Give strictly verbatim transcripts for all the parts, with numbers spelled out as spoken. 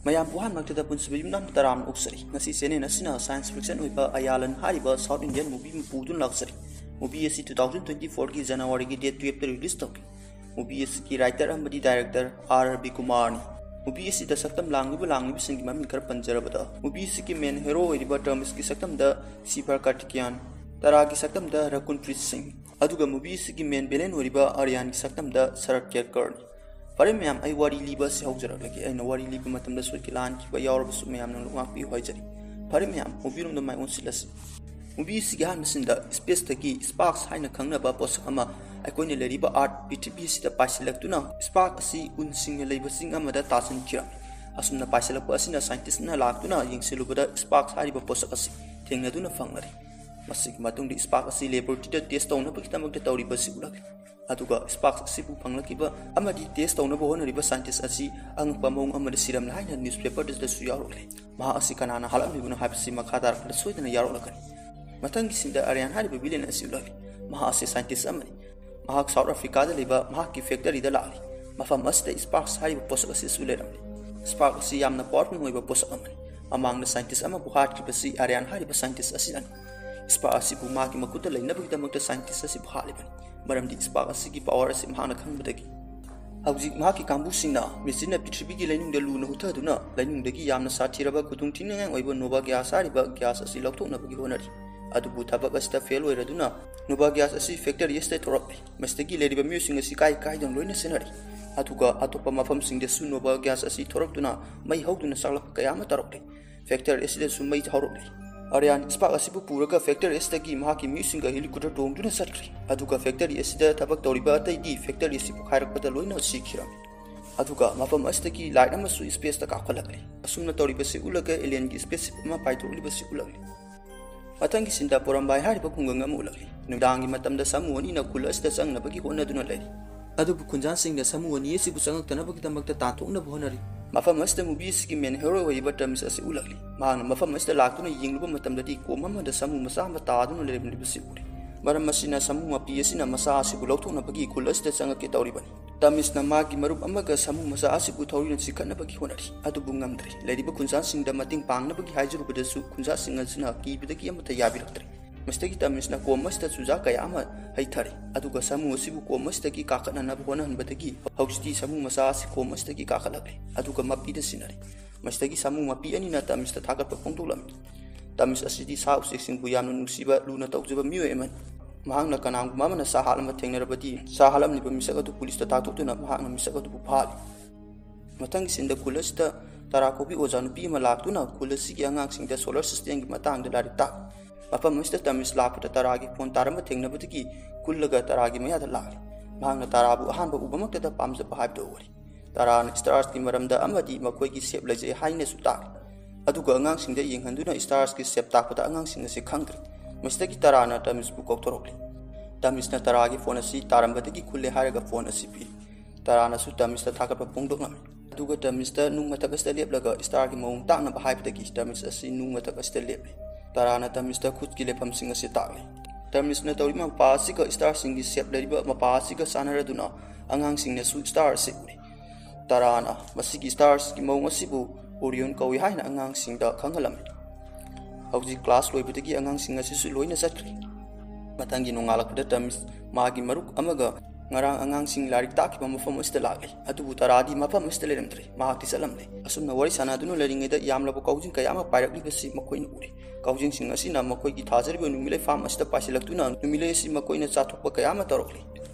ꯃꯌꯥꯝ ꯄꯨꯍꯥꯟꯃꯛꯇꯗ ꯄꯨꯟꯁꯤꯕ ꯌꯨꯝꯅꯥꯝ ꯇꯔꯥꯝꯅ ꯑꯣꯛꯆꯔꯤ꯫ ꯉꯁꯤ ꯆꯦꯅꯦꯜ ꯑꯁꯤꯅ science fiction ꯑꯣꯏꯕ ꯑꯌꯥꯂꯟ ꯍꯥꯏꯔꯤꯕ South Indian movie ꯑꯃ ꯄꯨꯗꯨꯅ ꯂꯥꯛꯆꯔꯤ꯫ Movie ꯑꯁꯤ two thousand twenty fourꯒꯤ Januaryꯒꯤ date twelveꯇ release ꯇꯧꯈꯤ꯫ Movie ꯑꯁꯤꯒꯤ writer ꯑꯃꯗꯤ director R ꯔꯕꯤꯀꯨꯃꯥꯔꯅꯤ꯫ Movie ꯑꯁꯤꯗ ꯁꯛꯇꯝ ꯂꯥꯡꯂꯤꯕ ꯂꯥꯡꯂꯤꯕꯁꯤꯡꯒꯤ ꯃꯃꯤꯡ ꯈꯔ ꯄꯟꯖꯔꯕꯗ, movie ꯑꯁꯤꯒꯤ main hero ꯑꯣꯏꯔꯤꯕ ꯇꯔꯃꯤꯁꯀꯤ ꯁꯛꯇꯝꯗ ꯁꯤꯚꯥ ꯀꯥꯔꯇꯤꯀꯤꯌꯥꯟ, ꯇꯔꯥꯒꯤ ꯁꯛꯇꯝꯗ ꯔꯀꯨꯟꯄ꯭ꯔꯤꯠ ꯁꯤꯡ, ꯑꯗꯨꯒ movie ꯑꯁꯤꯒꯤ main villain ꯑꯣꯏꯔꯤꯕ ꯑꯔꯌꯥꯟꯒꯤ ꯁꯛꯇꯝꯗ ꯁꯔꯠ ꯀꯦꯠꯀꯔꯅꯤ꯫ ꯐꯔꯦ ꯃꯌꯥꯝ, ꯑꯩ ꯋꯥꯔꯤ ꯂꯤꯕ ꯑꯁꯤ ꯍꯧꯖꯔꯛꯂꯒꯦ꯫ ꯑꯩꯅ ꯋꯥꯔꯤ ꯂꯤꯕ ꯃꯇꯝꯗ ꯁꯣꯏꯈꯤ ꯂꯥꯟꯈꯤꯕ ꯌꯥꯎꯔꯕꯁꯨ ꯃꯌꯥꯝꯅ ꯉꯥꯛꯄꯤꯌꯨ ꯍꯥꯏꯖꯔꯤ꯫ ꯐꯔꯦ ꯃꯌꯥꯝ, movieꯔꯣꯝꯗ ꯃꯥꯏ ꯑꯣꯟꯁꯤꯜꯂꯁꯤ꯫ Movie ꯑꯁꯤꯒꯤ ꯑꯍꯥꯟꯕ sceneꯗ spaceꯇꯒꯤ sparks ꯍꯥꯏꯅ ꯈꯪꯅꯕ ꯄꯣꯠꯁꯛ ꯑꯃ ꯑꯩꯈꯣꯏꯅ ꯂꯩꯔꯤꯕ Earth ꯄ꯭ꯔꯤꯊꯤꯕꯤ ꯑꯁꯤꯗ ꯄꯥꯏꯁꯤꯜꯂꯛꯇꯨꯅ spark ꯑꯁꯤ ꯎꯟꯁꯤꯡꯅ ꯂꯩꯕ ꯆꯤꯡ ꯑꯃꯗ ꯇꯥꯁꯤꯟꯈꯤꯔꯝꯃꯤ꯫ ꯑꯁꯨꯝꯅ ꯄꯥꯏꯁꯤꯜꯂꯛꯄ ꯑꯁꯤꯅ scientistꯅ ꯂꯥꯛꯇꯨꯅ ꯌꯦꯡꯁꯤꯜꯂꯨꯕꯗ sparks ꯍꯥꯏꯔꯤꯕ ꯄꯣꯠꯁꯛ ꯑꯁꯤ ꯊꯦꯡꯅꯗꯨꯅ ꯐꯪꯂꯔꯦ꯫ ꯃꯁꯤꯒꯤ ꯃꯇꯨꯡꯗ spark ꯑꯁꯤ laboratoryꯗ test ꯇꯧꯅꯕꯒꯤꯗꯃꯛꯇ ꯇꯧꯔꯤꯕ ꯑꯁꯤ ꯎꯠꯂꯛꯂꯤ꯫ ꯑꯗꯨꯒ sparks ꯑꯁꯤꯕꯨ ꯐꯪꯂꯛꯈꯤꯕ ꯑꯃꯗꯤ test ꯇꯧꯅꯕ ꯍꯣꯠꯅꯔꯤꯕ scientist ꯑꯁꯤ ꯑꯉꯛꯄ ꯃꯑꯣꯡ ꯑꯃꯗ ꯁꯤꯔꯝꯂꯦ ꯍꯥꯏꯅ newspaperꯗꯁꯨ ꯌꯥꯎꯔꯛꯂꯦ꯫ ꯃꯍꯥꯛ ꯑꯁꯤ ꯀꯅꯥꯅ ꯍꯥꯠꯂꯝꯂꯤꯕꯅꯣ ꯍꯥꯏꯕꯁꯤ ꯃꯈꯥ ꯇꯥꯔꯛꯄꯗ ꯁꯣꯏꯗꯅ ꯌꯥꯎꯔꯛꯂꯒꯅꯤ꯫ ꯃꯊꯪꯒꯤ sceneꯗ ꯑꯔꯌꯥꯟ ꯍꯥꯏꯔꯤꯕ villain ꯑꯁꯤ ꯎꯠꯂꯛꯂꯤ꯫ ꯃꯍꯥꯛ ꯑꯁꯤ scientist ꯑꯃꯅꯤ꯫ ꯃꯍꯥꯛ South Africaꯗ ꯂꯩꯕ ꯃꯍꯥꯛꯀꯤ factoryꯗ ꯂꯥꯛꯂꯤ꯫ ꯃꯐꯝ ꯑꯁꯤꯗ sparks ꯍꯥꯏꯔꯤꯕ ꯄꯣꯠꯁꯛ ꯑꯁꯤꯁꯨ ꯂꯩꯔꯝꯂꯤ꯫ Spark ꯑꯁꯤ ꯌꯥꯝꯅ powerful ꯑꯣꯏꯕ ꯄꯣꯠꯁꯛ ꯑꯃꯅꯤ꯫ ꯃꯃꯥꯡꯗ scientist ꯑꯃꯕꯨ ꯍꯥꯠꯈꯤꯕꯁꯤ ꯑꯔꯌꯥꯟ ꯍꯥꯏꯔꯤꯕ scientist ꯑꯁꯤꯅꯅꯤ꯫ Spark ꯑꯁꯤꯕꯨ ꯃꯍꯥꯛꯀꯤ ꯃꯈꯨꯠꯇ ꯂꯩꯅꯕꯒꯤꯗꯃꯛꯇ scientist ꯑꯁꯤꯕꯨ ꯍꯥꯠꯂꯤꯕꯅꯤ, ꯃꯔꯝꯗꯤ spark ꯑꯁꯤꯒꯤ power ꯑꯁꯤ ꯃꯍꯥꯛꯅ ꯈꯪꯕꯗꯒꯤ꯫ ꯍꯧꯖꯤꯛ ꯃꯍꯥꯛꯀꯤ ꯀꯥꯡꯕꯨꯁꯤꯡꯅ machineꯅ ꯄ꯭ꯔꯤꯊꯤꯕꯤꯒꯤ ꯂꯩꯅꯨꯡꯗ ꯂꯨꯅ ꯍꯨꯠꯊꯗꯨꯅ ꯂꯩꯅꯨꯡꯗꯒꯤ ꯌꯥꯝꯅ ꯁꯥꯊꯤꯔꯕ ꯈꯨꯗꯣꯡꯊꯤꯅꯤꯡꯉꯥꯏ ꯑꯣꯏꯕ nova gas ꯍꯥꯏꯔꯤꯕ gas ꯑꯁꯤ ꯂꯧꯊꯣꯛꯅꯕꯒꯤ ꯍꯣꯠꯅꯔꯤ꯫ ꯑꯗꯨꯕꯨ ꯊꯕꯛ ꯑꯁꯤꯗ fail ꯑꯣꯏꯔꯗꯨꯅ nova gas ꯑꯁꯤ factory ꯑꯁꯤꯗ ꯊꯣꯔꯛꯂꯤ꯫ ꯃꯁꯤꯗꯒꯤ ꯂꯩꯔꯤꯕ ꯃꯤꯑꯣꯏꯁꯤꯡ ꯑꯁꯤ ꯀꯥꯏ ꯀꯥꯏꯗꯅ ꯂꯣꯏꯅ ꯆꯦꯟꯅꯔꯤ꯫ ꯑꯗꯨꯒ ꯑꯇꯣꯞꯄ ꯃꯐꯝꯁꯤꯡꯗꯁꯨ nova gas ꯑꯁꯤ ꯊꯣꯔꯛꯇꯨꯅ ꯃꯩ ꯍꯧꯗꯨꯅ ꯆꯥꯛꯂꯛꯄ ꯀꯌꯥ ꯑꯃ ꯇꯧꯔꯛꯂꯤ꯫ Factory ꯑꯁꯤꯗꯁꯨ ꯃꯩ ꯍꯧꯔꯛꯂꯤ꯫ ꯑꯔꯌꯥꯟ spark ꯑꯁꯤꯕꯨ ꯄꯨꯔꯒ factory ꯑꯁꯤꯗꯒꯤ ꯃꯍꯥꯛꯀꯤ ꯃꯤꯑꯣꯏꯁꯤꯡꯒ helicopter ꯇꯣꯡꯗꯨꯅ ꯆꯠꯈ꯭ꯔꯦ꯫ ꯑꯗꯨꯒ factory ꯑꯁꯤꯗ ꯊꯕꯛ ꯇꯧꯔꯤꯕ ꯑꯇꯩꯗꯤ factory ꯑꯁꯤ ꯄꯣꯈꯥꯏꯔꯛꯄꯗ ꯂꯣꯏꯅ ꯁꯤꯈꯤꯔꯝꯃꯤ꯫ ꯑꯗꯨꯒ ꯃꯐꯝ ꯑꯁꯤꯗꯒꯤ light ꯑꯃꯁꯨ spaceꯇ ꯀꯥꯞꯈꯠꯂꯛꯂꯤ꯫ ꯑꯁꯨꯝꯅ ꯇꯧꯔꯤꯕꯁꯤ ꯎꯠꯂꯒ alienꯒꯤ spaceship ꯑꯃ ꯄꯥꯏꯊꯣꯛꯂꯤꯕꯁꯤ ꯎꯠꯂꯛꯂꯤ꯫ ꯃꯊꯪꯒꯤ sceneꯗ ꯄꯣꯔꯝꯕꯥꯏ ꯍꯥꯏꯔꯤꯕ ꯈꯨꯡꯒꯪ ꯑꯃ ꯎꯠꯂꯛꯂꯤ꯫ ꯅꯨꯃꯤꯗꯥꯡꯒꯤ ꯃꯇꯝꯗ ꯁꯥꯃꯨ ꯑꯅꯤꯅ ꯈꯨꯜ ꯑꯁꯤꯗ ꯆꯪꯅꯕꯒꯤ ꯍꯣꯠꯅꯗꯨꯅ ꯂꯩꯔꯤ꯫ ꯑꯗꯨꯕꯨ ꯈꯨꯟꯖꯥꯁꯤꯡꯅ ꯁꯥꯃꯨ ꯑꯅꯤ ꯑꯁꯤꯕꯨ ꯆꯪꯉꯛꯇꯅꯕꯒꯤꯗꯃꯛꯇ ꯇꯥꯟꯊꯣꯛꯅꯕ ꯍꯣꯠꯅꯔꯤ꯫ ꯃꯐꯝ ꯑꯁꯤꯗ movie ꯑꯁꯤꯒꯤ main hero ꯑꯣꯏꯔꯤꯕ ꯇꯔꯃꯤꯁ ꯑꯁꯤ ꯎꯠꯂꯛꯂꯤ꯫ ꯃꯍꯥꯛꯅ ꯃꯐꯝ ꯑꯁꯤꯗ ꯂꯥꯛꯇꯨꯅ ꯌꯦꯡꯂꯨꯕ ꯃꯇꯝꯗꯗꯤ ꯀꯣꯝ ꯑꯃꯗ ꯁꯥꯃꯨ ꯃꯆꯥ ꯑꯃ ꯇꯥꯗꯨꯅ ꯂꯩꯔꯝꯂꯤꯕꯁꯤ ꯎꯔꯦ꯫ ꯃꯔꯝ ꯑꯁꯤꯅ ꯁꯥꯃꯨ ꯃꯄꯤ ꯑꯁꯤꯅ ꯃꯆꯥ ꯑꯁꯤꯕꯨ ꯂꯧꯊꯣꯛꯅꯕꯒꯤ ꯈꯨꯜ ꯑꯁꯤꯗ ꯆꯪꯉꯛꯀꯦ ꯇꯧꯔꯤꯕꯅꯤ꯫ ꯇꯥꯃꯤꯁꯅ ꯃꯥꯒꯤ ꯃꯔꯨꯞ ꯑꯃꯒ ꯁꯥꯃꯨ ꯃꯆꯥ ꯑꯁꯤꯕꯨ ꯊꯧꯔꯤꯅ ꯆꯤꯡꯈꯠꯅꯕꯒꯤ ꯍꯣꯠꯅꯔꯤ, ꯑꯗꯨꯕꯨ ꯉꯝꯗ꯭ꯔꯦ꯫ ꯂꯩꯔꯤꯕ ꯈꯨꯟꯖꯥꯁꯤꯡꯗ ꯃꯇꯦꯡ ꯄꯥꯡꯅꯕꯒꯤ ꯍꯥꯏꯖꯔꯨꯕꯗꯁꯨ ꯈꯨꯟꯖꯥꯁꯤꯡ ꯑꯁꯤꯅ ꯀꯤꯕꯗꯒꯤ ꯑꯃꯠꯇ ꯌꯥꯕꯤꯔꯛꯇ꯭ꯔꯦ꯫ ꯃꯁꯤꯗꯒꯤ ꯇꯥꯃꯤꯁꯅ ꯀꯣꯝ ꯑꯁꯤꯗ ꯆꯨꯖꯥꯛ ꯀꯌꯥ ꯑꯃ ꯍꯩꯊꯔꯦ, ꯑꯗꯨꯒ ꯁꯥꯃꯨ ꯑꯁꯤꯕꯨ ꯀꯣꯝ ꯑꯁꯤꯗꯒꯤ ꯀꯥꯈꯠꯅꯅꯕ ꯍꯣꯠꯅꯍꯟꯕꯗꯒꯤ ꯍꯧꯖꯤꯛꯇꯤ ꯁꯥꯃꯨ ꯃꯆꯥ ꯑꯁꯤ ꯀꯣꯝ ꯑꯁꯤꯗꯒꯤ ꯀꯥꯈꯠꯂꯛꯂꯦ, ꯑꯗꯨꯒ ꯃꯄꯤꯗ ꯁꯤꯟꯅꯔꯦ꯫ ꯃꯁꯤꯗꯒꯤ ꯁꯥꯃꯨ ꯃꯄꯤ ꯑꯅꯤꯅ ꯇꯥꯃꯤꯁꯇ ꯊꯥꯒꯠꯄ ꯐꯣꯡꯗꯣꯛꯂꯝꯃꯤ꯫ ꯇꯥꯃꯤꯁ ꯑꯁꯤꯗꯤ ꯁꯥ ꯎꯆꯦꯛꯁꯤꯡꯕꯨ ꯌꯥꯝꯅ ꯅꯨꯡꯁꯤꯕ, ꯂꯨꯅ ꯇꯧꯖꯕ ꯃꯤꯑꯣꯏ ꯑꯃꯅꯤ꯫ ꯃꯍꯥꯛꯅ ꯀꯅꯥꯒꯨꯝꯕ ꯑꯃꯅ ꯁꯥ ꯍꯥꯠꯂꯝꯕ ꯊꯦꯡꯅꯔꯕꯗꯤ, ꯁꯥ ꯍꯥꯠꯂꯝꯂꯤꯕ ꯃꯤꯁꯛ ꯑꯗꯨ ꯄꯨꯂꯤꯁꯇ ꯇꯥꯛꯊꯣꯛꯇꯨꯅ ꯃꯍꯥꯛꯅ ꯃꯤꯁꯛ ꯑꯗꯨꯕꯨ ꯐꯥꯍꯜꯂꯤ꯫ ꯃꯊꯪꯒꯤ ꯁꯤꯟꯗ ꯈꯨꯜ ꯑꯁꯤꯗ ꯇꯔꯥ ꯀꯧꯕꯤ ꯑꯣꯖꯥ ꯅꯨꯄꯤ ꯑꯃ ꯂꯥꯛꯇꯨꯅ ꯈꯨꯜ ꯑꯁꯤꯒꯤ ꯑꯉꯥꯡꯁꯤꯡꯗ solar systemꯒꯤ ꯃꯇꯥꯡꯗ ꯂꯥꯏꯔꯤꯛ ꯇꯥꯛꯂꯤ꯫ ꯃꯐꯝ ꯑꯁꯤꯗ ꯇꯥꯃꯤꯁ ꯂꯥꯛꯄꯗ ꯇꯔꯥꯒꯤ phone ꯇꯥꯔꯝꯕ ꯊꯦꯡꯅꯕꯗꯒꯤ ꯀꯨꯜꯂꯒ ꯇꯔꯥꯒꯤ ꯃꯌꯥꯗ ꯂꯥꯛꯂꯤ꯫ ꯃꯍꯥꯛꯅ ꯇꯔꯥꯕꯨ ꯑꯍꯥꯟꯕ ꯎꯕꯃꯛꯇꯗ ꯄꯥꯝꯖꯕ ꯍꯥꯏꯕꯗꯨ ꯑꯣꯏꯔꯤ꯫ ꯇꯔꯥꯅ starsꯀꯤ ꯃꯔꯝꯗ ꯑꯃꯗꯤ ꯃꯈꯣꯏꯒꯤ shape ꯂꯩꯖꯩ ꯍꯥꯏꯅꯁꯨ ꯇꯥꯛꯂꯤ꯫ ꯑꯗꯨꯒ ꯑꯉꯥꯡꯁꯤꯡꯗ ꯌꯦꯡꯍꯟꯗꯨꯅ starsꯀꯤ shape ꯇꯥꯛꯄꯗ ꯑꯉꯥꯡꯁꯤꯡ ꯑꯁꯤ ꯈꯪꯗ꯭ꯔꯦ꯫ ꯃꯁꯤꯗꯒꯤ ꯇꯔꯥꯅ ꯇꯥꯃꯤꯁꯄꯨ ꯀꯧꯊꯣꯔꯛꯂꯤ꯫ ꯇꯥꯃꯤꯁꯅ ꯇꯔꯥꯒꯤ phone ꯑꯁꯤ ꯇꯥꯔꯝꯕꯗꯒꯤ ꯈꯨꯜꯂꯦ ꯍꯥꯏꯔꯒ phone ꯑꯁꯤ ꯄꯤ꯫ ꯇꯔꯥꯅꯁꯨ ꯇꯥꯃꯤꯁꯇ ꯊꯥꯒꯠꯄ ꯐꯣꯡꯗꯣꯛꯂꯝꯃꯤ꯫ ꯑꯗꯨꯒ ꯇꯥꯃꯤꯁꯇ ꯅꯨꯡ ꯃꯊꯛ ꯑꯁꯤꯗ ꯂꯦꯞꯂꯒ starꯒꯤ ꯃꯑꯣꯡ ꯇꯥꯛꯅꯕ ꯍꯥꯏꯕꯗꯒꯤ ꯇꯥꯃꯤꯁ ꯑꯁꯤ ꯅꯨꯡ ꯃꯊꯛ ꯑꯁꯤꯗ ꯂꯦꯞꯂꯤ꯫ ꯇꯔꯥꯅ ꯇꯥꯃꯤꯁꯇ ꯈꯨꯠꯀꯤ ꯂꯦꯞꯐꯝꯁꯤꯡ ꯑꯁꯤ ꯇꯥꯛꯂꯤ꯫ ꯇꯥꯃꯤꯁꯅ ꯇꯧꯔꯤꯕ ꯃꯄꯥ ꯑꯁꯤꯒ starsꯁꯤꯡꯒꯤ shape ꯂꯩꯔꯤꯕ ꯃꯄꯥ ꯑꯁꯤꯒ ꯆꯥꯟꯅꯔꯗꯨꯅ ꯑꯉꯥꯡꯁꯤꯡꯅꯁꯨ star ꯑꯁꯤ ꯎꯔꯤ꯫ ꯇꯔꯥꯅ ꯃꯁꯤꯒꯤ starsꯀꯤ ꯃꯑꯣꯡ ꯑꯁꯤꯕꯨ Orion ꯀꯧꯏ ꯍꯥꯏꯅ ꯑꯉꯥꯡꯁꯤꯡꯗ ꯈꯪꯍꯜꯂꯝꯃꯤ꯫ ꯍꯧꯖꯤꯛ class ꯂꯣꯏꯕꯗꯒꯤ ꯑꯉꯥꯡꯁꯤꯡ ꯑꯁꯤꯁꯨ ꯂꯣꯏꯅ ꯆꯠꯈ꯭ꯔꯦ꯫ ꯃꯊꯪꯒꯤ ꯅꯣꯡꯉꯥꯜꯂꯛꯄꯗ ꯇꯥꯃꯤꯁ ꯃꯥꯒꯤ ꯃꯔꯨꯞ ꯑꯃꯒ ꯉꯔꯥꯡ ꯑꯉꯥꯡꯁꯤꯡ ꯂꯥꯏꯔꯤꯛ ꯇꯥꯛꯈꯤꯕ ꯃꯐꯝ ꯑꯁꯤꯗ ꯂꯥꯛꯂꯤ, ꯑꯗꯨꯕꯨ ꯇꯔꯥꯗꯤ ꯃꯐꯝ ꯑꯁꯤꯗ ꯂꯩꯔꯝꯗ꯭ꯔꯦ, ꯃꯍꯥꯛꯇꯤ ꯆꯠꯂꯝꯂꯦ꯫ ꯑꯁꯨꯝꯅ ꯋꯥꯔꯤ ꯁꯥꯟꯅꯗꯨꯅ ꯂꯩꯔꯤꯉꯩꯗ ꯌꯥꯝꯂꯕ ꯀꯥꯎꯖꯤꯡ ꯀꯌꯥ ꯑꯃ ꯄꯥꯏꯔꯛꯂꯤꯕꯁꯤ ꯃꯈꯣꯏꯅ ꯎꯔꯦ꯫ ꯀꯥꯎꯖꯤꯡꯁꯤꯡ ꯑꯁꯤꯅ ꯃꯈꯣꯏꯒꯤ ꯊꯥꯖꯔꯤꯕ ꯅꯨꯃꯤꯠꯂꯩ farm ꯑꯁꯤꯗ ꯄꯥꯏꯁꯤꯜꯂꯛꯇꯨꯅ ꯅꯨꯃꯤꯠꯂꯩ ꯑꯁꯤ ꯃꯈꯣꯏꯅ ꯆꯥꯊꯣꯛꯄ ꯀꯌꯥ ꯑꯃ ꯇꯧꯔꯛꯂꯤ꯫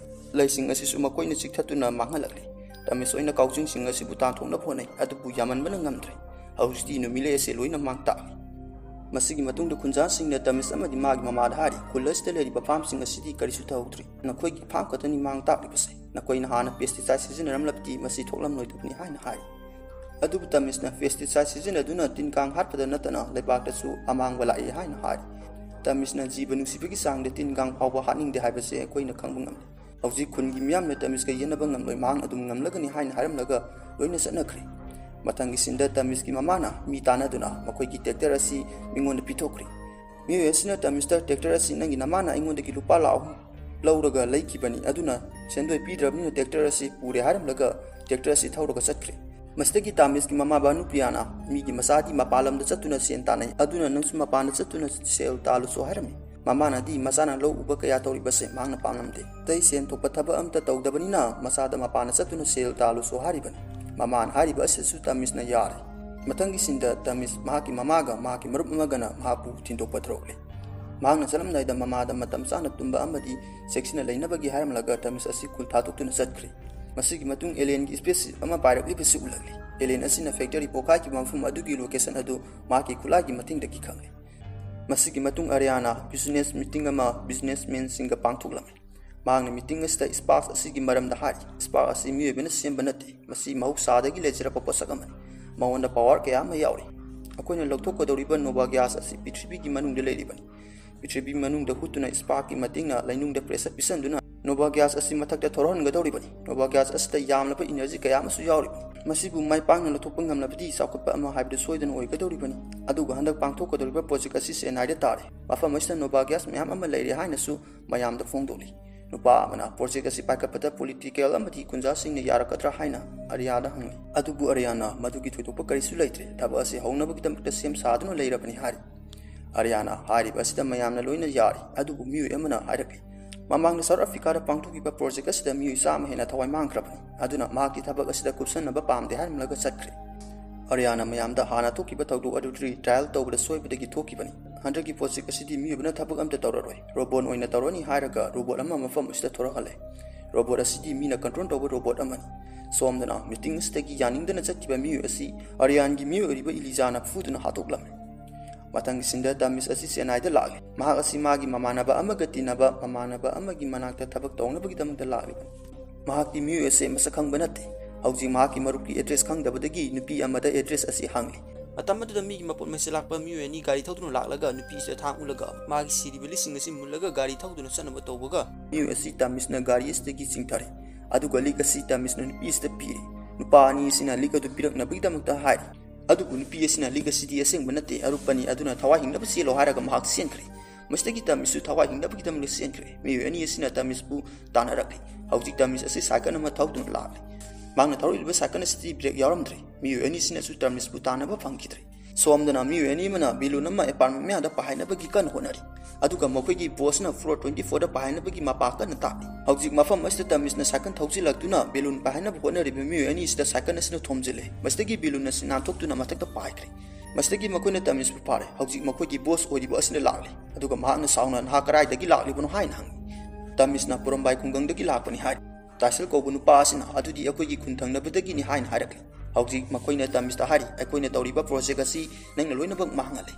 ꯂꯩꯁꯤꯡ ꯑꯁꯤꯁꯨ ꯃꯈꯣꯏꯅ ꯆꯤꯛꯊꯠꯇꯨꯅ ꯃꯥꯡꯍꯜꯂꯛꯂꯤ꯫ ꯇꯥꯃꯤꯁ ꯑꯣꯏꯅ ꯀꯥꯎꯖꯤꯡꯁꯤꯡ ꯑꯁꯤꯕꯨ ꯇꯥꯟꯊꯣꯛꯅꯕ ꯍꯣꯠꯅꯩ, ꯑꯗꯨꯕꯨ ꯌꯥꯝꯃꯟꯕꯅ ꯉꯝꯗ꯭ꯔꯦ꯫ ꯍꯧꯖꯤꯛꯇꯤ ꯅꯨꯃꯤꯠꯂꯩ ꯑꯁꯤ ꯂꯣꯏꯅ ꯃꯥꯡ ꯇꯥꯛꯂꯤ꯫ ꯃꯁꯤꯒꯤ ꯃꯇꯨꯡꯗ ꯈꯨꯟꯖꯥꯁꯤꯡꯅ ꯇꯥꯃꯤꯁ ꯑꯃꯗꯤ ꯃꯥꯒꯤ ꯃꯃꯥꯗ ꯍꯥꯏꯔꯤ, ꯈꯨꯜ ꯑꯁꯤꯗ ꯂꯩꯔꯤꯕ farmꯁꯤꯡ ꯑꯁꯤꯗꯤ ꯀꯔꯤꯁꯨ ꯇꯧꯍꯧꯗ꯭ꯔꯤ꯫ ꯅꯈꯣꯏꯒꯤ farm ꯈꯛꯇꯅꯤ ꯃꯥꯡ ꯇꯥꯛꯂꯤꯕꯁꯦ꯫ ꯅꯈꯣꯏꯅ ꯍꯥꯟꯅ pesticide ꯁꯤꯖꯤꯟꯅꯔꯝꯂꯕꯗꯤ ꯃꯁꯤ ꯊꯣꯛꯂꯝꯂꯣꯏꯗꯕꯅꯤ ꯍꯥꯏꯅ ꯍꯥꯏꯔꯤ꯫ ꯑꯗꯨꯕꯨ ꯇꯥꯃꯤꯁꯅ pesticide ꯁꯤꯖꯤꯟꯅꯗꯨꯅ ꯇꯤꯟ ꯀꯥꯡ ꯍꯥꯠꯄꯗ ꯅꯠꯇꯅ ꯂꯩꯕꯥꯛꯇꯁꯨ ꯑꯃꯥꯡꯕ ꯂꯥꯛꯏ ꯍꯥꯏꯅ ꯍꯥꯏꯔꯤ꯫ ꯇꯥꯃꯤꯁꯅ ꯖꯤꯕ ꯅꯨꯡꯁꯤꯕꯒꯤ ꯆꯥꯡꯗ ꯇꯤꯟ ꯀꯥꯡ ꯐꯥꯎꯕ ꯍꯥꯠꯅꯤꯡꯗꯦ ꯍꯥꯏꯕꯁꯦ ꯑꯩꯈꯣꯏꯅ ꯈꯪꯕ ꯉꯝꯂꯦ꯫ ꯍꯧꯖꯤꯛ ꯈꯨꯟꯒꯤ ꯃꯤꯌꯥꯝꯅ ꯇꯥꯃꯤꯁꯀ ꯌꯦꯠꯅꯕ ꯉꯝꯂꯣꯏ, ꯃꯍꯥꯛꯅ ꯑꯗꯨꯝ ꯉꯝꯂꯒꯅꯤ ꯍꯥꯏꯅ ꯍꯥꯏꯔꯝꯂꯒ ꯂꯣꯏꯅ ꯆꯠꯅꯈ꯭ꯔꯦ꯫ ꯃꯊꯪꯒꯤ ꯁꯤꯟꯗ ꯇꯥꯃꯤꯁꯀꯤ ꯃꯃꯥꯅ ꯃꯤ ꯇꯥꯟꯅꯗꯨꯅ ꯃꯈꯣꯏꯒꯤ tractor ꯑꯁꯤ ꯃꯤꯉꯣꯟꯗ ꯄꯤꯊꯣꯛꯈ꯭ꯔꯦ꯫ ꯃꯤꯑꯣꯏ ꯑꯁꯤꯅ ꯇꯥꯃꯤꯁꯇ, "ꯇ꯭ꯔꯦꯛꯇꯔ ꯑꯁꯤ ꯅꯪꯒꯤ ꯅꯃꯥꯅ ꯑꯩꯉꯣꯟꯗꯒꯤ ꯂꯨꯄꯥ ꯂꯥꯈ ꯑꯍꯨꯝ ꯂꯧꯔꯒ ꯂꯩꯈꯤꯕꯅꯤ, ꯑꯗꯨꯅ ꯁꯦꯟꯗꯣꯏ ꯄꯤꯗ꯭ꯔꯕꯅꯤꯅ ꯇ꯭ꯔꯦꯛꯇꯔ ꯑꯁꯤ ꯄꯨꯔꯦ" ꯍꯥꯏꯔꯝꯂꯒ ꯇ꯭ꯔꯦꯛꯇꯔ ꯑꯁꯤ ꯊꯧꯔꯒ ꯆꯠꯈ꯭ꯔꯦ꯫ ꯃꯁꯤꯗꯒꯤ ꯇꯥꯃꯤꯁꯀꯤ ꯃꯃꯥ ꯚꯥꯅꯨꯄ꯭ꯔꯤꯌꯥꯅ, "ꯃꯤꯒꯤ ꯃꯆꯥꯗꯤ ꯃꯄꯥꯟ ꯂꯝꯗ ꯆꯠꯇꯨꯅ ꯁꯦꯟ ꯇꯥꯟꯅꯩ, ꯑꯗꯨꯅ ꯅꯪꯁꯨ ꯃꯄꯥꯟꯗ ꯆꯠꯇꯨꯅ ꯁꯦꯜ ꯇꯥꯜꯂꯨꯁꯣ" ꯍꯥꯏꯔꯝꯃꯤ꯫ ꯃꯃꯥꯅꯗꯤ ꯃꯆꯥꯅ ꯂꯧ ꯎꯕ ꯀꯌꯥ ꯇꯧꯔꯤꯕꯁꯦ ꯃꯍꯥꯛꯅ ꯄꯥꯝꯂꯝꯗꯦ꯫ ꯑꯇꯩ ꯁꯦꯟ ꯊꯣꯛꯄ ꯊꯕꯛ ꯑꯝꯇ ꯇꯧꯗꯕꯅꯤꯅ ꯃꯆꯥꯗ ꯃꯄꯥꯟꯗ ꯆꯠꯇꯨꯅ ꯁꯦꯜ ꯇꯥꯜꯂꯨꯁꯣ ꯍꯥꯏꯔꯤꯕꯅꯤ꯫ ꯃꯃꯥꯅ ꯍꯥꯏꯔꯤꯕ ꯑꯁꯤꯁꯨ ꯇꯥꯃꯤꯁꯅ ꯌꯥꯔꯦ꯫ ꯃꯊꯪꯒꯤ ꯁꯤꯟꯗ ꯇꯥꯃꯤꯁ ꯃꯍꯥꯛꯀꯤ ꯃꯃꯥꯒ ꯃꯍꯥꯛꯀꯤ ꯃꯔꯨꯞ ꯑꯃꯒꯅ ꯃꯍꯥꯛꯄꯨ ꯊꯤꯟꯗꯣꯛꯄ ꯊꯧꯔꯛꯂꯦ꯫ ꯃꯍꯥꯛꯅ ꯆꯠꯂꯝꯗꯥꯏꯗ ꯃꯃꯥꯗ ꯃꯇꯝ ꯆꯥꯅ ꯇꯨꯝꯕ ꯑꯃꯗꯤ ꯆꯦꯛꯁꯤꯟꯅ ꯂꯩꯅꯕꯒꯤ ꯍꯥꯏꯔꯝꯂꯒ ꯇꯥꯃꯤꯁ ꯑꯁꯤ ꯈꯨꯜ ꯊꯥꯗꯣꯛꯇꯨꯅ ꯆꯠꯈ꯭ꯔꯦ꯫ ꯃꯁꯤꯒꯤ ꯃꯇꯨꯡ ꯑꯦꯂꯦꯟꯒꯤ ꯁ꯭ꯄꯦꯁꯁꯤꯞ ꯑꯃ ꯄꯥꯏꯔꯛꯂꯤꯕꯁꯤ ꯎꯠꯂꯛꯂꯤ꯫ ꯑꯦꯂꯦꯟ ꯑꯁꯤꯅ ꯐꯦꯛꯇꯔꯤ ꯄꯣꯈꯥꯏꯈꯤꯕ ꯃꯐꯝ ꯑꯗꯨꯒꯤ ꯂꯣꯀꯦꯁꯟ ꯑꯗꯨ ꯃꯍꯥꯛꯀꯤ ꯈꯨꯠꯂꯥꯏꯒꯤ ꯃꯇꯦꯡꯗꯒꯤ ꯈꯪꯂꯦ꯫ ꯃꯁꯤꯒꯤ ꯃꯇꯨꯡ ꯑꯔꯤꯌꯥꯅ ꯕꯤꯖꯤꯅꯦꯁ ꯃꯤꯇꯤꯡ ꯑꯃ ꯕꯤꯖꯤꯅꯦꯁꯃꯦꯟꯁꯤꯡꯒ ꯄꯥꯡꯊꯣꯛꯂꯝꯃꯤ꯫ ꯃꯍꯥꯛꯅ ꯃꯤꯇꯤꯡ ꯑꯁꯤꯗ ꯁ꯭ꯄꯥꯔꯛꯁ ꯑꯁꯤꯒꯤ ꯃꯔꯝꯗ ꯍꯥꯏꯔꯤ꯫ ꯁ꯭ꯄꯥꯔꯛꯁ ꯑꯁꯤ ꯃꯤꯑꯣꯏꯕꯅ ꯁꯦꯝꯕ ꯅꯠꯇꯦ, ꯃꯁꯤ ꯃꯍꯧꯁꯥꯗꯒꯤ ꯂꯩꯖꯔꯛꯄ ꯄꯣꯠꯁꯛ ꯑꯃꯅꯤ꯫ ꯃꯉꯣꯟꯗ ꯄꯥꯋꯔ ꯀꯌꯥ ꯑꯃ ꯌꯥꯎꯔꯤ꯫ ꯑꯩꯈꯣꯏꯅ ꯂꯧꯊꯣꯛꯀꯗꯧꯔꯤꯕ ꯅꯣꯚꯥ ꯒ꯭ꯌꯥꯁ ꯑꯁꯤ ꯄ꯭ꯔꯤꯊꯤꯕꯤꯒꯤ ꯃꯅꯨꯡꯗ ꯂꯩꯔꯤꯕꯅꯤ꯫ ꯄ꯭ꯔꯤꯊꯤꯕꯤ ꯃꯅꯨꯡꯗ ꯍꯨꯠꯇꯨꯅ ꯁ꯭ꯄꯥꯔꯛꯀꯤ ꯃꯇꯦꯡꯅ ꯂꯩꯅꯨꯡꯗ ꯄ꯭ꯔꯦꯁꯔ ꯄꯤꯁꯟꯗꯨꯅ ꯅꯣꯚꯥ ꯒ꯭ꯌꯥꯁ ꯑꯁꯤ ꯃꯊꯛꯇ ꯊꯣꯔꯛꯍꯟꯒꯗꯧꯔꯤꯕꯅꯤ꯫ ꯅꯣꯚꯥ ꯒ꯭ꯌꯥꯁ ꯑꯁꯤꯗ ꯌꯥꯝꯂꯕ ꯏꯅꯔꯖꯤ ꯀꯌꯥ ꯑꯃꯁꯨ ꯌꯥꯎꯔꯤꯕꯅꯤ꯫ ꯃꯁꯤꯕꯨ ꯃꯥꯏ ꯄꯥꯛꯅ ꯂꯧꯊꯣꯛꯄ ꯉꯝꯂꯕꯗꯤ ꯆꯥꯎꯈꯠꯄ ꯑꯃ ꯍꯥꯏꯕꯗꯨ ꯁꯣꯏꯗꯅ ꯑꯣꯏꯒꯗꯧꯔꯤꯕꯅꯤ꯫ ꯑꯗꯨꯒ ꯍꯟꯗꯛ ꯄꯥꯡꯊꯣꯛꯀꯗꯧꯔꯤꯕ ꯄ꯭ꯔꯣꯖꯦꯛ ꯑꯁꯤ ꯆꯦꯟꯅꯥꯏꯗ ꯇꯥꯔꯦ꯫ ꯃꯐꯝ ꯑꯁꯤꯗ ꯅꯣꯚꯥ ꯒ꯭ꯌꯥꯁ ꯃꯌꯥꯝ ꯑꯃ ꯂꯩꯔꯦ ꯍꯥꯏꯅꯁꯨ ꯃꯌꯥꯝꯗ ꯐꯣꯡꯗꯣꯛꯂꯤ꯫ ꯅꯨꯄꯥ ꯑꯃꯅ ꯄ꯭ꯔꯣꯖꯦꯛ ꯑꯁꯤ ꯄꯥꯏꯈꯠꯄꯗ ꯄꯣꯂꯤꯇꯤꯀꯦꯜ ꯑꯃꯗꯤ ꯒꯨꯟꯖꯥꯁꯤꯡꯅ ꯌꯥꯔꯛꯀꯗ꯭ꯔꯥ ꯍꯥꯏꯅ ꯑꯔꯤꯌꯥꯗ ꯍꯪꯂꯤ꯫ ꯑꯗꯨꯕꯨ ꯑꯔꯤꯌꯥꯅ ꯃꯗꯨꯒꯤ ꯊꯣꯏꯗꯣꯛꯄ ꯀꯔꯤꯁꯨ ꯂꯩꯇ꯭ꯔꯦ, ꯊꯕꯛ ꯑꯁꯤ ꯍꯧꯅꯕꯒꯤꯗꯃꯛꯇ ꯁꯦꯝ ꯁꯥꯗꯨꯅ ꯂꯩꯔꯕꯅꯤ ꯍꯥꯏꯔꯤ꯫ ꯑꯔꯤꯌꯥꯅ ꯍꯥꯏꯔꯤꯕ ꯑꯁꯤꯗ ꯃꯌꯥꯝꯅ ꯂꯣꯏꯅ ꯌꯥꯔꯤ, ꯑꯗꯨꯕꯨ ꯃꯤꯑꯣꯏ ꯑꯃꯅ ꯍꯥꯏꯔꯛꯂꯤ, "ꯃꯃꯥꯡꯗ ꯁꯥꯎꯠ ꯑꯐ꯭ꯔꯤꯀꯥꯗ ꯄꯥꯡꯊꯣꯛꯈꯤꯕ ꯄ꯭ꯔꯣꯖꯦꯛ ꯑꯁꯤꯗ ꯃꯤꯑꯣꯏ ꯆꯥꯝꯃ ꯍꯦꯟꯅ ꯊꯋꯥꯏ ꯃꯥꯡꯈ꯭ꯔꯕꯅꯤ, ꯑꯗꯨꯅ ꯃꯍꯥꯛꯀꯤ ꯊꯕꯛ ꯑꯁꯤꯗ ꯀꯨꯞꯁꯟꯅꯕ ꯄꯥꯝꯗꯦ" ꯍꯥꯏꯔꯝꯂꯒ ꯆꯠꯈ꯭ꯔꯦ꯫ ꯑꯔꯤꯌꯥꯅ ꯃꯌꯥꯝꯗ ꯍꯥꯟꯅ ꯊꯣꯛꯈꯤꯕ ꯊꯧꯗꯣꯛ ꯑꯗꯨ ꯔꯤꯇ꯭ꯔꯥꯏꯜ ꯇꯧꯕꯗ ꯁꯣꯏꯕꯗꯒꯤ ꯊꯣꯛꯈꯤꯕꯅꯤ꯫ ꯍꯟꯗꯛꯀꯤ ꯄ꯭ꯔꯣꯖꯦꯛ ꯑꯁꯤꯗꯤ ꯃꯤꯑꯣꯏꯕꯅ ꯊꯕꯛ ꯑꯝꯇ ꯇꯧꯔꯔꯣꯏ, ꯔꯣꯕꯣꯠ ꯑꯣꯏꯅ ꯇꯧꯔꯅꯤ ꯍꯥꯏꯔꯒ ꯔꯣꯕꯣꯠ ꯑꯃ ꯃꯐꯝ ꯑꯁꯤꯗ ꯊꯣꯔꯛꯍꯜꯂꯦ꯫ ꯔꯣꯕꯣꯠ ꯑꯁꯤꯗꯤ ꯃꯤꯅ ꯀꯟꯇ꯭ꯔꯣꯜ ꯇꯧꯕ ꯔꯣꯕꯣꯠ ꯑꯃꯅꯤ꯫ ꯁꯣꯝꯗꯅ ꯃꯤꯇꯤꯡ ꯑꯁꯤꯗꯒꯤ ꯌꯥꯅꯤꯡꯗꯅ ꯆꯠꯈꯤꯕ ꯃꯤꯑꯣꯏ ꯑꯁꯤ ꯑꯔꯤꯌꯥꯟꯒꯤ ꯃꯤꯑꯣꯏ ꯑꯣꯏꯔꯤꯕ ꯏꯂꯤꯖꯥꯅ ꯐꯨꯗꯨꯅ ꯍꯥꯠꯇꯣꯛꯂꯝꯃꯤ꯫ ꯃꯊꯪꯒꯤ ꯁꯤꯟꯗ ꯇꯥꯃꯤꯁ ꯑꯁꯤ ꯆꯦꯟꯅꯥꯏꯗ ꯂꯥꯛꯂꯤ꯫ ꯃꯍꯥꯛ ꯑꯁꯤ ꯃꯥꯒꯤ ꯃꯃꯥꯟꯅꯕ ꯑꯃꯒ ꯇꯤꯟꯅꯕ ꯃꯃꯥꯟꯅꯕ ꯑꯃꯒꯤ ꯃꯅꯥꯛꯇ ꯊꯕꯛ ꯇꯧꯅꯕꯒꯤꯗꯃꯛꯇ ꯂꯥꯛꯂꯤꯕꯅꯤ꯫ ꯃꯍꯥꯛꯇꯤ ꯃꯤꯑꯣꯏ ꯑꯁꯦ ꯃꯁꯛ ꯈꯪꯕ ꯅꯠꯇꯦ꯫ ꯍꯧꯖꯤꯛ ꯃꯍꯥꯛꯀꯤ ꯃꯔꯨꯞꯀꯤ ꯑꯦꯗ꯭ꯔꯦꯁ ꯈꯪꯗꯕꯗꯒꯤ ꯅꯨꯄꯤ ꯑꯃꯗ ꯑꯦꯗ꯭ꯔꯦꯁ ꯑꯁꯤ ꯍꯪꯂꯤ꯫ ꯃꯇꯝ ꯑꯗꯨꯗ ꯃꯤꯒꯤ ꯃꯄꯣꯠ ꯃꯩꯁꯥ ꯂꯥꯛꯄ ꯃꯤꯑꯣꯏ ꯑꯅꯤ ꯒꯥꯔꯤ ꯊꯧꯗꯨꯅ ꯂꯥꯛꯂꯒ ꯅꯨꯄꯤ ꯑꯁꯤꯗ ꯊꯥꯡ ꯎꯠꯂꯒ ꯃꯥꯒꯤ ꯁꯤꯔꯤꯕ ꯂꯤꯛꯁꯤꯡ ꯑꯁꯤ ꯃꯨꯜꯂꯒ ꯒꯥꯔꯤ ꯊꯧꯗꯨꯅ ꯆꯠꯅꯕ ꯇꯧꯕꯒ ꯃꯤꯑꯣꯏ ꯑꯁꯤ ꯇꯥꯃꯤꯁꯅ ꯒꯥꯔꯤ ꯑꯁꯤꯗꯒꯤ ꯆꯤꯡꯊꯔꯦ꯫ ꯑꯗꯨꯒ ꯂꯤꯛ ꯑꯁꯤ ꯇꯥꯃꯤꯁꯅ ꯅꯨꯄꯤ ꯑꯁꯤꯗ ꯄꯤꯔꯦ꯫ ꯅꯨꯄꯥ ꯑꯅꯤ ꯑꯁꯤꯅ ꯂꯤꯛ ꯑꯗꯨ ꯄꯤꯔꯛꯅꯕꯒꯤꯗꯃꯛꯇ ꯍꯥꯏꯔꯤ꯫ ꯑꯗꯨꯕꯨ ꯅꯨꯄꯤ ꯑꯁꯤꯅ ꯂꯤꯛ ꯑꯁꯤꯗꯤ ꯑꯁꯦꯡꯕ ꯅꯠꯇꯦ, ꯑꯔꯨꯞꯄꯅꯤ, ꯑꯗꯨꯅ ꯊꯋꯥꯏ ꯍꯤꯡꯅꯕ ꯆꯦꯜꯂꯣ ꯍꯥꯏꯔꯒ ꯃꯍꯥꯛ ꯆꯦꯟꯈ꯭ꯔꯦ꯫ ꯃꯁꯤꯗꯒꯤ ꯇꯃꯤꯁꯁꯨ ꯊꯋꯥꯏ ꯍꯤꯡꯅꯕꯒꯤꯗꯃꯛꯇ ꯆꯦꯟꯈ꯭ꯔꯦ꯫ ꯃꯤꯑꯣꯏ ꯑꯅꯤ ꯑꯁꯤꯅ ꯇꯃꯤꯁꯄꯨ ꯇꯥꯟꯅꯔꯛꯂꯤ꯫ ꯍꯧꯖꯤꯛ ꯇꯃꯤꯁ ꯑꯁꯤ ꯁꯥꯏꯀꯜ ꯑꯃ ꯊꯧꯗꯨꯅ ꯂꯥꯛꯂꯤ꯫ ꯃꯍꯥꯛꯅ ꯊꯧꯔꯛꯂꯤꯕ ꯁꯥꯏꯀꯜ ꯑꯁꯤꯗꯤ ꯕ꯭ꯔꯦꯛ ꯌꯥꯎꯔꯝꯗ꯭ꯔꯦ꯫ ꯃꯤꯑꯣꯏ ꯑꯅꯤꯁꯤꯅꯁꯨ ꯇꯃꯤꯁꯄꯨ ꯇꯥꯟꯅꯕ ꯐꯪꯈꯤꯗ꯭ꯔꯦ꯫ ꯁꯣꯝꯗꯅ ꯃꯤꯑꯣꯏ ꯑꯅꯤ ꯑꯃꯅ ꯕꯦꯂꯨꯟ ꯑꯃ ꯑꯦꯄꯥꯔꯠꯃꯦꯟ ꯃꯌꯥꯗ ꯄꯥꯏꯍꯟꯅꯕꯒꯤ ꯀꯟꯅ ꯍꯣꯠꯅꯔꯤ꯫ ꯑꯗꯨꯒ ꯃꯈꯣꯏꯒꯤ ꯕꯣꯁꯅ ꯐ꯭ꯂꯣꯔ ꯇ꯭ꯋꯦꯟꯇꯤ ꯐꯣꯔꯗ ꯄꯥꯏꯍꯟꯅꯕꯒꯤ ꯃꯄꯥ ꯀꯟꯅ ꯇꯥꯛꯂꯤ꯫ ꯍꯧꯖꯤꯛ ꯃꯐꯝ ꯑꯁꯤꯗ ꯇꯃꯤꯁꯅ ꯁꯥꯏꯀꯜ ꯊꯧꯖꯤꯜꯂꯛꯇꯨꯅ ꯕꯦꯂꯨꯟ ꯄꯥꯏꯍꯟꯅꯕ ꯍꯣꯠꯅꯔꯤꯕ ꯃꯤꯑꯣꯏ ꯑꯅꯤ ꯑꯁꯤꯗ ꯁꯥꯏꯀꯜ ꯑꯁꯤꯅ ꯊꯣꯝꯖꯤꯜꯂꯦ꯫ ꯃꯁꯤꯗꯒꯤ ꯕꯦꯂꯨꯟ ꯑꯁꯤ ꯅꯥꯟꯊꯣꯛꯇꯨꯅ ꯃꯊꯛꯇ ꯄꯥꯏꯈ꯭ꯔꯦ꯫ ꯃꯁꯤꯗꯒꯤ ꯃꯈꯣꯏꯅ ꯇꯃꯤꯁꯄꯨ ꯐꯥꯔꯦ꯫ ꯍꯧꯖꯤꯛ ꯃꯈꯣꯏꯒꯤ ꯕꯣꯁ ꯑꯣꯏꯔꯤꯕ ꯑꯁꯤꯅ ꯂꯥꯛꯂꯤ꯫ ꯑꯗꯨꯒ ꯃꯍꯥꯛꯅ ꯁꯥꯎꯅ, "ꯅꯍꯥꯛ ꯀꯗꯥꯏꯗꯒꯤ ꯂꯥꯛꯂꯤꯕꯅꯣ?" ꯍꯥꯏꯅ ꯍꯪꯏ꯫ ꯇꯃꯤꯁꯅ, "ꯄꯨꯔꯝꯕꯥꯏ ꯈꯨꯡꯒꯪꯗꯒꯤ ꯂꯥꯛꯄꯅꯤ" ꯍꯥꯏꯔꯤ꯫ ꯇꯥꯏꯁꯜ ꯀꯧꯕ ꯅꯨꯄꯥ ꯑꯁꯤꯅ, "ꯑꯗꯨꯗꯤ ꯑꯩꯈꯣꯏꯒꯤ ꯈꯨꯟ ꯊꯪꯅꯕꯗꯒꯤꯅꯤ" ꯍꯥꯏꯅ ꯍꯥꯏꯔꯛꯂꯤ꯫ ꯍꯧꯖꯤꯛ ꯃꯈꯣꯏꯅ ꯇꯃꯤꯁꯇ ꯍꯥꯏꯔꯤ, "ꯑꯩꯈꯣꯏꯅ ꯇꯧꯔꯤꯕ ꯄ꯭ꯔꯣꯖꯦꯛ ꯑꯁꯤ ꯅꯪꯅ ꯂꯣꯏꯅꯃꯛ ꯃꯥꯡꯍꯜꯂꯦ꯫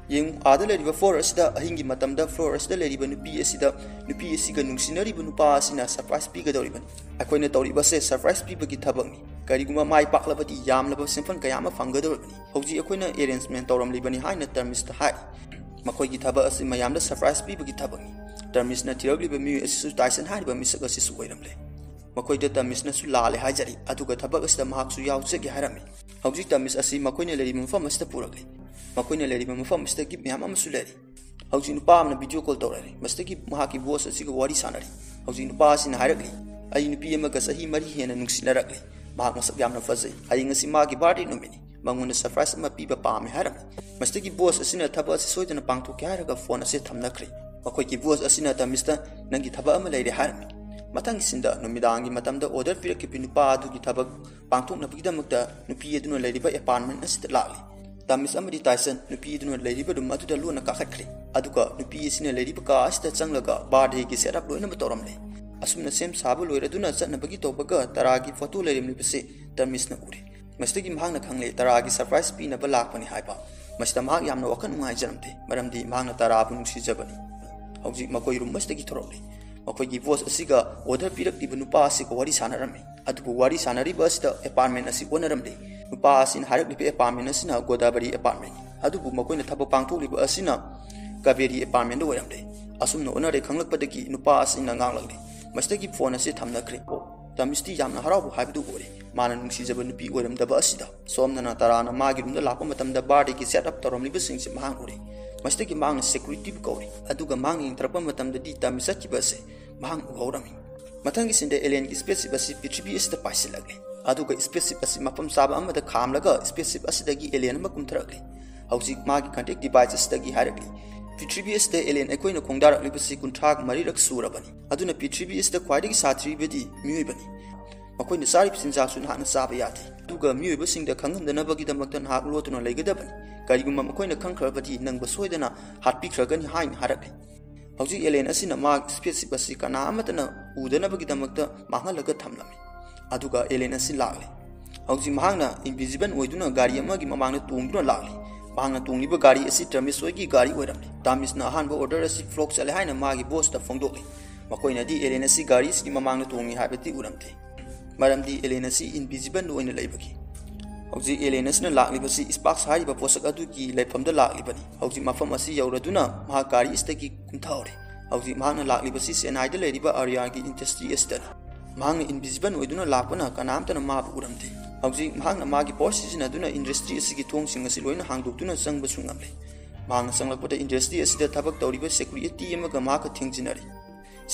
ꯌꯦꯡꯉꯨ, ꯑꯥꯗ ꯂꯩꯔꯤꯕ ꯐ꯭ꯂꯣꯔ ꯑꯁꯤꯗ ꯑꯍꯤꯡꯒꯤ ꯃꯇꯝꯗ ꯐ꯭ꯂꯣꯔ ꯑꯁꯤꯗ ꯂꯩꯔꯤꯕ ꯅꯨꯄꯤ ꯑꯁꯤꯗ, ꯅꯨꯄꯤ ꯑꯁꯤꯒ ꯅꯨꯡꯁꯤꯅꯔꯤꯕ ꯅꯨꯄꯥ ꯑꯁꯤꯅ ꯁꯔꯄ꯭ꯔꯥꯏꯖ ꯄꯤꯒꯗꯧꯔꯤꯕꯅꯤ꯫ ꯑꯩꯈꯣꯏꯅ ꯇꯧꯔꯤꯕꯁꯦ ꯁꯔꯄ꯭ꯔꯥꯏꯖ ꯄꯤꯕꯒꯤ ꯊꯕꯛꯅꯤ꯫ ꯀꯔꯤꯒꯨꯝꯕ ꯃꯥꯏ ꯄꯥꯛꯂꯕꯗꯤ ꯌꯥꯝꯂꯕ ꯁꯦꯟꯐꯝ ꯀꯌꯥ ꯑꯃ ꯐꯪꯒꯗꯧꯔꯤꯕꯅꯤ꯫ ꯍꯧꯖꯤꯛ ꯑꯩꯈꯣꯏꯅ ꯑꯦꯔꯦꯟꯖꯃꯦꯟ ꯇꯧꯔꯝꯂꯤꯕꯅꯤ" ꯍꯥꯏꯅ ꯇꯔꯃꯤꯁꯇ ꯍꯥꯏꯔꯤ꯫ "ꯃꯈꯣꯏꯒꯤ ꯊꯕꯛ ꯑꯁꯤ ꯃꯌꯥꯝꯗ ꯁꯔꯄ꯭ꯔꯥꯏꯖ ꯄꯤꯕꯒꯤ ꯊꯕꯛꯅꯤ"꯫ ꯇꯔꯃꯤꯁꯅ ꯊꯤꯔꯛꯂꯤꯕ ꯃꯤꯑꯣꯏ ꯑꯁꯤꯁꯨ ꯇꯥꯏꯁꯟ ꯍꯥꯏꯔꯤꯕ ꯃꯤꯁꯛ ꯑꯁꯤꯁꯨ ꯑꯣꯏꯔꯝꯂꯦ꯫ ꯃꯈꯣꯏꯗ ꯇꯃꯤꯁꯅꯁꯨ ꯂꯥꯜꯂꯦ ꯍꯥꯏꯖꯔꯤ, ꯑꯗꯨꯒ ꯊꯕꯛ ꯑꯁꯤꯗ ꯃꯍꯥꯛꯁꯨ ꯌꯥꯎꯖꯒꯦ ꯍꯥꯏꯔꯝꯃꯤ꯫ ꯍꯧꯖꯤꯛ ꯇꯃꯤꯁ ꯑꯁꯤ ꯃꯈꯣꯏꯅ ꯂꯩꯔꯤꯕ ꯃꯐꯝ ꯑꯁꯤꯗ ꯄꯨꯔꯛꯂꯤ꯫ ꯃꯈꯣꯏꯅ ꯂꯩꯔꯤꯕ ꯃꯐꯝ ꯑꯁꯤꯗ ꯒꯤꯐ ꯃꯌꯥꯝ ꯑꯃꯁꯨ ꯂꯩꯔꯤ꯫ ꯍꯧꯖꯤꯛ ꯅꯨꯄꯥ ꯑꯃꯅ ꯚꯤꯗꯤꯑꯣ ꯀꯣꯜ ꯇꯧꯔꯛꯂꯤ꯫ ꯃꯁꯤꯗꯒꯤ ꯃꯍꯥꯛꯀꯤ ꯕꯣꯁ ꯑꯁꯤꯒ ꯋꯥꯔꯤ ꯁꯥꯟꯅꯔꯤ꯫ ꯍꯧꯖꯤꯛ ꯅꯨꯄꯥ ꯑꯁꯤꯅ ꯍꯥꯏꯔꯛꯂꯤ, "ꯑꯩ ꯅꯨꯄꯤ ꯑꯃꯒ ꯆꯍꯤ ꯃꯔꯤ ꯍꯦꯟꯅ ꯅꯨꯡꯁꯤꯅꯔꯛꯂꯤ꯫ ꯃꯍꯥꯛ ꯃꯁꯛ ꯌꯥꯝꯅ ꯐꯖꯩ꯫ ꯍꯌꯦꯡ ꯑꯁꯤ ꯃꯥꯒꯤ ꯕꯥꯔꯗꯦ ꯅꯨꯃꯤꯠꯅꯤ꯫ ꯃꯉꯣꯟꯗ ꯁꯔꯄ꯭ꯔꯥꯏꯖ ꯑꯃ ꯄꯤꯕ ꯄꯥꯝꯃꯦ" ꯍꯥꯏꯔꯝꯃꯤ꯫ ꯃꯁꯤꯗꯒꯤ ꯕꯣꯁ ꯑꯁꯤꯅ ꯊꯕꯛ ꯑꯁꯤ ꯁꯣꯏꯗꯅ ꯄꯥꯡꯊꯣꯛꯀꯦ ꯍꯥꯏꯔꯒ ꯐꯣꯟ ꯑꯁꯤ ꯊꯝꯅꯈ꯭ꯔꯦ꯫ ꯃꯈꯣꯏꯒꯤ ꯕꯣꯁ ꯑꯁꯤꯅ ꯇꯃꯤꯁꯇ, "ꯅꯪꯒꯤ ꯊꯕꯛ ꯑꯃ ꯂꯩꯔꯦ" ꯍꯥꯏꯔꯝꯃꯤ꯫ ꯃꯊꯪꯁꯤꯗ ꯅꯨꯃꯤꯗꯥꯡꯒꯤ ꯃꯇꯝꯗ ꯑꯣꯔꯗꯔ ꯄꯤꯔꯛꯈꯤꯕ ꯅꯨꯄꯥ ꯑꯗꯨꯒꯤ ꯊꯕꯛ ꯄꯥꯡꯊꯣꯛꯅꯕꯒꯤꯗꯃꯛꯇ ꯅꯨꯄꯤ ꯑꯗꯨꯅ ꯂꯩꯔꯤꯕ ꯑꯦꯄꯥꯔꯠꯃꯦꯟ ꯑꯁꯤꯗ ꯂꯥꯛꯂꯤ꯫ ꯇꯃꯤꯁ ꯑꯃꯗꯤ ꯇꯥꯏꯁꯟ ꯅꯨꯄꯤ ꯑꯗꯨꯅ ꯂꯩꯔꯤꯕ ꯔꯨꯝ ꯑꯗꯨꯗ ꯂꯣꯟꯅ ꯀꯥꯈꯠꯈ꯭ꯔꯦ꯫ ꯑꯗꯨꯒ ꯅꯨꯄꯤ ꯑꯁꯤꯅ ꯂꯩꯔꯤꯕ ꯀꯥ ꯑꯁꯤꯗ ꯆꯪꯂꯒ ꯕꯥꯔꯗꯦꯒꯤ ꯁꯦꯠ ꯑꯞ ꯂꯣꯏꯅꯃꯛ ꯇꯧꯔꯝꯂꯦ꯫ ꯑꯁꯨꯝꯅ ꯁꯦꯝ ꯁꯥꯕ ꯂꯣꯏꯔꯗꯨꯅ ꯆꯠꯅꯕꯒꯤ ꯇꯧꯕꯒ ꯇꯔꯥꯒꯤ ꯐꯣꯇꯣ ꯂꯩꯔꯝꯂꯤꯕꯁꯤ ꯇꯃꯤꯁꯅ ꯎꯔꯦ꯫ ꯃꯁꯤꯗꯒꯤ ꯃꯍꯥꯛꯅ ꯈꯪꯂꯦ ꯇꯔꯥꯒꯤ ꯁꯔꯄ꯭ꯔꯥꯏꯖ ꯄꯤꯅꯕ ꯂꯥꯛꯄꯅꯤ ꯍꯥꯏꯕ꯫ ꯃꯁꯤꯗ ꯃꯍꯥꯛ ꯌꯥꯝꯅ ꯋꯥꯈꯜ ꯅꯨꯡꯉꯥꯏꯖꯔꯝꯗꯦ, ꯃꯔꯝꯗꯤ ꯃꯍꯥꯛꯅ ꯇꯔꯥꯕꯨ ꯅꯨꯡꯁꯤꯖꯕꯅꯤ꯫ ꯍꯧꯖꯤꯛ ꯃꯈꯣꯏ ꯔꯨꯝ ꯑꯁꯤꯗꯒꯤ ꯊꯣꯔꯛꯂꯤ꯫ ꯃꯈꯣꯏꯒꯤ ꯕꯣꯁ ꯑꯁꯤꯒ ꯑꯣꯔꯗꯔ ꯄꯤꯔꯛꯂꯤꯕ ꯅꯨꯄꯥ ꯑꯁꯤꯒ ꯋꯥꯔꯤ ꯁꯥꯟꯅꯔꯝꯃꯤ꯫ ꯑꯗꯨꯕꯨ ꯋꯥꯔꯤ ꯁꯥꯟꯅꯔꯤꯕ ꯑꯁꯤꯗ ꯑꯦꯄꯥꯔꯠꯃꯦꯟ ꯑꯁꯤ ꯑꯣꯟꯅꯔꯝꯂꯦ꯫ ꯅꯨꯄꯥ ꯑꯁꯤꯅ ꯍꯥꯏꯔꯛꯂꯤꯕ ꯑꯦꯄꯥꯔꯠꯃꯦꯟ ꯑꯁꯤꯅ ꯒꯣꯗꯥꯕꯔꯤ ꯑꯦꯄꯥꯔꯠꯃꯦꯟꯅꯤ, ꯑꯗꯨꯕꯨ ꯃꯈꯣꯏꯅ ꯊꯕꯛ ꯄꯥꯡꯊꯣꯛꯂꯤꯕ ꯑꯁꯤꯅ ꯀꯥꯕꯦꯔꯤ ꯑꯦꯄꯥꯔꯠꯃꯦꯟꯗ ꯑꯣꯏꯔꯝꯂꯦ꯫ ꯑꯁꯨꯝꯅ ꯑꯣꯟꯅꯔꯦ ꯈꯪꯂꯛꯄꯗꯒꯤ ꯅꯨꯄꯥ ꯑꯁꯤꯅ ꯉꯥꯡꯂꯛꯂꯦ꯫ ꯃꯁꯤꯗꯒꯤ ꯐꯣꯟ ꯑꯁꯤ ꯊꯝꯅꯈ꯭ꯔꯦ꯫ ꯇꯃꯤꯁꯇꯤ ꯌꯥꯝꯅ ꯍꯔꯥꯎꯕ ꯍꯥꯏꯕꯗꯨ ꯑꯣꯏꯔꯦ꯫ ꯃꯥꯅ ꯅꯨꯡꯁꯤꯖꯕ ꯅꯨꯄꯤ ꯑꯣꯏꯔꯝꯗꯕ ꯑꯁꯤꯗ꯫ ꯁꯣꯝꯗꯅ ꯇꯔꯥꯅ ꯃꯥꯒꯤ ꯔꯨꯝꯗ ꯂꯥꯛꯄ ꯃꯇꯝꯗ ꯕꯥꯔꯗꯦꯒꯤ ꯁꯦꯠ ꯑꯞ ꯇꯧꯔꯝꯂꯤꯕꯁꯤꯡꯁꯦ ꯃꯍꯥꯛꯅ ꯎꯔꯦ꯫ ꯃꯁꯤꯗꯒꯤ ꯃꯍꯥꯛꯅ ꯁꯦꯀ꯭ꯌꯨꯔꯤꯇꯤꯕꯨ ꯀꯧꯔꯦ, ꯑꯗꯨꯒ ꯃꯍꯥꯛꯅ ꯌꯦꯡꯊꯔꯛꯄ ꯃꯇꯝꯗꯗꯤ ꯇꯥꯃꯤꯁ ꯆꯠꯈꯤꯕ ꯑꯁꯦ ꯃꯍꯥꯛꯅ ꯎꯍꯧꯔꯝꯃꯤ꯫ ꯃꯊꯪꯒꯤ ꯁꯤꯟꯗ ꯑꯦꯂꯤꯌꯟꯒꯤ ꯁ꯭ꯄꯦꯁꯁꯤꯞ ꯑꯁꯤ ꯄ꯭ꯔꯤꯊꯤꯕꯤ ꯑꯁꯤꯗ ꯄꯥꯏꯁꯤꯜꯂꯛꯂꯦ, ꯑꯗꯨꯒ ꯁ꯭ꯄꯦꯁꯁꯤꯞ ꯑꯁꯤ ꯃꯐꯝ ꯆꯥꯕ ꯑꯃꯗ ꯈꯥꯝꯂꯒ ꯁ꯭ꯄꯦꯁꯁꯤꯞ ꯑꯁꯤꯗꯒꯤ ꯑꯦꯂꯤꯌꯟ ꯑꯃ ꯀꯨꯝꯊꯔꯛꯂꯦ꯫ ꯍꯧꯖꯤꯛ ꯃꯥꯒꯤ ꯀꯟꯇꯦꯛ ꯗꯤꯚꯥꯏꯁ ꯑꯁꯤꯗꯒꯤ ꯍꯥꯏꯔꯛꯂꯤ, "ꯄ꯭ꯔꯤꯊꯤꯕꯤ ꯑꯁꯤꯗ ꯑꯦꯂꯤꯌꯟ ꯑꯩꯈꯣꯏꯅ ꯈꯣꯡꯗꯥꯔꯛꯂꯤꯕꯁꯤ ꯀꯨꯟꯊ꯭ꯔꯥꯒ ꯃꯔꯤꯔꯛ ꯁꯨꯔꯕꯅꯤ, ꯑꯗꯨꯅ ꯄ꯭ꯔꯤꯊꯤꯕꯤ ꯑꯁꯤꯗ ꯈ꯭ꯋꯥꯏꯗꯒꯤ ꯁꯥꯊꯤꯔꯤꯕꯗꯤ ꯃꯤꯑꯣꯏꯕꯅꯤ꯫ ꯃꯈꯣꯏꯅ ꯆꯥꯔꯤꯕ ꯆꯤꯟꯖꯥꯛꯁꯨ ꯅꯍꯥꯛꯅ ꯆꯥꯕ ꯌꯥꯗꯦ, ꯑꯗꯨꯒ ꯃꯤꯑꯣꯏꯕꯁꯤꯡꯗ ꯈꯪꯍꯟꯗꯅꯕꯒꯤꯗꯃꯛꯇ ꯅꯍꯥꯛ ꯂꯣꯠꯇꯨꯅ ꯂꯩꯒꯗꯕꯅꯤ꯫ ꯀꯔꯤꯒꯨꯝꯕ ꯃꯈꯣꯏꯅ ꯈꯪꯈ꯭ꯔꯕꯗꯤ ꯅꯪꯕꯨ ꯁꯣꯏꯗꯅ ꯍꯥꯠꯄꯤꯈ꯭ꯔꯒꯅꯤ" ꯍꯥꯏꯅ ꯍꯥꯏꯔꯛꯂꯤ꯫ ꯍꯧꯖꯤꯛ ꯑꯦꯂꯤꯌꯟ ꯑꯁꯤꯅ ꯃꯥꯒꯤ ꯁ꯭ꯄꯦꯁꯁꯤꯞ ꯑꯁꯤ ꯀꯅꯥ ꯑꯃꯠꯇꯅ ꯎꯗꯅꯕꯒꯤꯗꯃꯛꯇ ꯃꯥꯡꯍꯜꯂꯒ ꯊꯝꯂꯝꯃꯤ꯫ ꯑꯗꯨꯒ ꯑꯦꯂꯤꯌꯟ ꯑꯁꯤ ꯂꯥꯛꯂꯦ꯫ ꯍꯧꯖꯤꯛ ꯃꯍꯥꯛꯅ ꯏꯟꯚꯤꯖꯤꯕꯜ ꯑꯣꯏꯗꯨꯅ ꯒꯥꯔꯤ ꯑꯃꯒꯤ ꯃꯃꯥꯡꯗ ꯇꯣꯡꯗꯨꯅ ꯂꯥꯛꯂꯤ꯫ ꯃꯍꯥꯛꯅ ꯇꯣꯡꯂꯤꯕ ꯒꯥꯔꯤ ꯑꯁꯤ ꯇꯥꯃꯤꯁ ꯍꯣꯏꯒꯤ ꯒꯥꯔꯤ ꯑꯣꯏꯔꯝꯂꯤ꯫ ꯇꯥꯃꯤꯁꯅ ꯑꯍꯥꯟꯕ ꯑꯣꯔꯗꯔ ꯑꯁꯤ ꯐ꯭ꯂꯣꯞ ꯆꯠꯂꯦ ꯍꯥꯏꯅ ꯃꯥꯒꯤ ꯕꯣꯁꯇ ꯐꯣꯡꯗꯣꯛꯂꯤ꯫ ꯃꯈꯣꯏꯅꯗꯤ ꯑꯦꯂꯤꯌꯟ ꯑꯁꯤ ꯒꯥꯔꯤ ꯑꯁꯤꯒꯤ ꯃꯃꯥꯡꯗ ꯇꯣꯡꯏ ꯍꯥꯏꯕꯗꯤ ꯎꯔꯝꯗꯦ, ꯃꯔꯝꯗꯤ ꯑꯦꯂꯤꯌꯟ ꯑꯁꯤ ꯏꯟꯚꯤꯖꯤꯕꯜ ꯑꯣꯏꯅ ꯂꯩꯕꯒꯤ꯫ ꯍꯧꯖꯤꯛ ꯑꯦꯂꯤꯌꯟ ꯑꯁꯤꯅ ꯂꯥꯛꯂꯤꯕꯁꯤ ꯁ꯭ꯄꯥꯔꯛꯁ ꯍꯥꯏꯔꯤꯕ ꯄꯣꯠꯁꯛ ꯑꯗꯨꯒꯤ ꯂꯩꯐꯝꯗ ꯂꯥꯛꯂꯤꯕꯅꯤ꯫ ꯍꯧꯖꯤꯛ ꯃꯐꯝ ꯑꯁꯤ ꯌꯧꯔꯗꯨꯅ ꯃꯍꯥꯛ ꯒꯥꯔꯤ ꯑꯁꯤꯗꯒꯤ ꯀꯨꯝꯊꯍꯧꯔꯦ꯫ ꯍꯧꯖꯤꯛ ꯃꯍꯥꯛꯅ ꯂꯥꯛꯂꯤꯕꯁꯤ ꯆꯦꯟꯅꯥꯏꯗ ꯂꯩꯔꯤꯕ ꯑꯥꯔꯤꯌꯥꯒꯤ ꯏꯟꯗꯁꯇ꯭ꯔꯤ ꯑꯁꯤꯗꯅꯤ꯫ ꯃꯍꯥꯛꯅ ꯏꯟꯚꯤꯖꯤꯕꯜ ꯑꯣꯏꯗꯨꯅ ꯂꯥꯛꯄꯅ ꯀꯅꯥꯝꯇꯅ ꯃꯥꯕꯨ ꯎꯔꯝꯗꯦ꯫ ꯍꯧꯖꯤꯛ ꯃꯍꯥꯛꯅ ꯃꯥꯒꯤ ꯄꯥꯋꯔ ꯁꯤꯖꯤꯟꯅꯗꯨꯅ ꯏꯟꯗꯁꯇ꯭ꯔꯤ ꯑꯁꯤꯒꯤ ꯊꯣꯡꯁꯤꯡ ꯑꯁꯤ ꯂꯣꯏꯅ ꯍꯥꯡꯗꯣꯛꯇꯨꯅ ꯆꯪꯕꯁꯨ ꯉꯝꯂꯦ꯫ ꯃꯍꯥꯛꯅ ꯆꯪꯂꯛꯄꯗ ꯏꯟꯗꯁꯇ꯭ꯔꯤ ꯑꯁꯤꯗ ꯊꯕꯛ ꯇꯧꯔꯤꯕ ꯁꯦꯀ꯭ꯌꯨꯔꯤꯇꯤ ꯑꯃꯒ ꯃꯍꯥꯛꯀ ꯊꯦꯡꯖꯤꯟꯅꯔꯦ꯫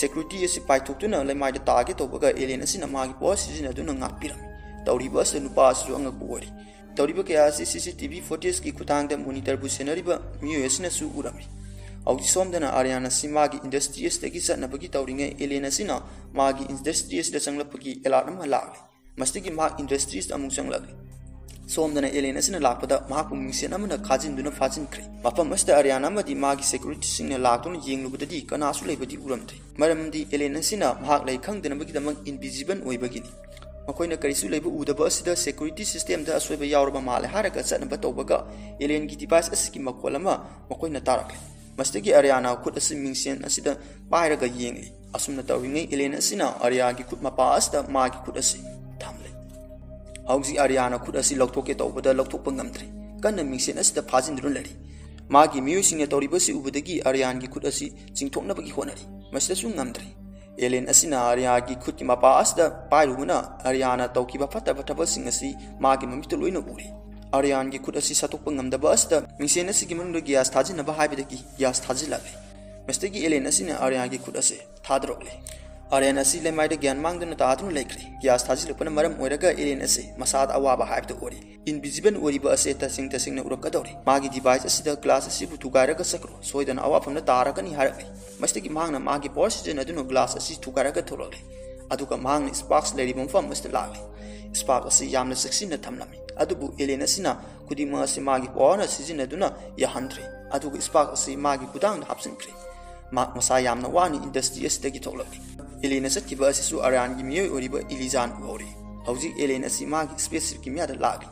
ꯁꯦꯀ꯭ꯌꯨꯔꯤꯇꯤ ꯑꯁꯤ ꯄꯥꯏꯊꯣꯛꯇꯨꯅ ꯂꯩꯃꯥꯏꯗ ꯇꯥꯒꯦ ꯇꯧꯕꯒ ꯑꯦꯂꯤꯌꯟ ꯑꯁꯤꯅ ꯃꯥꯒꯤ ꯄꯥꯋꯔ ꯁꯤꯖꯤꯟꯅꯗꯨꯅ ꯉꯥꯛꯄꯤꯔꯝꯃꯤ꯫ ꯇꯧꯔꯤꯕ ꯑꯁꯤꯗ ꯅꯨꯄꯥ ꯑꯁꯤꯁꯨ ꯑꯉꯛꯄ ꯑꯣꯏꯔꯤ꯫ ꯇꯧꯔꯤꯕ ꯀꯌꯥ ꯑꯁꯤ ꯁꯤ ꯁꯤ ꯇꯤ ꯚꯤ ꯐꯨꯇꯦꯖꯀꯤ ꯈꯨꯠꯊꯥꯡꯗ ꯃꯣꯅꯤꯇꯔꯕꯨ ꯁꯦꯟꯅꯔꯤꯕ ꯃꯤꯑꯣꯏ ꯑꯁꯤꯅꯁꯨ ꯎꯔꯝꯃꯤ꯫ ꯍꯧꯖꯤꯛ ꯁꯣꯝꯗꯅ ꯑꯥꯔꯤꯌꯥꯟ ꯑꯁꯤ ꯃꯥꯒꯤ ꯏꯟꯗꯁꯇ꯭ꯔꯤ ꯑꯁꯤꯗꯒꯤ ꯆꯠꯅꯕꯒꯤ ꯇꯧꯔꯤꯉꯩ ꯑꯦꯂꯤꯌꯟ ꯑꯁꯤꯅ ꯃꯥꯒꯤ ꯏꯟꯗꯁꯇ꯭ꯔꯤ ꯑꯁꯤꯗ ꯆꯪꯂꯛꯄꯒꯤ ꯑꯦꯂꯥꯔꯠ ꯑꯃ ꯂꯥꯛꯂꯤ꯫ ꯃꯁꯤꯗꯒꯤ ꯃꯍꯥꯛ ꯏꯟꯗꯁꯇ꯭ꯔꯤ ꯑꯁꯤꯗ ꯑꯃꯨꯛ ꯆꯪꯂꯛꯂꯤ꯫ ꯁꯣꯝꯗꯅ ꯑꯦꯂꯤꯌꯟ ꯑꯁꯤꯅ ꯂꯥꯛꯄꯗ ꯃꯍꯥꯛꯄꯨ ꯃꯤꯡꯁꯦꯟ ꯑꯃꯅ ꯈꯥꯖꯤꯟꯗꯨꯅ ꯐꯥꯖꯤꯟꯈ꯭ꯔꯦ꯫ ꯃꯐꯝ ꯑꯁꯤꯗ ꯑꯥꯔꯤꯌꯥꯟ ꯑꯃꯗꯤ ꯃꯥꯒꯤ ꯁꯦꯀ꯭ꯌꯨꯔꯤꯇꯤꯁꯤꯡꯅ ꯂꯥꯛꯇꯨꯅ ꯌꯦꯡꯂꯨꯕꯗꯗꯤ ꯀꯅꯥꯁꯨ ꯂꯩꯕꯗꯤ ꯎꯔꯝꯗ꯭ꯔꯦ, ꯃꯔꯝꯗꯤ ꯑꯦꯂꯤꯌꯟ ꯑꯁꯤꯅ ꯃꯍꯥꯛ ꯂꯩ ꯈꯪꯗꯅꯕꯒꯤꯗꯃꯛ ꯏꯟꯚꯤꯖꯤꯕꯜ ꯑꯣꯏꯕꯒꯤꯅꯤ꯫ ꯃꯈꯣꯏꯅ ꯀꯔꯤꯁꯨ ꯂꯩꯕ ꯎꯗꯕ ꯑꯁꯤꯗ ꯁꯦꯀ꯭ꯌꯨꯔꯤꯇꯤ ꯁꯤꯁꯇꯦꯝꯗ ꯑꯁꯣꯏꯕ ꯌꯥꯎꯔꯕ ꯃꯥꯜꯂꯦ ꯍꯥꯏꯔꯒ ꯆꯠꯅꯕ ꯇꯧꯕꯒ ꯑꯦꯂꯤꯌꯟꯒꯤ ꯗꯤꯚꯥꯏꯁ ꯑꯁꯤꯒꯤ ꯃꯈꯣꯜ ꯑꯃ ꯃꯈꯣꯏꯅ ꯇꯥꯔꯛꯂꯦ꯫ ꯃꯁꯤꯗꯒꯤ ꯑꯥꯔꯤꯌꯥꯅ ꯈꯨꯠ ꯑꯁꯤ ꯃꯤꯡꯁꯦꯟ ꯑꯁꯤꯗ ꯄꯥꯏꯔꯒ ꯌꯦꯡꯂꯤ꯫ ꯑꯁꯨꯝꯅ ꯇꯧꯔꯤꯉꯩ ꯑꯦꯂꯤꯌꯟ ꯑꯁꯤꯅ ꯑꯥꯔꯤꯌꯥꯒꯤ ꯈꯨꯠ ꯃꯄꯥ ꯑꯁꯤꯗ ꯃꯥꯒꯤ ꯈꯨꯠ ꯑꯁꯤ ꯊꯝꯂꯦ꯫ ꯍꯧꯖꯤꯛ ꯑꯥꯔꯤꯌꯥꯅ ꯈꯨꯠ ꯑꯁꯤ ꯂꯧꯊꯣꯛꯀꯦ ꯇꯧꯕꯗ ꯂꯧꯊꯣꯛꯄ ꯉꯝꯗ꯭ꯔꯦ꯫ ꯀꯟꯅ ꯃꯤꯡꯁꯦꯟ ꯑꯁꯤꯗ ꯐꯥꯖꯤꯟꯗꯨꯅ ꯂꯩꯔꯤ꯫ ꯃꯥꯒꯤ ꯃꯤꯑꯣꯏꯁꯤꯡꯅ ꯇꯧꯔꯤꯕꯁꯤ ꯎꯕꯗꯒꯤ ꯑꯥꯔꯤꯌꯥꯟꯒꯤ ꯈꯨꯠ ꯑꯁꯤ ꯆꯤꯡꯊꯣꯛꯅꯕꯒꯤ ꯍꯣꯠꯅꯔꯤ꯫ ꯃꯁꯤꯗꯁꯨ ꯉꯝꯗ꯭ꯔꯦ꯫ ꯑꯦꯂꯦꯟ ꯑꯁꯤꯅ ꯑꯥꯔꯌꯥꯒꯤ ꯈꯨꯠꯀꯤ ꯃꯄꯥ ꯑꯁꯤꯗ ꯄꯥꯏꯔꯨꯕꯅ ꯑꯥꯔꯌꯥꯅ ꯇꯧꯈꯤꯕ ꯐꯠꯇ ꯐꯠꯇꯕꯁꯤꯡ ꯑꯁꯤ ꯃꯥꯒꯤ ꯃꯃꯤꯠꯇ ꯂꯣꯏꯅ ꯎꯔꯤ꯫ ꯑꯥꯔꯌꯥꯟꯒꯤ ꯈꯨꯠ ꯑꯁꯤ ꯁꯠꯇꯣꯛꯄ ꯉꯝꯗꯕ ꯑꯁꯤꯗ ꯃꯤꯡꯁꯦꯟ ꯑꯁꯤꯒꯤ ꯃꯅꯨꯡꯗ ꯒ꯭ꯌꯥꯁ ꯊꯥꯖꯤꯟꯅꯕ ꯍꯥꯏꯕꯗꯒꯤ ꯒ꯭ꯌꯥꯁ ꯊꯥꯖꯤꯜꯂꯛꯂꯤ꯫ ꯃꯁꯤꯗꯒꯤ ꯑꯦꯂꯦꯟ ꯑꯁꯤꯅ ꯑꯥꯔꯌꯥꯒꯤ ꯈꯨꯠ ꯑꯁꯤ ꯊꯥꯗꯣꯔꯛꯂꯤ꯫ ꯑꯥꯔꯌꯥꯟ ꯑꯁꯤ ꯂꯩꯃꯥꯏꯗ ꯒ꯭ꯌꯥꯟ ꯃꯥꯡꯗꯨꯅ ꯇꯥꯗꯨꯅ ꯂꯩꯈ꯭ꯔꯦ꯫ ꯒ꯭ꯌꯥꯁ ꯊꯥꯖꯤꯜꯂꯛꯄꯅ ꯃꯔꯝ ꯑꯣꯏꯔꯒ ꯑꯦꯂꯦꯟ ꯑꯁꯤ ꯃꯁꯥꯗ ꯑꯋꯥꯕ ꯍꯥꯏꯕꯗꯨ ꯑꯣꯏꯔꯤ꯫ ꯏꯟꯚꯤꯖꯤꯕꯜ ꯑꯣꯏꯔꯤꯕ ꯑꯁꯤ ꯇꯁꯦꯡ ꯇꯁꯦꯡꯅ ꯎꯔꯛꯀꯗꯧꯔꯤ꯫ ꯃꯥꯒꯤ ꯗꯤꯚꯥꯏꯁ ꯑꯁꯤꯗ ꯒ꯭ꯂꯥꯁ ꯑꯁꯤꯕꯨ ꯊꯨꯒꯥꯏꯔꯒ ꯆꯠꯈ꯭ꯔꯣ, ꯁꯣꯏꯗꯅ ꯑꯋꯥꯐꯝꯗ ꯇꯥꯔꯒꯅꯤ ꯍꯥꯏꯔꯛꯂꯤ꯫ ꯃꯁꯤꯗꯒꯤ ꯃꯍꯥꯛꯅ ꯃꯥꯒꯤ ꯄꯋꯥꯔ ꯁꯤꯖꯤꯟꯅꯗꯨꯅ ꯒ꯭ꯂꯥꯁ ꯑꯁꯤ ꯊꯨꯒꯥꯏꯔꯒ ꯊꯣꯛꯂꯛꯂꯤ꯫ ꯑꯗꯨꯒ ꯃꯍꯥꯛꯅ ꯁ꯭ꯄꯥꯔꯛꯁ ꯂꯩꯔꯤꯕ ꯃꯐꯝ ꯑꯁꯤꯗ ꯂꯥꯛꯂꯤ꯫ ꯁ꯭ꯄꯥꯔꯛ ꯑꯁꯤ ꯌꯥꯝꯅ ꯆꯦꯛꯁꯤꯟꯅ ꯊꯝꯂꯝꯃꯤ, ꯑꯗꯨꯕꯨ ꯑꯦꯂꯦꯟ ꯑꯁꯤꯅ ꯈꯨꯗꯤꯡꯃꯛ ꯑꯁꯤ ꯃꯥꯒꯤ ꯄꯋꯥꯔꯅ ꯁꯤꯖꯤꯟꯅꯗꯨꯅ ꯌꯥꯍꯟꯗ꯭ꯔꯦ, ꯑꯗꯨꯒ ꯁ꯭ꯄꯥꯔꯛ ꯑꯁꯤ ꯃꯥꯒꯤ ꯈꯨꯗꯥꯡꯗ ꯍꯥꯞꯆꯤꯟꯈ꯭ꯔꯦ꯫ ꯃꯍꯥꯛ ꯃꯁꯥ ꯌꯥꯝꯅ ꯋꯥꯅ ꯏꯟꯗꯁꯇ꯭ꯔꯤ ꯑꯁꯤꯗꯒꯤ ꯊꯣꯛꯂꯛꯂꯤ꯫ ꯑꯦꯂꯦꯟꯅ ꯆꯠꯈꯤꯕ ꯑꯁꯤꯁꯨ ꯑꯥꯔꯌꯥꯟꯒꯤ ꯃꯤꯑꯣꯏ ꯑꯣꯏꯔꯤꯕ ꯏꯂꯤꯖꯥꯅ ꯎꯍꯧꯔꯤ꯫ ꯍꯧꯖꯤꯛ ꯑꯦꯂꯦꯟ ꯑꯁꯤ ꯃꯥꯒꯤ ꯁ꯭ꯄꯦꯁꯁꯤꯞꯀꯤ ꯃꯌꯥꯗ ꯂꯥꯛꯂꯤ꯫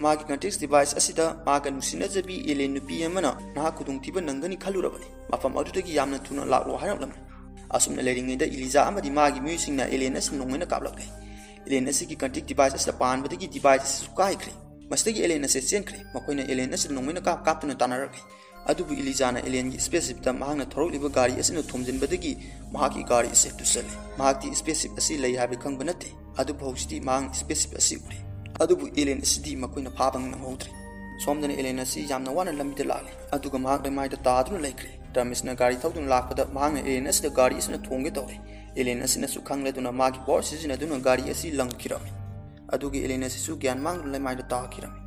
ꯃꯥꯒꯤ ꯀꯟꯇꯦꯛꯁ ꯗꯤꯚꯥꯏꯁ ꯑꯁꯤꯗ ꯃꯥꯒ ꯅꯨꯡꯁꯤꯅꯖꯕꯤ ꯑꯦꯂꯦꯟ ꯅꯨꯄꯤ ꯑꯃꯅ ꯅꯍꯥꯛ ꯈꯨꯗꯣꯡꯊꯤꯕ ꯅꯪꯒꯅꯤ ꯈꯜꯂꯨꯔꯕꯅꯤ, ꯃꯐꯝ ꯑꯗꯨꯗꯒꯤ ꯌꯥꯝꯅ ꯊꯨꯅ ꯂꯥꯛꯂꯣ ꯍꯥꯏꯔꯛꯂꯝꯃꯤ꯫ ꯑꯁꯨꯝꯅ ꯂꯩꯔꯤꯉꯩꯗ ꯏꯂꯤꯖꯥ ꯑꯃꯗꯤ ꯃꯥꯒꯤ ꯃꯤꯑꯣꯏꯁꯤꯡꯅ ꯑꯦꯂꯦꯟ ꯑꯁꯤꯗ ꯅꯣꯡꯃꯩꯅ ꯀꯥꯞꯂꯛꯂꯦ꯫ ꯑꯦꯂꯦꯟ ꯑꯁꯤꯒꯤ ꯀꯟꯇꯦꯛ ꯗꯤꯚꯥꯏꯁ ꯑꯁꯤꯗ ꯄꯥꯟꯕꯗꯒꯤ ꯗꯤꯚꯥꯏꯁ ꯑꯁꯤꯁꯨ ꯀꯥꯏꯈ꯭ꯔꯦ꯫ ꯃꯁꯤꯗꯒꯤ ꯑꯦꯂꯦꯟ ꯑꯁꯤ ꯆꯦꯟꯈ꯭ꯔꯦ꯫ ꯃꯈꯣꯏꯅ ꯑꯦꯂꯦꯟ ꯑꯁꯤꯗ ꯅꯣꯡꯃꯩꯅ ꯀꯥꯞ ꯀꯥꯞꯇꯨꯅ ꯇꯥꯟꯅꯔꯛꯂꯦ꯫ ꯑꯗꯨꯕꯨ ꯏꯂꯤꯖꯥꯅ ꯑꯦꯂꯦꯟꯒꯤ ꯁ꯭ꯄꯦꯁꯁꯤꯞꯇ ꯃꯍꯥꯛꯅ ꯊꯧꯔꯛꯂꯤꯕ ꯒꯥꯔꯤ ꯑꯁꯤꯅ ꯊꯣꯝꯖꯤꯟꯕꯗꯒꯤ ꯃꯍꯥꯛꯀꯤ ꯒꯥꯔꯤ ꯑꯁꯤ ꯇꯨꯁꯜꯂꯦ꯫ ꯃꯍꯥꯛꯇꯤ ꯁ꯭ꯄꯦꯁꯁꯤꯞ ꯑꯁꯤ ꯂꯩ ꯍꯥꯏꯕ ꯈꯪꯕ ꯅꯠꯇꯦ꯫ ꯑꯗꯨꯕꯨ ꯍꯧꯖꯤꯛꯇꯤ ꯃꯍꯥꯛꯅ ꯁ꯭ꯄꯦꯁꯁꯤꯞ ꯑꯁꯤ ꯎꯔꯦ꯫ ꯑꯗꯨꯕꯨ ꯑꯦꯂꯦꯟ ꯑꯁꯤꯗꯤ ꯃꯈꯣꯏꯅ ꯐꯥꯕ ꯅꯪꯍꯧꯗ꯭ꯔꯦ꯫ ꯁꯣꯝꯗꯅ ꯑꯦꯂꯦꯟ ꯑꯁꯤ ꯌꯥꯝꯅ ꯋꯥꯅ ꯂꯝꯕꯤꯗ ꯂꯥꯛꯂꯦ, ꯑꯗꯨꯒ ꯃꯍꯥꯛ ꯂꯩꯃꯥꯏꯗ ꯇꯥꯗꯨꯅ ꯂꯩꯈ꯭ꯔꯦ꯫ ꯇꯔꯃꯤꯁꯅ ꯒꯥꯔꯤ ꯊꯧꯗꯨꯅ ꯂꯥꯛꯄꯗ ꯃꯍꯥꯛꯅ ꯑꯦꯂꯦꯟ ꯑꯁꯤꯗ ꯒꯥꯔꯤ ꯑꯁꯤꯅ ꯊꯣꯝꯒꯦ ꯇꯧꯔꯦ꯫ ꯑꯦꯂꯦꯟ ꯑꯁꯤꯅꯁꯨ ꯈꯪꯂꯗꯨꯅ ꯃꯥꯒꯤ ꯄꯋꯥꯔ ꯁꯤꯖꯤꯟꯅꯗꯨꯅ ꯒꯥꯔꯤ ꯑꯁꯤ ꯂꯪꯈꯤꯔꯝꯃꯤ, ꯑꯗꯨꯒ ꯑꯦꯂꯦꯟ ꯑꯁꯤꯁꯨ ꯒ꯭ꯌꯥꯟ ꯃꯥꯡꯗꯨꯅ ꯂꯩꯃꯥꯏꯗ ꯇꯥꯈꯤꯔꯝꯃꯤ꯫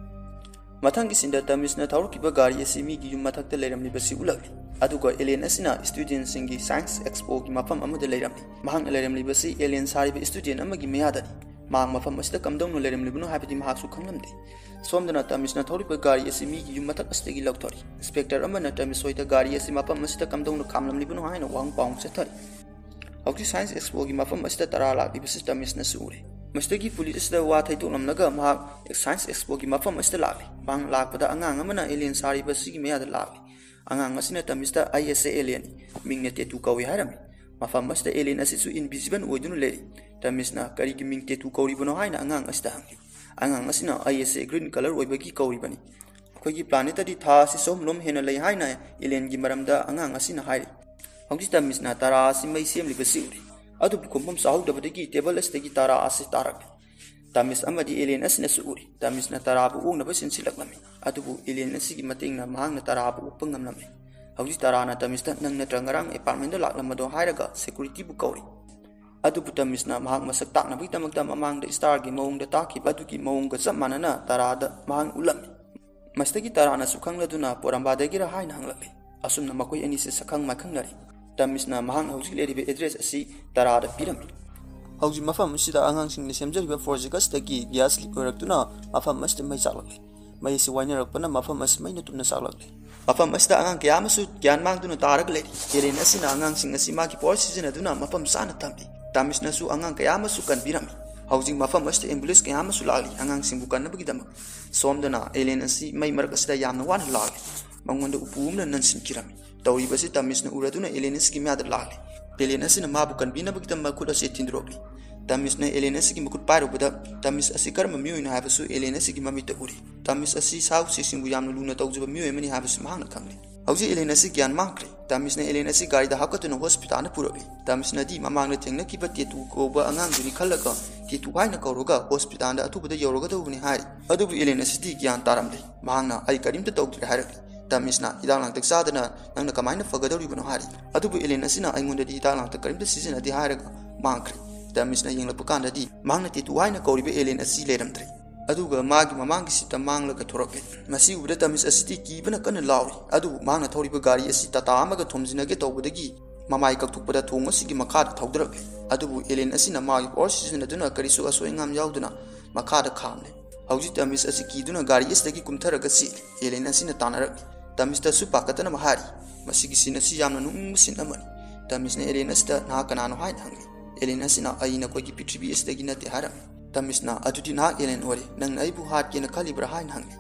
ꯃꯊꯪꯒꯤ ꯁꯤꯟꯗ ꯇꯔꯃꯤꯁꯅ ꯊꯧꯔꯛꯈꯤꯕ ꯒꯥꯔꯤ ꯑꯁꯤ ꯃꯤꯒꯤ ꯌꯨꯝ ꯃꯊꯛꯇ ꯂꯩꯔꯝꯂꯤꯕꯁꯤ ꯎꯠꯂꯛꯂꯤ, ꯑꯗꯨꯒ ꯑꯦꯂꯦꯟ ꯑꯁꯤꯅ ꯁ꯭ꯇꯨꯗꯦꯟꯠꯁꯤꯡꯒꯤ ꯁꯥꯏꯟꯁ ꯑꯦꯛꯁꯄꯣꯒꯤ ꯃꯐꯝ ꯑꯃꯗ ꯂꯩꯔꯝꯂꯤ꯫ ꯃꯍꯥꯛꯅ ꯂꯩꯔꯝꯂꯤꯕꯁꯤ ꯑꯦꯂꯦꯟ ꯁꯥꯔꯤꯕ ꯁ꯭ꯇꯨꯗꯦꯟꯠ ꯑꯃꯒꯤ ꯃꯌꯥꯗꯅꯤ꯫ ꯃꯍꯥꯛ ꯃꯐꯝ ꯑꯁꯤꯗ ꯀꯝꯗꯧꯅ ꯂꯩꯔꯝꯂꯤꯕꯅꯣ ꯍꯥꯏꯕꯗꯤ ꯃꯍꯥꯛꯁꯨ ꯈꯪꯂꯝꯗꯦ꯫ ꯁꯣꯝꯗꯅ ꯇꯔꯃꯤꯁꯅ ꯊꯧꯔꯤꯕ ꯒꯥꯔꯤ ꯑꯁꯤ ꯃꯤꯒꯤ ꯌꯨꯝ ꯃꯊꯛ ꯑꯁꯤꯗꯒꯤ ꯂꯧꯊꯣꯔꯤ꯫ ꯏꯟꯁꯄꯦꯛꯇꯔ ꯑꯃꯅ ꯇꯔꯃꯤꯁ ꯍꯣꯏꯗ ꯒꯥꯔꯤ ꯑꯁꯤ ꯃꯐꯝ ꯑꯁꯤꯗ ꯀꯝꯗꯧꯅ ꯈꯥꯝꯂꯝꯂꯤꯕꯅꯣ ꯍꯥꯏꯅ ꯋꯥꯍꯪ ꯄꯥꯎꯍꯪ ꯆꯠꯊꯔꯤ꯫ ꯍꯧꯖꯤꯛ ꯁꯥꯏꯟꯁ ꯑꯦꯛꯁꯄꯣꯒꯤ ꯃꯐꯝ ꯑꯁꯤꯗ ꯇꯔꯥ ꯂꯥꯛꯂꯤꯕꯁꯤ ꯇꯔꯃꯤꯁꯅꯁꯨ ꯎꯔꯦ꯫ ꯃꯁꯤꯗꯒꯤ ꯄꯨꯂꯤꯁ ꯑꯁꯤꯗ ꯋꯥ ꯊꯩꯗꯣꯛꯂꯝꯂꯒ ꯃꯍꯥꯛ ꯁꯥꯏꯟꯁ ꯑꯦꯛꯁꯄꯣꯒꯤ ꯃꯐꯝ ꯑꯁꯤꯗ ꯂꯥꯛꯂꯤ꯫ ꯃꯍꯥꯛ ꯂꯥꯛꯄꯗ ꯑꯉꯥꯡ ꯑꯃꯅ ꯑꯦꯂꯦꯟ ꯁꯥꯔꯤꯕ ꯑꯁꯤꯒꯤ ꯃꯌꯥꯗ ꯂꯥꯛꯂꯤ꯫ ꯑꯉꯥꯡ ꯑꯁꯤꯅ ꯇꯔꯃꯤꯁꯇ "I S A alien, ꯃꯤꯡꯅ ꯇꯦꯇꯨ ꯀꯧꯏ" ꯍꯥꯏꯔꯝꯃꯤ꯫ ꯃꯐꯝ ꯑꯁꯤꯗ ꯑꯦꯂꯦꯟ ꯑꯁꯤꯁꯨ ꯏꯟꯚꯤꯖꯤꯕꯜ ꯑꯣꯏꯗꯨꯅ ꯂꯩꯔꯤ꯫ ꯇꯔꯃꯤꯁꯅ "ꯀꯔꯤꯒꯤ ꯃꯤꯡ ꯇꯦꯇꯨ ꯀꯧꯔꯤꯕꯅꯣ?" ꯍꯥꯏꯅ ꯑꯉꯥꯡ ꯑꯁꯤꯗ ꯍꯪꯂꯤ꯫ ꯑꯉꯥꯡ ꯑꯁꯤꯅ "I S A green colour ꯑꯣꯏꯕꯒꯤ ꯀꯧꯔꯤꯕꯅꯤ꯫ ꯑꯩꯈꯣꯏꯒꯤ ꯄ꯭ꯂꯥꯅꯦꯠꯇꯗꯤ ꯊꯥ ꯑꯁꯤ ꯆꯍꯨꯝꯂꯣꯝ ꯍꯦꯟꯅ ꯂꯩ" ꯍꯥꯏꯅ ꯑꯦꯂꯦꯟꯒꯤ ꯃꯔꯝꯗ ꯑꯉꯥꯡ ꯑꯁꯤꯅ ꯍꯥꯏꯔꯤ꯫ ꯍꯧꯖꯤꯛ ꯇꯔꯃꯤꯁꯅ ꯇꯔꯥ ꯑꯁꯤ ꯃꯩ ꯁꯦꯝꯂꯤꯕꯁꯤ ꯎꯔꯤ꯫ ꯑꯗꯨꯕꯨ ꯈꯣꯡꯐꯝ ꯆꯥꯍꯧꯗꯕꯗꯒꯤ ꯇꯦꯕꯜ ꯑꯁꯤꯗꯒꯤ ꯇꯔꯥ ꯑꯁꯤ ꯇꯥꯔꯛꯂꯦ꯫ ꯇꯥꯃꯤꯁ ꯑꯃꯗꯤ ꯑꯦꯂꯤꯌꯟ ꯑꯁꯤꯅꯁꯨ ꯎꯔꯤ꯫ ꯇꯥꯃꯤꯁꯅ ꯇꯔꯥꯕꯨ ꯑꯣꯛꯅꯕ ꯆꯦꯟꯁꯤꯜꯂꯛꯂꯝꯃꯤ꯫ ꯑꯗꯨꯕꯨ ꯑꯦꯂꯤꯌꯟ ꯑꯁꯤꯒꯤ ꯃꯇꯦꯡꯅ ꯃꯍꯥꯛꯅ ꯇꯔꯥꯕꯨ ꯑꯣꯛꯄ ꯉꯝꯂꯝꯃꯤ꯫ ꯍꯧꯖꯤꯛ ꯇꯔꯥꯅ ꯇꯥꯃꯤꯁꯇ "ꯅꯪ ꯅꯠꯇ꯭ꯔ ꯉꯔꯥꯡ ꯑꯦꯄꯥꯔꯠꯃꯦꯟꯗ ꯂꯥꯛꯂꯝꯕꯗꯣ?" ꯍꯥꯏꯔꯒ ꯁꯦꯀꯨꯔꯤꯇꯤꯕꯨ ꯀꯧꯔꯤ꯫ ꯑꯗꯨꯕꯨ ꯇꯥꯃꯤꯁꯅ ꯃꯍꯥꯛ ꯃꯁꯛ ꯇꯥꯛꯅꯕꯒꯤꯗꯃꯛꯇ ꯃꯃꯥꯡꯗ ꯁ꯭ꯇꯥꯔꯒꯤ ꯃꯑꯣꯡꯗ ꯇꯥꯛꯈꯤꯕ ꯑꯗꯨꯒꯤ ꯃꯑꯣꯡꯒ ꯆꯞ ꯃꯥꯟꯅꯅ ꯇꯔꯥꯗ ꯃꯍꯥꯛꯅ ꯎꯠꯂꯝꯃꯤ꯫ ꯃꯁꯤꯗꯒꯤ ꯇꯔꯥꯅꯁꯨ ꯈꯪꯂꯗꯨꯅ "ꯄꯣꯔꯝꯕꯥꯗꯒꯤꯔ?" ꯍꯥꯏꯅ ꯍꯪꯂꯛꯂꯤ꯫ ꯑꯁꯨꯝꯅ ꯃꯈꯣꯏ ꯑꯅꯤꯁꯦ ꯁꯛꯈꯪ ꯃꯥꯏꯈꯪꯅꯔꯤ꯫ ꯇꯥꯃꯤꯁꯅ ꯃꯍꯥꯛꯅ ꯍꯧꯖꯤꯛ ꯂꯩꯔꯤꯕ ꯑꯦꯗ꯭ꯔꯦꯁ ꯑꯁꯤ ꯇꯔꯥꯗ ꯄꯤꯔꯝꯃꯤ꯫ ꯍꯧꯖꯤꯛ ꯃꯐꯝ ꯑꯁꯤꯗ ꯑꯉꯥꯡꯁꯤꯡꯅ ꯁꯦꯝꯖꯔꯤꯕ ꯄ꯭ꯔꯣꯖꯦꯛ ꯑꯁꯤꯗꯒꯤ ꯒ꯭ꯌꯥꯁ ꯂꯤꯛ ꯑꯣꯏꯔꯛꯇꯨꯅ ꯃꯐꯝ ꯑꯁꯤꯗ ꯃꯩ ꯆꯥꯛꯂꯛꯂꯤ꯫ ꯃꯩ ꯑꯁꯤ ꯋꯥꯏꯅꯔꯛꯄꯅ ꯃꯐꯝ ꯑꯁꯤ ꯃꯩꯅ ꯇꯨꯝꯅ ꯆꯥꯛꯂꯛꯂꯤ꯫ ꯃꯐꯝ ꯑꯁꯤꯗ ꯑꯉꯥꯡ ꯀꯌꯥ ꯑꯃꯁꯨ ꯒ꯭ꯌꯥꯟ ꯃꯥꯡꯗꯨꯅ ꯇꯥꯔꯒ ꯂꯩꯔꯤ꯫ ꯑꯦꯂꯤꯌꯟ ꯑꯁꯤꯅ ꯑꯉꯥꯡꯁꯤꯡ ꯑꯁꯤ ꯃꯥꯒꯤ ꯄꯋꯥꯔ ꯁꯤꯖꯤꯟꯅꯗꯨꯅ ꯃꯐꯝ ꯆꯥꯅ ꯊꯝꯂꯤ꯫ ꯇꯥꯃꯤꯁꯅꯁꯨ ꯑꯉꯥꯡ ꯀꯌꯥ ꯑꯃꯁꯨ ꯀꯟꯕꯤꯔꯝꯃꯤ꯫ ꯍꯧꯖꯤꯛ ꯃꯐꯝ ꯑꯁꯤꯗ ꯑꯦꯝꯕꯨꯂꯦꯟꯁ ꯀꯌꯥ ꯑꯃꯁꯨ ꯂꯥꯛꯂꯤ꯫ ꯑꯉꯥꯡꯁꯤꯡꯕꯨ ꯀꯟꯅꯕꯒꯤꯗꯃꯛ꯫ ꯁꯣꯝꯗꯅ ꯑꯦꯂꯤꯌꯟ ꯑꯁꯤ ꯃꯩ ꯃꯔꯛ ꯑꯁꯤꯗ ꯌꯥꯝꯅ ꯋꯥꯅ ꯂꯥꯛꯂꯤ꯫ ꯃꯉꯣꯟꯗ ꯎꯄꯨ ꯑꯃꯅ ꯅꯟꯁꯤꯟꯈꯤꯔꯝꯃꯤ꯫ ꯇꯧꯔꯤꯕꯁꯤ ꯇꯥꯃꯤꯁꯅ ꯎꯔꯗꯨꯅ ꯑꯦꯂꯤꯌꯟ ꯑꯁꯤꯒꯤ ꯃꯌꯥꯗ ꯂꯥꯛꯂꯤ꯫ ꯑꯦꯂꯤꯌꯟ ꯑꯁꯤꯅ ꯃꯥꯕꯨ ꯀꯟꯕꯤꯅꯕꯒꯤꯗꯃꯛ ꯃꯈꯨꯠ ꯑꯁꯤ ꯊꯤꯟꯗꯣꯔꯛꯂꯤ꯫ ꯇꯥꯃꯤꯁꯅ ꯑꯦꯂꯤꯌꯟ ꯑꯁꯤꯒꯤ ꯃꯈꯨꯠ ꯄꯥꯏꯔꯨꯕꯗ ꯇꯥꯃꯤꯁ ꯑꯁꯤ ꯀꯔꯝꯕ ꯃꯤꯑꯣꯏꯅꯣ ꯍꯥꯏꯕꯁꯨ ꯑꯦꯂꯤꯌꯟ ꯑꯁꯤꯒꯤ ꯃꯃꯤꯠꯇ ꯎꯔꯤ꯫ ꯇꯥꯃꯤꯁ ꯑꯁꯤ ꯁꯥ ꯎꯆꯦꯛꯁꯤꯡꯕꯨ ꯌꯥꯝꯅ ꯂꯨꯅ ꯇꯧꯖꯕ ꯃꯤꯑꯣꯏ ꯑꯃꯅꯤ ꯍꯥꯏꯕꯁꯤ ꯃꯍꯥꯛꯅ ꯈꯪꯂꯤ꯫ ꯍꯧꯖꯤꯛ ꯑꯦꯂꯤꯌꯟ ꯑꯁꯤ ꯒ꯭ꯌꯥꯟ ꯃꯥꯡꯈ꯭ꯔꯦ꯫ ꯇꯥꯃꯤꯁꯅ ꯑꯦꯂꯤꯌꯟ ꯑꯁꯤ ꯒꯥꯔꯤꯗ ꯍꯥꯞꯀꯠꯇꯨꯅ ꯍꯣꯁꯄꯤꯇꯥꯜꯗ ꯄꯨꯔꯛꯂꯤ꯫ ꯇꯥꯃꯤꯁꯅꯗꯤ ꯃꯃꯥꯡꯗ ꯊꯦꯡꯅꯈꯤꯕ ꯇꯦꯇꯨ ꯀꯧꯕ ꯑꯉꯥꯡꯗꯨꯅꯤ ꯈꯜꯂꯒ ꯇꯦꯇꯨ ꯍꯥꯏꯅ ꯀꯧꯔꯒ ꯍꯣꯁꯄꯤꯇꯥꯜꯗ ꯑꯊꯨꯕꯗ ꯌꯧꯔꯒꯗꯧꯕꯅꯤ ꯍꯥꯏꯔꯤ꯫ ꯑꯗꯨꯕꯨ ꯑꯦꯂꯤꯌꯟ ꯑꯁꯤꯗꯤ ꯒ꯭ꯌꯥꯟ ꯇꯥꯔꯝꯗꯦ꯫ ꯃꯍꯥꯛꯅ "ꯑꯩ ꯀꯔꯤꯝꯇ ꯇꯧꯗ꯭ꯔꯦ" ꯍꯥꯏꯔꯛꯂꯤ꯫ ꯇꯥꯃꯤꯁꯅ "ꯍꯤꯗꯥꯛ ꯂꯥꯡꯊꯛ ꯆꯥꯗꯅ ꯅꯪꯅ ꯀꯃꯥꯏꯅ ꯐꯒꯗꯧꯔꯤꯕꯅꯣ?" ꯍꯥꯏꯔꯤ꯫ ꯑꯗꯨꯕꯨ ꯑꯦꯂꯤꯌꯟ ꯑꯁꯤꯅ "ꯑꯩꯉꯣꯟꯗꯗꯤ ꯍꯤꯗꯥꯛ ꯂꯥꯡꯊꯛ ꯀꯔꯤꯝꯇ ꯁꯤꯖꯤꯟꯅꯗꯦ" ꯍꯥꯏꯔꯒ ꯃꯥꯡꯈ꯭ꯔꯦ꯫ ꯇꯥꯃꯤꯁꯅ ꯌꯦꯡꯂꯛꯄ ꯀꯥꯟꯗꯗꯤ ꯃꯍꯥꯛꯅ ꯇꯦꯇꯨ ꯍꯥꯏꯅ ꯀꯧꯔꯤꯕ ꯑꯦꯂꯤꯌꯟ ꯑꯁꯤ ꯂꯩꯔꯝꯗ꯭ꯔꯦ꯫ ꯑꯗꯨꯒ ꯃꯥꯒꯤ ꯃꯃꯥꯡꯒꯤ ꯁꯤꯠꯇ ꯃꯥꯡꯂꯒ ꯊꯣꯔꯛꯂꯦ꯫ ꯃꯁꯤ ꯎꯕꯗ ꯇꯥꯃꯤꯁ ꯑꯁꯤꯗꯤ ꯀꯤꯕꯅ ꯀꯟꯅ ꯂꯥꯎꯔꯤ꯫ ꯑꯗꯨꯕꯨ ꯃꯍꯥꯛꯅ ꯊꯧꯔꯤꯕ ꯒꯥꯔꯤ ꯑꯁꯤ ꯇꯥꯇꯥ ꯑꯃꯒ ꯊꯣꯝꯖꯤꯟꯅꯒꯦ ꯇꯧꯕꯗꯒꯤ ꯃꯃꯥꯏ ꯀꯛꯊꯣꯛꯄꯗ ꯊꯣꯡ ꯑꯁꯤꯒꯤ ꯃꯈꯥꯗ ꯊꯧꯗꯔꯛꯂꯦ꯫ ꯑꯗꯨꯕꯨ ꯑꯦꯂꯤꯌꯟ ꯑꯁꯤꯅ ꯃꯥꯒꯤ ꯄꯋꯥꯔ ꯁꯤꯖꯤꯟꯅꯗꯨꯅ ꯀꯔꯤꯁꯨ ꯑꯁꯣꯏ ꯑꯉꯥꯝ ꯌꯥꯎꯗꯅ ꯃꯈꯥꯗ ꯈꯥꯝꯂꯦ꯫ ꯍꯧꯖꯤꯛ ꯇꯥꯃꯤꯁ ꯑꯁꯤ ꯀꯤꯗꯨꯅ ꯒꯥꯔꯤ ꯑꯁꯤꯗꯒꯤ ꯀꯨꯝꯊꯔꯒ ꯆꯦꯜꯂꯤ꯫ ꯑꯦꯂꯤꯌꯟ ꯑꯁꯤꯅ ꯇꯥꯟꯅꯔꯛꯂꯤ꯫ ꯇꯥꯃꯤꯁꯇꯁꯨ ꯄꯥꯈꯠꯇꯅꯕ ꯍꯥꯏꯔꯤ꯫ ꯃꯁꯤꯒꯤ ꯁꯤꯟ ꯑꯁꯤ ꯌꯥꯝꯅ ꯅꯣꯛꯅꯤꯡꯕ ꯁꯤꯟ ꯑꯃꯅꯤ꯫ ꯇꯥꯃꯤꯁꯅ ꯑꯦꯂꯤꯌꯟ ꯑꯁꯤꯗ "ꯅꯍꯥꯛ ꯀꯅꯥꯅꯣ?" ꯍꯥꯏꯅ ꯍꯪꯂꯤ꯫ ꯑꯦꯂꯤꯌꯟ ꯑꯁꯤꯅ "ꯑꯩ ꯅꯈꯣꯏꯒꯤ ꯄ꯭ꯔꯤꯊꯤꯕꯤ ꯑꯁꯤꯗꯒꯤ ꯅꯠꯇꯦ" ꯍꯥꯏꯔꯝꯃꯤ꯫ ꯇꯥꯃꯤꯁꯅ "ꯑꯗꯨꯗꯤ ꯅꯍꯥꯛ ꯑꯦꯂꯤꯌꯟ ꯑꯣꯏꯔꯦ, ꯅꯪꯅ ꯑꯩꯕꯨ ꯍꯥꯠꯀꯦꯅ ꯈꯜꯂꯤꯕ꯭ꯔꯥ?" ꯍꯥꯏꯅ ꯍꯪꯂꯤ꯫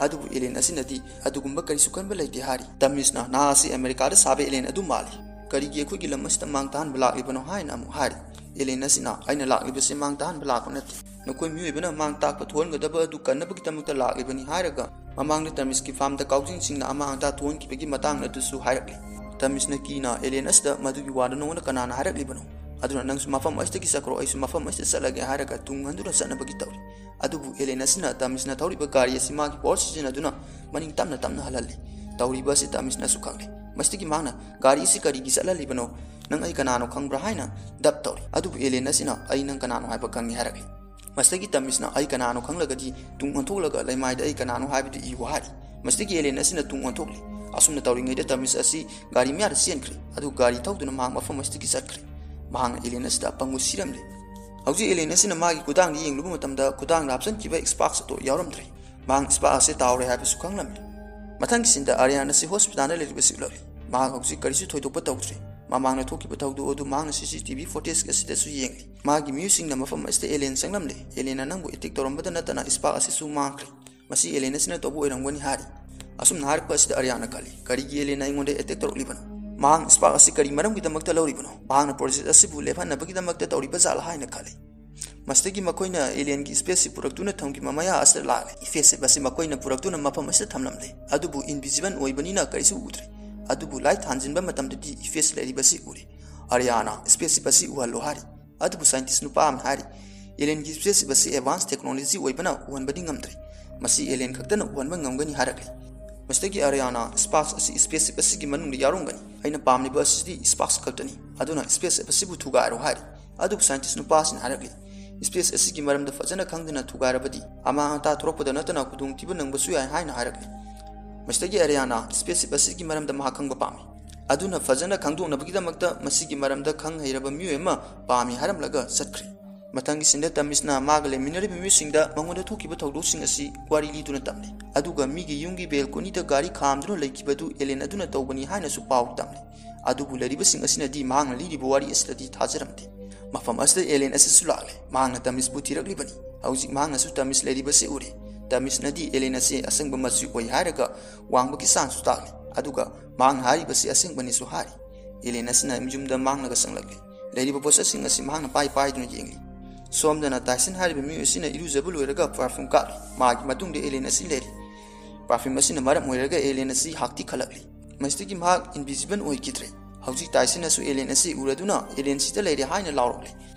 ꯑꯗꯨꯕꯨ ꯑꯦꯂꯤꯌꯟ ꯑꯁꯤꯅꯗꯤ "ꯑꯗꯨꯒꯨꯝꯕ ꯀꯔꯤꯁꯨ ꯈꯟꯕ ꯂꯩꯇꯦ" ꯍꯥꯏꯔꯤ꯫ ꯇꯥꯃꯤꯁꯅ "ꯅꯍꯥꯛ ꯑꯁꯤ ꯑꯃꯦꯔꯤꯀꯥꯗ ꯁꯥꯕ ꯑꯦꯂꯤꯌꯟ ꯑꯗꯨ ꯃꯥꯜꯂꯤ꯫ ꯀꯔꯤꯒꯤ ꯑꯩꯈꯣꯏꯒꯤ ꯂꯝ ꯑꯁꯤꯗ ꯃꯥꯡ ꯇꯥꯍꯟꯕ ꯂꯥꯛꯂꯤꯕꯅꯣ?" ꯍꯥꯏꯅ ꯑꯃꯨꯛ ꯍꯥꯏꯔꯤ꯫ ꯑꯦꯂꯤꯌꯟ ꯑꯁꯤꯅ "ꯑꯩꯅ ꯂꯥꯛꯂꯤꯕꯁꯤ ꯃꯥꯡ ꯇꯥꯍꯟꯕ ꯂꯥꯛꯄ ꯅꯠꯇꯦ꯫ ꯅꯈꯣꯏ ꯃꯤꯑꯣꯏꯕꯅ ꯃꯥꯡ ꯇꯥꯛꯄ ꯊꯣꯛꯍꯟꯒꯗꯕ ꯑꯗꯨ ꯀꯟꯅꯕꯒꯤꯗꯃꯛꯇ ꯂꯥꯛꯂꯤꯕꯅꯤ" ꯍꯥꯏꯔꯒ ꯃꯃꯥꯡꯗ ꯇꯥꯃꯤꯁꯀꯤ ꯐꯥꯔꯝꯗ ꯀꯥꯎꯖꯤꯡꯁꯤꯡꯅ ꯑꯃꯥꯡ ꯑꯇꯥ ꯊꯣꯛꯍꯟꯈꯤꯕꯒꯤ ꯃꯇꯥꯡ ꯑꯗꯨꯁꯨ ꯍꯥꯏꯔꯛꯂꯤ꯫ ꯇꯥꯃꯤꯁꯅ ꯀꯤꯅ ꯑꯦꯂꯤꯌꯟ ꯑꯁꯤꯗ "ꯃꯗꯨꯒꯤ ꯋꯥꯗꯨ ꯅꯉꯣꯟꯗ ꯀꯅꯥꯅ ꯍꯥꯏꯔꯛꯂꯤꯕꯅꯣ?" ꯑꯗꯨꯅ ꯅꯪꯁꯨ ꯃꯐꯝ ꯑꯁꯤꯗꯒꯤ ꯆꯠꯈ꯭ꯔꯣ, ꯑꯩꯁꯨ ꯃꯐꯝ ꯑꯁꯤꯗ ꯆꯠꯂꯒꯦ" ꯍꯥꯏꯔꯒ ꯇꯨꯡ ꯍꯟꯗꯨꯅ ꯆꯠꯅꯕꯒꯤ ꯇꯧꯔꯤ꯫ ꯑꯗꯨꯕꯨ alien ꯑꯁꯤꯅ ꯇꯥꯃꯤꯁꯅ ꯊꯧꯔꯤꯕ ꯒꯥꯔꯤ ꯑꯁꯤ ꯃꯥꯒꯤ power ꯁꯤꯖꯤꯟꯅꯗꯨꯅ ꯃꯅꯤꯡ ꯇꯞꯅ ꯇꯞꯅ ꯍꯜꯍꯜꯂꯤ꯫ ꯇꯧꯔꯤꯕ ꯑꯁꯤ ꯇꯥꯃꯤꯁꯅꯁꯨ ꯈꯪꯂꯦ꯫ ꯃꯁꯤꯗꯒꯤ ꯃꯍꯥꯛꯅ "ꯒꯥꯔꯤ ꯑꯁꯤ ꯀꯔꯤꯒꯤ ꯆꯠꯍꯜꯂꯤꯕꯅꯣ? ꯅꯪ ꯑꯩ ꯀꯅꯥꯅꯣ ꯈꯪꯕ꯭ꯔꯥ?" ꯍꯥꯏꯅ ꯗꯞ ꯇꯧꯔꯤ꯫ ꯑꯗꯨꯕꯨ alien ꯑꯁꯤꯅ "ꯑꯩ ꯅꯪ ꯀꯅꯥꯅꯣ ꯍꯥꯏꯕ ꯈꯪꯉꯤ" ꯍꯥꯏꯔꯛꯂꯤ꯫ ꯃꯁꯤꯗꯒꯤ ꯇꯥꯃꯤꯁꯅ "ꯑꯩ ꯀꯅꯥꯅꯣ ꯈꯪꯂꯒꯗꯤ ꯇꯨꯡ ꯑꯣꯟꯊꯣꯛꯂꯒ ꯂꯩꯃꯥꯏꯗ ꯑꯩ ꯀꯅꯥꯅꯣ ꯍꯥꯏꯕꯗꯨ ꯏꯌꯨ" ꯍꯥꯏꯔꯤ꯫ ꯃꯁꯤꯗꯒꯤ alien ꯑꯁꯤꯅ ꯇꯨꯡ ꯑꯣꯟꯊꯣꯛꯂꯤ꯫ ꯑꯁꯨꯝꯅ ꯇꯧꯔꯤꯉꯩꯗ ꯇꯥꯃꯤꯁ ꯑꯁꯤ ꯒꯥꯔꯤ ꯃꯌꯥꯗ ꯆꯦꯟꯈ꯭ꯔꯦ꯫ ꯑꯗꯨ ꯒꯥꯔꯤ ꯊꯧꯗꯨꯅ ꯃꯍꯥꯛ ꯃꯐꯝ ꯑꯁꯤꯗꯒꯤ ꯆꯠꯈ꯭ꯔꯦ꯫ ꯃꯍꯥꯛꯅ alien ꯑꯁꯤꯗ ꯑꯄꯪꯕ ꯁꯤꯔꯝꯂꯦ꯫ ꯍꯧꯖꯤꯛ alien ꯑꯁꯤꯅ ꯃꯥꯒꯤ ꯈꯨꯗꯥꯡꯗ ꯌꯦꯡꯂꯨꯕ ꯃꯇꯝꯗ ꯈꯨꯗꯥꯡꯗ ꯍꯥꯞꯆꯤꯟꯈꯤꯕ sparks ꯑꯗꯨ ꯌꯥꯎꯔꯝꯗ꯭ꯔꯦ꯫ ꯃꯍꯥꯛ sparks ꯑꯁꯤ ꯇꯥꯍꯧꯔꯦ ꯍꯥꯏꯕꯁꯨ ꯈꯪꯂꯝꯃꯤ꯫ ꯃꯊꯪꯒꯤ ꯁꯤꯟꯗ ꯑꯔꯤꯌꯥꯟ ꯑꯁꯤ ꯍꯣꯁꯄꯤꯇꯥꯜꯗ ꯂꯩꯔꯤꯕꯁꯤ ꯎꯠꯂꯛꯂꯤ꯫ ꯃꯍꯥꯛ ꯍꯧꯖꯤꯛ ꯀꯔꯤꯁꯨ ꯊꯣꯏꯗꯣꯛꯄ ꯇꯧꯗ꯭ꯔꯤ꯫ ꯃꯃꯥꯡꯗ ꯊꯣꯛꯈꯤꯕ ꯊꯧꯗꯣꯛ ꯑꯗꯨ ꯃꯍꯥꯛꯅ CCTV footage ꯑꯁꯤꯗꯁꯨ ꯌꯦꯡꯂꯤ꯫ ꯃꯥꯒꯤ ꯃꯤꯑꯣꯏꯁꯤꯡꯅ ꯃꯐꯝ ꯑꯁꯤꯗ alien ꯆꯪꯂꯝꯂꯦ꯫ Alien ꯅ ꯅꯪꯕꯨ attack ꯇꯧꯔꯝꯕꯗ ꯅꯠꯇꯅ spark ꯑꯁꯤꯁꯨ ꯃꯥꯡꯈ꯭ꯔꯦ꯫ ꯃꯁꯤ alien ꯑꯁꯤꯅ ꯇꯧꯕ ꯑꯣꯏꯔꯝꯒꯅꯤ ꯍꯥꯏꯔꯤ꯫ ꯑꯁꯨꯝꯅ ꯍꯥꯏꯔꯛꯄ ꯑꯁꯤꯗ ꯑꯔꯤꯌꯥꯟꯅ ꯈꯜꯂꯤ, "ꯀꯔꯤꯒꯤ alien ꯅ ꯑꯩꯉꯣꯟꯗ attack ꯇꯧꯔꯛꯂꯤꯕꯅꯣ? ꯃꯍꯥꯛꯅ spark ꯑꯁꯤ ꯀꯔꯤ ꯃꯔꯝꯒꯤꯗꯃꯛꯇ ꯂꯧꯔꯤꯕꯅꯣ? ꯃꯍꯥꯛꯅ project ꯑꯁꯤꯕꯨ ꯂꯦꯞꯍꯟꯅꯕꯒꯤꯗꯃꯛꯇ ꯇꯧꯔꯤꯕ ꯖꯥꯠꯂꯥ?" ꯍꯥꯏꯅ ꯈꯜꯂꯤ꯫ ꯃꯁꯤꯗꯒꯤ ꯃꯈꯣꯏꯅ alien ꯒꯤ spaceship ꯄꯨꯔꯛꯇꯨꯅ ꯊꯝꯈꯤꯕ ꯃꯌꯥ ꯑꯁꯤꯗ ꯂꯥꯛꯂꯦ꯫ Spaceship ꯑꯁꯤ ꯃꯈꯣꯏꯅ ꯄꯨꯔꯛꯇꯨꯅ ꯃꯐꯝ ꯑꯁꯤꯗ ꯊꯝꯂꯝꯂꯦ꯫ ꯑꯗꯨꯕꯨ invisible ꯑꯣꯏꯕꯅꯤꯅ ꯀꯔꯤꯁꯨ ꯎꯗ꯭ꯔꯦ꯫ ꯑꯗꯨꯕꯨ light ꯊꯥꯟꯖꯤꯟꯕ ꯃꯇꯝꯗꯗꯤ spaceship ꯂꯩꯔꯤꯕꯁꯤ ꯎꯔꯦ꯫ ꯑꯔꯤꯌꯥꯅ spaceship ꯑꯁꯤ ꯎꯍꯜꯂꯣ ꯍꯥꯏꯔꯤ꯫ ꯑꯗꯨꯕꯨ scientist ꯅꯨꯄꯥ ꯑꯃꯅ ꯍꯥꯏꯔꯤ, "Alien ꯒꯤ spaceship ꯑꯁꯤ advanced technology ꯑꯣꯏꯕꯅ ꯎꯍꯟꯕꯗꯤ ꯉꯝꯗ꯭ꯔꯦ꯫ ꯃꯁꯤ alien ꯈꯛꯇꯅ ꯎꯍꯟꯕ ꯉꯝꯒꯅꯤ" ꯍꯥꯏꯔꯛꯂꯤ꯫ ꯃꯁꯤꯗꯒꯤ ꯑꯔꯤꯌꯥꯅ, "Sparks ꯑꯁꯤ spaceship ꯑꯁꯤꯒꯤ ꯃꯅꯨꯡꯗ ꯌꯥꯎꯔꯝꯒꯅꯤ꯫ ꯑꯩꯅ ꯄꯥꯝꯂꯤꯕ ꯑꯁꯤꯗꯤ sparks ꯈꯛꯇꯅꯤ꯫ ꯑꯗꯨꯅ spaceship ꯑꯁꯤꯕꯨ ꯊꯨꯒꯥꯏꯔꯣ" ꯍꯥꯏꯔꯤ꯫ ꯑꯗꯨꯕꯨ scientist ꯅꯨꯄꯥꯁꯤꯅ ꯍꯥꯏꯔꯛꯂꯤ, "Space ꯑꯁꯤꯒꯤ ꯃꯔꯝꯗ ꯐꯖꯅ ꯈꯪꯗꯅ ꯊꯨꯒꯥꯏꯔꯕꯗꯤ ꯑꯃꯥꯡ ꯑꯇꯥ ꯊꯣꯛꯂꯛꯄꯗ ꯅꯠꯇꯅ ꯈꯨꯗꯣꯡꯊꯤꯕ ꯅꯪꯕꯁꯨ ꯌꯥꯏ" ꯍꯥꯏꯅ ꯍꯥꯏꯔꯛꯂꯤ꯫ ꯃꯁꯤꯗꯒꯤ ꯑꯔꯤꯌꯥꯅ spaceship ꯑꯁꯤꯒꯤ ꯃꯔꯝꯗ ꯃꯍꯥꯛ ꯈꯪꯕ ꯄꯥꯝꯃꯤ꯫ ꯑꯗꯨꯅ ꯐꯖꯅ ꯈꯪꯗꯣꯛꯅꯕꯒꯤꯗꯃꯛꯇ ꯃꯁꯤꯒꯤ ꯃꯔꯝꯗ ꯈꯪ ꯍꯩꯔꯕ ꯃꯤꯑꯣꯏ ꯑꯃ ꯄꯥꯝꯃꯤ ꯍꯥꯏꯔꯝꯂꯒ ꯆꯠꯈ꯭ꯔꯦ꯫ ꯃꯊꯪꯒꯤ ꯁꯤꯟꯗ ꯇꯥꯃꯤꯁꯅ ꯃꯥꯒ ꯂꯩꯃꯤꯟꯅꯔꯤꯕ ꯃꯤꯑꯣꯏꯁꯤꯡꯗ ꯃꯉꯣꯟꯗ ꯊꯣꯛꯈꯤꯕ ꯊꯧꯗꯣꯛꯁꯤꯡ ꯑꯁꯤ ꯋꯥꯔꯤ ꯂꯤꯗꯨꯅ ꯇꯝꯂꯤ꯫ ꯑꯗꯨꯒ ꯃꯤꯒꯤ ꯌꯨꯝꯒꯤ balcony ꯗ ꯒꯥꯔꯤ ꯈꯥꯝꯗꯨꯅ ꯂꯩꯈꯤꯕꯗꯨ alien ꯑꯗꯨꯅ ꯇꯧꯕꯅꯤ ꯍꯥꯏꯅꯁꯨ ꯄꯥꯎ ꯇꯝꯂꯤ꯫ ꯑꯗꯨꯕꯨ ꯂꯩꯔꯤꯕꯁꯤꯡ ꯑꯁꯤꯅꯗꯤ ꯃꯍꯥꯛꯅ ꯂꯤꯔꯤꯕ ꯋꯥꯔꯤ ꯑꯁꯤꯗꯗꯤ ꯊꯥꯖꯔꯝꯗꯦ꯫ ꯃꯐꯝ ꯑꯁꯤꯗ alien ꯑꯁꯤꯁꯨ ꯂꯥꯛꯂꯦ꯫ ꯃꯍꯥꯛꯅ ꯇꯥꯃꯤꯁꯄꯨ ꯊꯤꯔꯛꯂꯤꯕꯅꯤ꯫ ꯍꯧꯖꯤꯛ ꯃꯍꯥꯛꯅꯁꯨ ꯇꯥꯃꯤꯁ ꯂꯩꯔꯤꯕꯁꯤ ꯎꯔꯦ꯫ ꯇꯥꯃꯤꯁꯅꯗꯤ alien ꯑꯁꯤ ꯑꯁꯪꯕ ꯃꯆꯨ ꯑꯣꯏ ꯍꯥꯏꯔꯒ ꯋꯥꯡꯕꯒꯤ ꯆꯥꯡꯁꯨ ꯇꯥꯛꯂꯤ꯫ ꯑꯗꯨꯒ ꯃꯍꯥꯛꯅ ꯍꯥꯏꯔꯤꯕꯁꯤ ꯑꯁꯦꯡꯕꯅꯤꯁꯨ ꯍꯥꯏꯔꯤ꯫ Alien ꯑꯁꯤꯅ ꯌꯨꯝꯗ ꯃꯥꯡꯂꯒ ꯆꯪꯂꯛꯂꯤ꯫ ꯂꯩꯔꯤꯕ ꯄꯣꯠꯁꯛꯁꯤꯡ ꯑꯁꯤ ꯃꯍꯥꯛꯅ ꯄꯥꯏ ꯄꯥꯏꯗꯨꯅ ꯌꯦꯡꯂꯤ꯫ ꯁꯣꯝꯗꯅ ꯇꯥꯏꯁꯟ ꯍꯥꯏꯔꯤꯕ ꯃꯤꯑꯣꯏ ꯑꯁꯤꯅ ꯏꯔꯨꯖꯕ ꯂꯣꯏꯔꯒ perfume ꯀꯥꯞꯂꯤ꯫ ꯃꯥꯒꯤ ꯃꯇꯨꯡꯗ alien ꯑꯁꯤ ꯂꯩꯔꯤ꯫ Perfume ꯑꯁꯤꯅ ꯃꯔꯝ ꯑꯣꯏꯔꯒ alien ꯑꯁꯤ ꯍꯥꯛꯇꯤ ꯈꯜꯂꯛꯂꯤ꯫ ꯃꯁꯤꯗꯒꯤ ꯃꯍꯥꯛ invisible ꯑꯣꯏꯈꯤꯗ꯭ꯔꯦ꯫ ꯍꯧꯖꯤꯛ ꯇꯥꯏꯁꯟꯅꯁꯨ ꯑꯦꯂꯦꯟ ꯑꯁꯤ ꯎꯔꯗꯨꯅ "ꯑꯦꯂꯦꯟ ꯁꯤꯗ ꯂꯩꯔꯦ" ꯍꯥꯏꯅ ꯂꯥꯎꯔꯛꯂꯦ꯫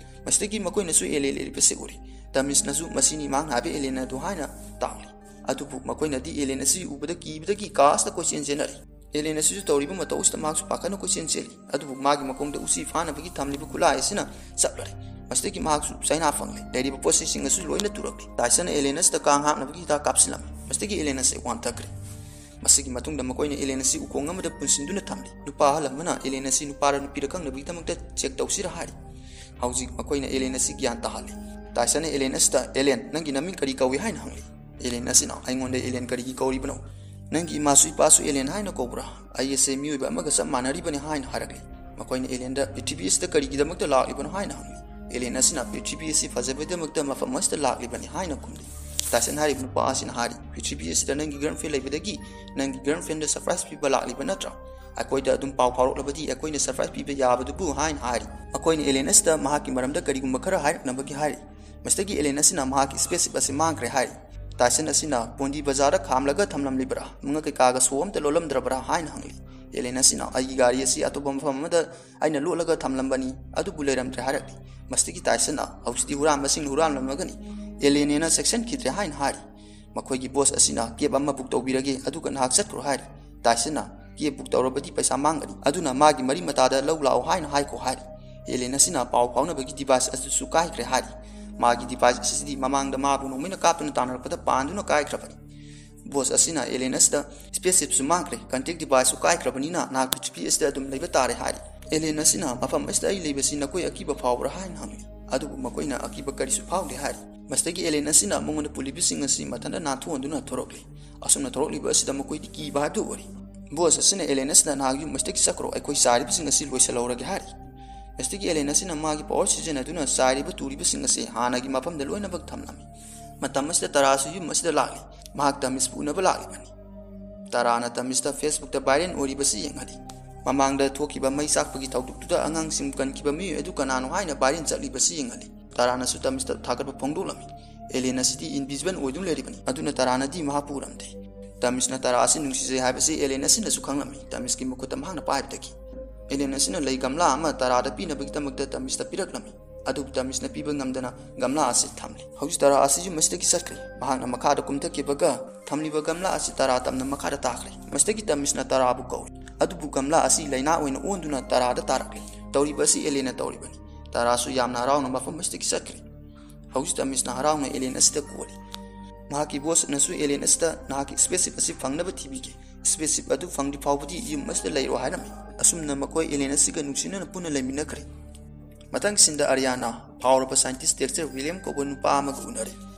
ꯃꯁꯤꯗꯒꯤ ꯃꯈꯣꯏꯅꯁꯨ ꯑꯦꯂꯦꯟ ꯂꯩꯔꯤꯕꯁꯤ ꯎꯔꯦ꯫ ꯇꯃꯤꯁꯅꯁꯨ "ꯃꯁꯤꯅꯤ ꯃꯍꯥꯛꯅ ꯍꯥꯏꯕ ꯑꯦꯂꯦꯟ ꯑꯗꯨ" ꯍꯥꯏꯅ ꯇꯥꯛꯂꯤ꯫ ꯑꯗꯨꯕꯨ ꯃꯈꯣꯏꯅꯗꯤ ꯑꯦꯂꯦꯟ ꯑꯁꯤ ꯎꯕꯗ ꯀꯤꯕꯗꯒꯤ ꯀꯥ ꯑꯁꯤꯗ ꯀꯣꯏꯆꯦꯟ ꯆꯦꯟꯅꯔꯦ꯫ ꯑꯦꯂꯦꯟ ꯑꯁꯤꯁꯨ ꯇꯧꯔꯤꯕ ꯃꯇꯧ ꯑꯁꯤꯗ ꯃꯍꯥꯛꯁꯨ ꯄꯥꯈꯠꯅ ꯀꯣꯏꯆꯦꯟ ꯆꯦꯜꯂꯤ꯫ ꯑꯗꯨꯕꯨ ꯃꯥꯒꯤ ꯃꯈꯣꯡꯗ ꯎꯆꯤ ꯐꯥꯅꯕꯒꯤ ꯊꯝꯂꯤꯕ ꯈꯨꯠꯂꯥꯏ ꯑꯁꯤꯅ ꯆꯞꯂꯔꯦ꯫ ꯃꯁꯤꯗꯒꯤ ꯃꯍꯥꯛꯁꯨ ꯆꯩꯅꯥ ꯐꯪꯂꯦ꯫ ꯂꯩꯔꯤꯕ ꯄꯣꯠ ꯆꯩꯁꯤꯡ ꯑꯁꯨ ꯂꯣꯏꯅ ꯇꯨꯔꯛꯂꯦ꯫ ꯇꯥꯏꯁꯟꯅ ꯑꯦꯂꯦꯟ ꯑꯁꯤꯗ ꯀꯥꯡ ꯍꯥꯞꯅꯕꯒꯤ ꯍꯤꯗꯥꯛ ꯀꯥꯞꯁꯤꯜꯂꯝꯃꯤ꯫ ꯃꯁꯤꯗꯒꯤ ꯑꯦꯂꯦꯟ ꯑꯁꯤ ꯋꯥꯟꯊꯈ꯭ꯔꯦ꯫ ꯃꯁꯤꯒꯤ ꯃꯇꯨꯡꯗ ꯃꯈꯣꯏꯅ ꯑꯦꯂꯦꯟ ꯑꯁꯤ ꯎꯈꯣꯡ ꯑꯃꯗ ꯄꯨꯟꯁꯤꯟꯗꯨꯅ ꯊꯝꯂꯤ꯫ ꯅꯨꯄꯥ ꯑꯍꯜ ꯑꯃꯅ ꯑꯦꯂꯦꯟ ꯑꯁꯤ ꯅꯨꯄꯥꯔ ꯅꯨꯄꯤꯔ ꯈꯪꯅꯕꯒꯤꯗꯃꯛꯇ ꯆꯦꯛ ꯇꯧꯁꯤꯔ ꯍꯥꯏꯔꯤ꯫ ꯍꯧꯖꯤꯛ ꯃꯈꯣꯏꯅ ꯑꯦꯂꯦꯟ ꯑꯁꯤ ꯒ꯭ꯌꯥꯟ ꯇꯥꯍꯜꯂꯤ꯫ ꯇꯥꯏꯁꯟꯅ ꯑꯦꯂꯦꯟ ꯑꯁꯤꯗ, "ꯑꯦꯂꯦꯟ, ꯅꯪꯒꯤ ꯅꯃꯤꯡ ꯀꯔꯤ ꯀꯧꯏ?" ꯍꯥꯏꯅ ꯍꯪꯂꯤ꯫ ꯑꯦꯂꯦꯟ ꯑꯁꯤꯅ, "ꯑꯩꯉꯣꯟꯗ ꯑꯦꯂꯦꯟ ꯀꯔꯤꯒꯤ ꯀꯧꯔꯤꯕꯅꯣ? ꯅꯪꯒꯤ ꯏꯃꯥꯁꯨ ꯏꯄꯥꯁꯨ ꯑꯦꯂꯦꯟ ꯍꯥꯏꯅ ꯀꯧꯕ꯭ꯔꯥ? ꯑꯩ ꯑꯁꯦ ꯃꯤꯑꯣꯏꯕ ꯑꯃꯒ ꯆꯞ ꯃꯥꯟꯅꯔꯤꯕꯅꯤ" ꯍꯥꯏꯅ ꯍꯥꯏꯔꯛꯂꯤ꯫ ꯃꯈꯣꯏꯅ ꯑꯦꯂꯦꯟꯗ "ꯄ꯭ꯔꯤꯊꯤꯕꯤ ꯑꯁꯤꯗ ꯀꯔꯤꯒꯤꯗꯃꯛꯇ ꯂꯥꯛꯂꯤꯕꯅꯣ?" ꯍꯥꯏꯅ ꯍꯪꯂꯤ꯫ ꯑꯦꯂꯦꯟ ꯑꯁꯤꯅ, "ꯄ꯭ꯔꯤꯊꯤꯕꯤ ꯑꯁꯤ ꯐꯖꯕꯒꯤꯗꯃꯛꯇ ꯃꯐꯝ ꯑꯁꯤꯗ ꯂꯥꯛꯂꯤꯕꯅꯤ" ꯍꯥꯏꯅ ꯈꯨꯝꯂꯤ꯫ ꯇꯥꯏꯁꯟ ꯍꯥꯏꯔꯤꯕ ꯅꯨꯄꯥ ꯑꯁꯤꯅ ꯍꯥꯏꯔꯤ, "ꯄ꯭ꯔꯤꯊꯤꯕꯤ ꯑꯁꯤꯗ ꯅꯪꯒꯤ ꯒꯔꯜꯐ꯭ꯔꯦꯟ ꯂꯩꯕꯗꯒꯤ ꯅꯪꯒꯤ ꯒꯔꯜꯐ꯭ꯔꯦꯟꯗ ꯁꯔꯄ꯭ꯔꯥꯏꯖ ꯄꯤꯕ ꯂꯥꯛꯂꯤꯕ ꯅꯠꯇ꯭ꯔꯥ? ꯑꯩꯈꯣꯏꯗ ꯑꯗꯨꯝ ꯄꯥꯎ ꯐꯥꯎꯔꯛꯂꯕꯗꯤ ꯑꯩꯈꯣꯏꯅ ꯁꯔꯄ꯭ꯔꯥꯏꯖ ꯄꯤꯕ ꯌꯥꯕꯗꯨꯕꯨ" ꯍꯥꯏꯅ ꯍꯥꯏꯔꯤ꯫ ꯃꯈꯣꯏꯅ ꯑꯦꯂꯦꯟ ꯑꯁꯤꯗ ꯃꯍꯥꯛꯀꯤ ꯃꯔꯝꯗ ꯀꯔꯤꯒꯨꯝꯕ ꯈꯔ ꯍꯥꯏꯔꯛꯅꯕꯒꯤ ꯍꯥꯏꯔꯤ꯫ ꯃꯁꯤꯗꯒꯤ ꯑꯦꯂꯦꯟ ꯑꯁꯤꯅ ꯃꯍꯥꯛꯀꯤ ꯁ꯭ꯄꯦꯁꯁꯤꯞ ꯑꯁꯤ ꯃꯥꯡꯈ꯭ꯔꯦ ꯍꯥꯏꯔꯤ꯫ ꯇꯥꯏꯁꯟ ꯑꯁꯤꯅ ꯄꯣꯟꯗꯤ ꯕꯖꯥꯔꯗ ꯈꯥꯝꯂꯒ ꯊꯝꯂꯝꯂꯤꯕ꯭ꯔꯥ? ꯃꯉꯛ ꯀꯩꯀꯥꯒ ꯁꯣ ꯑꯝꯇ ꯂꯣꯜꯂꯝꯗ꯭ꯔꯕ꯭ꯔꯥ ꯍꯥꯏꯅ ꯍꯪꯂꯤ꯫ ꯑꯦꯂꯦꯟ ꯑꯁꯤꯅ, "ꯑꯩꯒꯤ ꯒꯥꯔꯤ ꯑꯁꯤ ꯑꯇꯣꯞꯄ ꯃꯐꯝ ꯑꯃꯗ ꯑꯩꯅ ꯂꯣꯠꯂꯒ ꯊꯝꯂꯝꯕꯅꯤ, ꯑꯗꯨꯕꯨ ꯂꯩꯔꯝꯗ꯭ꯔꯦ" ꯍꯥꯏꯔꯛꯂꯤ꯫ ꯃꯁꯤꯗꯒꯤ ꯇꯥꯏꯁꯟꯅ, "ꯍꯧꯖꯤꯛꯇꯤ ꯍꯨꯔꯥꯟꯕꯁꯤꯡꯅ ꯍꯨꯔꯥꯟꯂꯝꯂꯒꯅꯤ, ꯑꯦꯂꯦꯟꯅꯦꯅ ꯆꯦꯛꯁꯤꯟꯈꯤꯗ꯭ꯔꯦ" ꯍꯥꯏꯅ ꯍꯥꯏꯔꯤ꯫ ꯃꯈꯣꯏꯒꯤ ꯕꯣꯁ ꯑꯁꯤꯅ, "ꯀꯦꯕ ꯑꯃ ꯕꯨꯛ ꯇꯧꯕꯤꯔꯒꯦ, ꯑꯗꯨꯒ ꯅꯍꯥꯛ ꯆꯠꯈ꯭ꯔꯣ" ꯍꯥꯏꯔꯤ꯫ ꯇꯥꯏꯁꯟꯅ, "ꯀꯦꯕ ꯕꯨꯛ ꯇꯧꯔꯕꯗꯤ ꯄꯩꯁꯥ ꯃꯥꯡꯒꯅꯤ, ꯑꯗꯨꯅ ꯃꯥꯒꯤ ꯃꯔꯤ ꯃꯇꯥꯗ ꯂꯧ ꯂꯥꯛꯑꯣ ꯍꯥꯏꯅ ꯍꯥꯏꯈꯣ" ꯍꯥꯏꯔꯤ꯫ ꯑꯦꯂꯦꯟ ꯑꯁꯤꯅ ꯄꯥꯎ ꯐꯥꯎꯅꯕꯒꯤ ꯗꯤꯚꯥꯏꯁ ꯑꯗꯨꯁꯨ ꯀꯥꯏꯈ꯭ꯔꯦ ꯍꯥꯏꯔꯤ꯫ ꯃꯥꯒꯤ ꯗꯤꯚꯥꯏꯁ ꯑꯁꯤꯗꯤ ꯃꯃꯥꯡꯗ ꯃꯥꯕꯨ ꯅꯣꯡꯃꯩꯅ ꯀꯥꯞꯇꯨꯅ ꯇꯥꯟꯅꯔꯛꯄꯗ ꯄꯥꯟꯗꯨꯅ ꯀꯥꯏꯈ꯭ꯔꯕꯅꯤ꯫ ꯕꯣꯁ ꯑꯁꯤꯅ ꯑꯦꯂꯦꯟ ꯑꯁꯤꯗ, "ꯁ꯭ꯄꯦꯁꯁꯤꯞꯁꯨ ꯃꯥꯡꯈ꯭ꯔꯦ, ꯀꯟꯇꯦꯛ ꯗꯤꯚꯥꯏꯁꯁꯨ ꯀꯥꯏꯈ꯭ꯔꯕꯅꯤꯅ ꯅꯍꯥꯛ ꯄ꯭ꯔꯤꯊꯤꯕꯤ ꯑꯁꯤꯗ ꯑꯗꯨꯝ ꯂꯩꯕ ꯇꯥꯔꯦ" ꯍꯥꯏꯔꯤ꯫ ꯑꯦꯂꯦꯟ ꯑꯁꯤꯅ, "ꯃꯐꯝ ꯑꯁꯤꯗ ꯑꯩ ꯂꯩꯕꯁꯤ ꯅꯈꯣꯏ ꯑꯀꯤꯕ ꯐꯥꯎꯕ꯭ꯔꯥ?" ꯍꯥꯏꯅ ꯍꯪꯂꯤ꯫ ꯑꯗꯨꯕꯨ ꯃꯈꯣꯏꯅ ꯑꯀꯤꯕ ꯀꯔꯤꯁꯨ ꯐꯥꯎꯗꯦ ꯍꯥꯏꯔꯤ꯫ ꯃꯁꯤꯗꯒꯤ ꯑꯦꯂꯦꯟ ꯑꯁꯤꯅ ꯃꯉꯣꯟꯗ ꯄꯨꯜꯂꯤꯕꯁꯤꯡ ꯑꯁꯤ ꯃꯊꯟꯇ ꯅꯥꯟꯊꯣꯛꯍꯟꯗꯨꯅ ꯊꯣꯔꯛꯂꯤ꯫ ꯑꯁꯨꯝꯅ ꯊꯣꯔꯛꯂꯤꯕ ꯑꯁꯤꯗ ꯃꯈꯣꯏꯗꯤ ꯀꯤꯕ ꯍꯥꯏꯕꯗꯨ ꯑꯣꯏꯔꯤ꯫ ꯕꯣꯁ ꯑꯁꯤꯅ ꯑꯦꯂꯦꯟ ꯑꯁꯤꯗ, "ꯅꯍꯥꯛ ꯌꯨꯝ ꯑꯁꯤꯗꯒꯤ ꯆꯠꯈ꯭ꯔꯣ, ꯑꯩꯈꯣꯏ ꯆꯥꯏꯔꯤꯕꯁꯤꯡ ꯑꯁꯤ ꯂꯣꯏꯁꯤꯜꯍꯧꯔꯒꯦ" ꯍꯥꯏꯔꯤ꯫ ꯃꯁꯤꯗꯒꯤ ꯑꯦꯂꯦꯟ ꯑꯁꯤꯅ ꯃꯥꯒꯤ ꯄꯋꯥꯔ ꯁꯤꯖꯤꯟꯅꯗꯨꯅ ꯆꯥꯏꯔꯤꯕ ꯇꯨꯔꯤꯕꯁꯤꯡ ꯑꯁꯤ ꯍꯥꯟꯅꯒꯤ ꯃꯐꯝꯗ ꯂꯣꯏꯅꯃꯛ ꯊꯝꯂꯝꯃꯤ꯫ ꯃꯇꯝ ꯑꯁꯤꯗ ꯇꯔꯥꯁꯨ ꯌꯨꯝ ꯑꯁꯤꯗ ꯂꯥꯛꯂꯤ꯫ ꯃꯍꯥꯛ ꯇꯃꯤꯁꯄꯨ ꯎꯅꯕ ꯂꯥꯛꯂꯤꯕꯅꯤ꯫ ꯇꯔꯥꯅ ꯇꯃꯤꯁꯇ ꯐꯦꯁꯕꯨꯛꯇ ꯚꯥꯏꯔꯦꯜ ꯑꯣꯏꯔꯤꯕꯁꯤ ꯌꯦꯡꯍꯜꯂꯤ꯫ ꯃꯃꯥꯡꯗ ꯊꯣꯛꯈꯤꯕ ꯃꯩ ꯆꯥꯛꯄꯒꯤ ꯊꯧꯗꯣꯛꯇꯨꯗ ꯑꯉꯥꯡꯁꯤꯡ ꯀꯟꯈꯤꯕ ꯃꯤꯑꯣꯏ ꯑꯗꯨ ꯀꯅꯥꯅꯣ ꯍꯥꯏꯅ ꯚꯥꯏꯔꯦꯜ ꯆꯠꯂꯤꯕꯁꯤ ꯌꯦꯡꯍꯜꯂꯤ꯫ ꯇꯔꯥꯅꯁꯨ ꯇꯃꯤꯁꯇ ꯊꯥꯒꯠꯄ ꯐꯣꯡꯗꯣꯛꯂꯝꯃꯤ꯫ ꯑꯦꯂꯦꯟ ꯑꯁꯤꯗꯤ ꯏꯟꯚꯤꯖꯤꯕꯜ ꯑꯣꯏꯗꯨꯅ ꯂꯩꯔꯤꯕꯅꯤ, ꯑꯗꯨꯅ ꯇꯔꯥꯅꯗꯤ ꯃꯍꯥꯛꯄꯨ ꯎꯔꯝꯗꯦ꯫ ꯇꯃꯤꯁꯅ ꯇꯔꯥ ꯑꯁꯤ ꯅꯨꯡꯁꯤꯖꯩ ꯍꯥꯏꯕꯁꯤ ꯑꯦꯂꯦꯟ ꯑꯁꯤꯅꯁꯨ ꯈꯪꯂꯝꯃꯤ, ꯇꯃꯤꯁꯀꯤ ꯃꯈꯨꯠꯇ ꯃꯍꯥꯛꯅ ꯄꯥꯏꯕꯗꯒꯤ꯫ ꯑꯦꯂꯦꯟ ꯑꯁꯤꯅ ꯂꯩ ꯒꯝꯂꯥ ꯑꯃ ꯇꯥꯔꯥꯗ ꯄꯤꯅꯕꯒꯤꯗꯃꯛꯇ ꯇꯥꯃꯤꯁꯇ ꯄꯤꯔꯛꯂꯝꯃꯤ꯫ ꯑꯗꯨꯕꯨ ꯇꯥꯃꯤꯁꯅ ꯄꯤꯕ ꯉꯝꯗꯅ ꯒꯝꯂꯥ ꯑꯁꯤ ꯊꯝꯂꯤ꯫ ꯍꯧꯖꯤꯛ ꯇꯥꯔꯥ ꯑꯁꯤ ꯌꯨꯝ ꯑꯁꯤꯗꯒꯤ ꯆꯠꯈ꯭ꯔꯦ꯫ ꯃꯍꯥꯛꯅ ꯃꯈꯥꯗ ꯀꯨꯝꯊꯈꯤꯕꯒ ꯊꯝꯂꯤꯕ ꯒꯝꯂꯥ ꯑꯁꯤ ꯇꯥꯔꯥ ꯇꯝꯅ ꯃꯈꯥꯗ ꯇꯥꯈ꯭ꯔꯦ꯫ ꯃꯁꯤꯗꯒꯤ ꯇꯥꯃꯤꯁꯅ ꯇꯥꯔꯥꯕꯨ ꯀꯧꯔꯤ꯫ ꯑꯗꯨꯕꯨ ꯒꯝꯂꯥ ꯑꯁꯤ ꯂꯩꯅꯥ ꯑꯣꯏꯅ ꯑꯣꯟꯗꯨꯅ ꯇꯥꯔꯥꯗ ꯇꯥꯔꯛꯂꯤ꯫ ꯇꯧꯔꯤꯕ ꯑꯁꯤ ꯑꯦꯂꯦꯟꯅ ꯇꯧꯔꯤꯕꯅꯤ꯫ ꯇꯥꯔꯥꯁꯨ ꯌꯥꯝꯅ ꯍꯔꯥꯎꯅ ꯃꯐꯝ ꯑꯁꯤꯗꯒꯤ ꯆꯠꯈ꯭ꯔꯦ꯫ ꯍꯧꯖꯤꯛ ꯇꯥꯃꯤꯁꯅ ꯍꯔꯥꯎꯅ ꯑꯦꯂꯦꯟ ꯑꯁꯤꯗ ꯀꯣꯜꯂꯤ꯫ ꯃꯍꯥꯛꯀꯤ ꯕꯣꯁꯅꯁꯨ ꯑꯦꯂꯦꯟ ꯑꯁꯤꯗ ꯅꯍꯥꯛꯀꯤ ꯁ꯭ꯄꯦꯁꯁꯤꯞ ꯑꯁꯤ ꯐꯪꯅꯕ ꯊꯤꯕꯤꯒꯦ꯫ ꯁ꯭ꯄꯦꯁꯁꯤꯞ ꯑꯗꯨ ꯐꯪꯗ꯭ꯔꯤ ꯐꯥꯎꯕꯗꯤ ꯌꯨꯝ ꯑꯁꯤꯗ ꯂꯩꯔꯣ ꯍꯥꯏꯔꯝꯃꯤ꯫ ꯑꯁꯨꯝꯅ ꯃꯈꯣꯏ ꯑꯦꯂꯦꯟ ꯑꯁꯤꯒ ꯅꯨꯡꯁꯤꯅꯅ ꯄꯨꯟꯅ ꯂꯩꯃꯤꯟꯅꯈ꯭ꯔꯦ꯫ ꯃꯊꯪ ꯁꯤꯟꯗ ꯑꯔꯤꯌꯥꯅꯥ ꯐꯥꯎꯔꯕ ꯁꯥꯏꯟꯇꯤꯁ ꯗꯦꯛꯁꯇꯔ ꯋꯤꯂꯤꯌꯝ ꯀꯧꯕ ꯅꯨꯄꯥ ꯑꯃꯒ ꯎꯅꯔꯦ꯫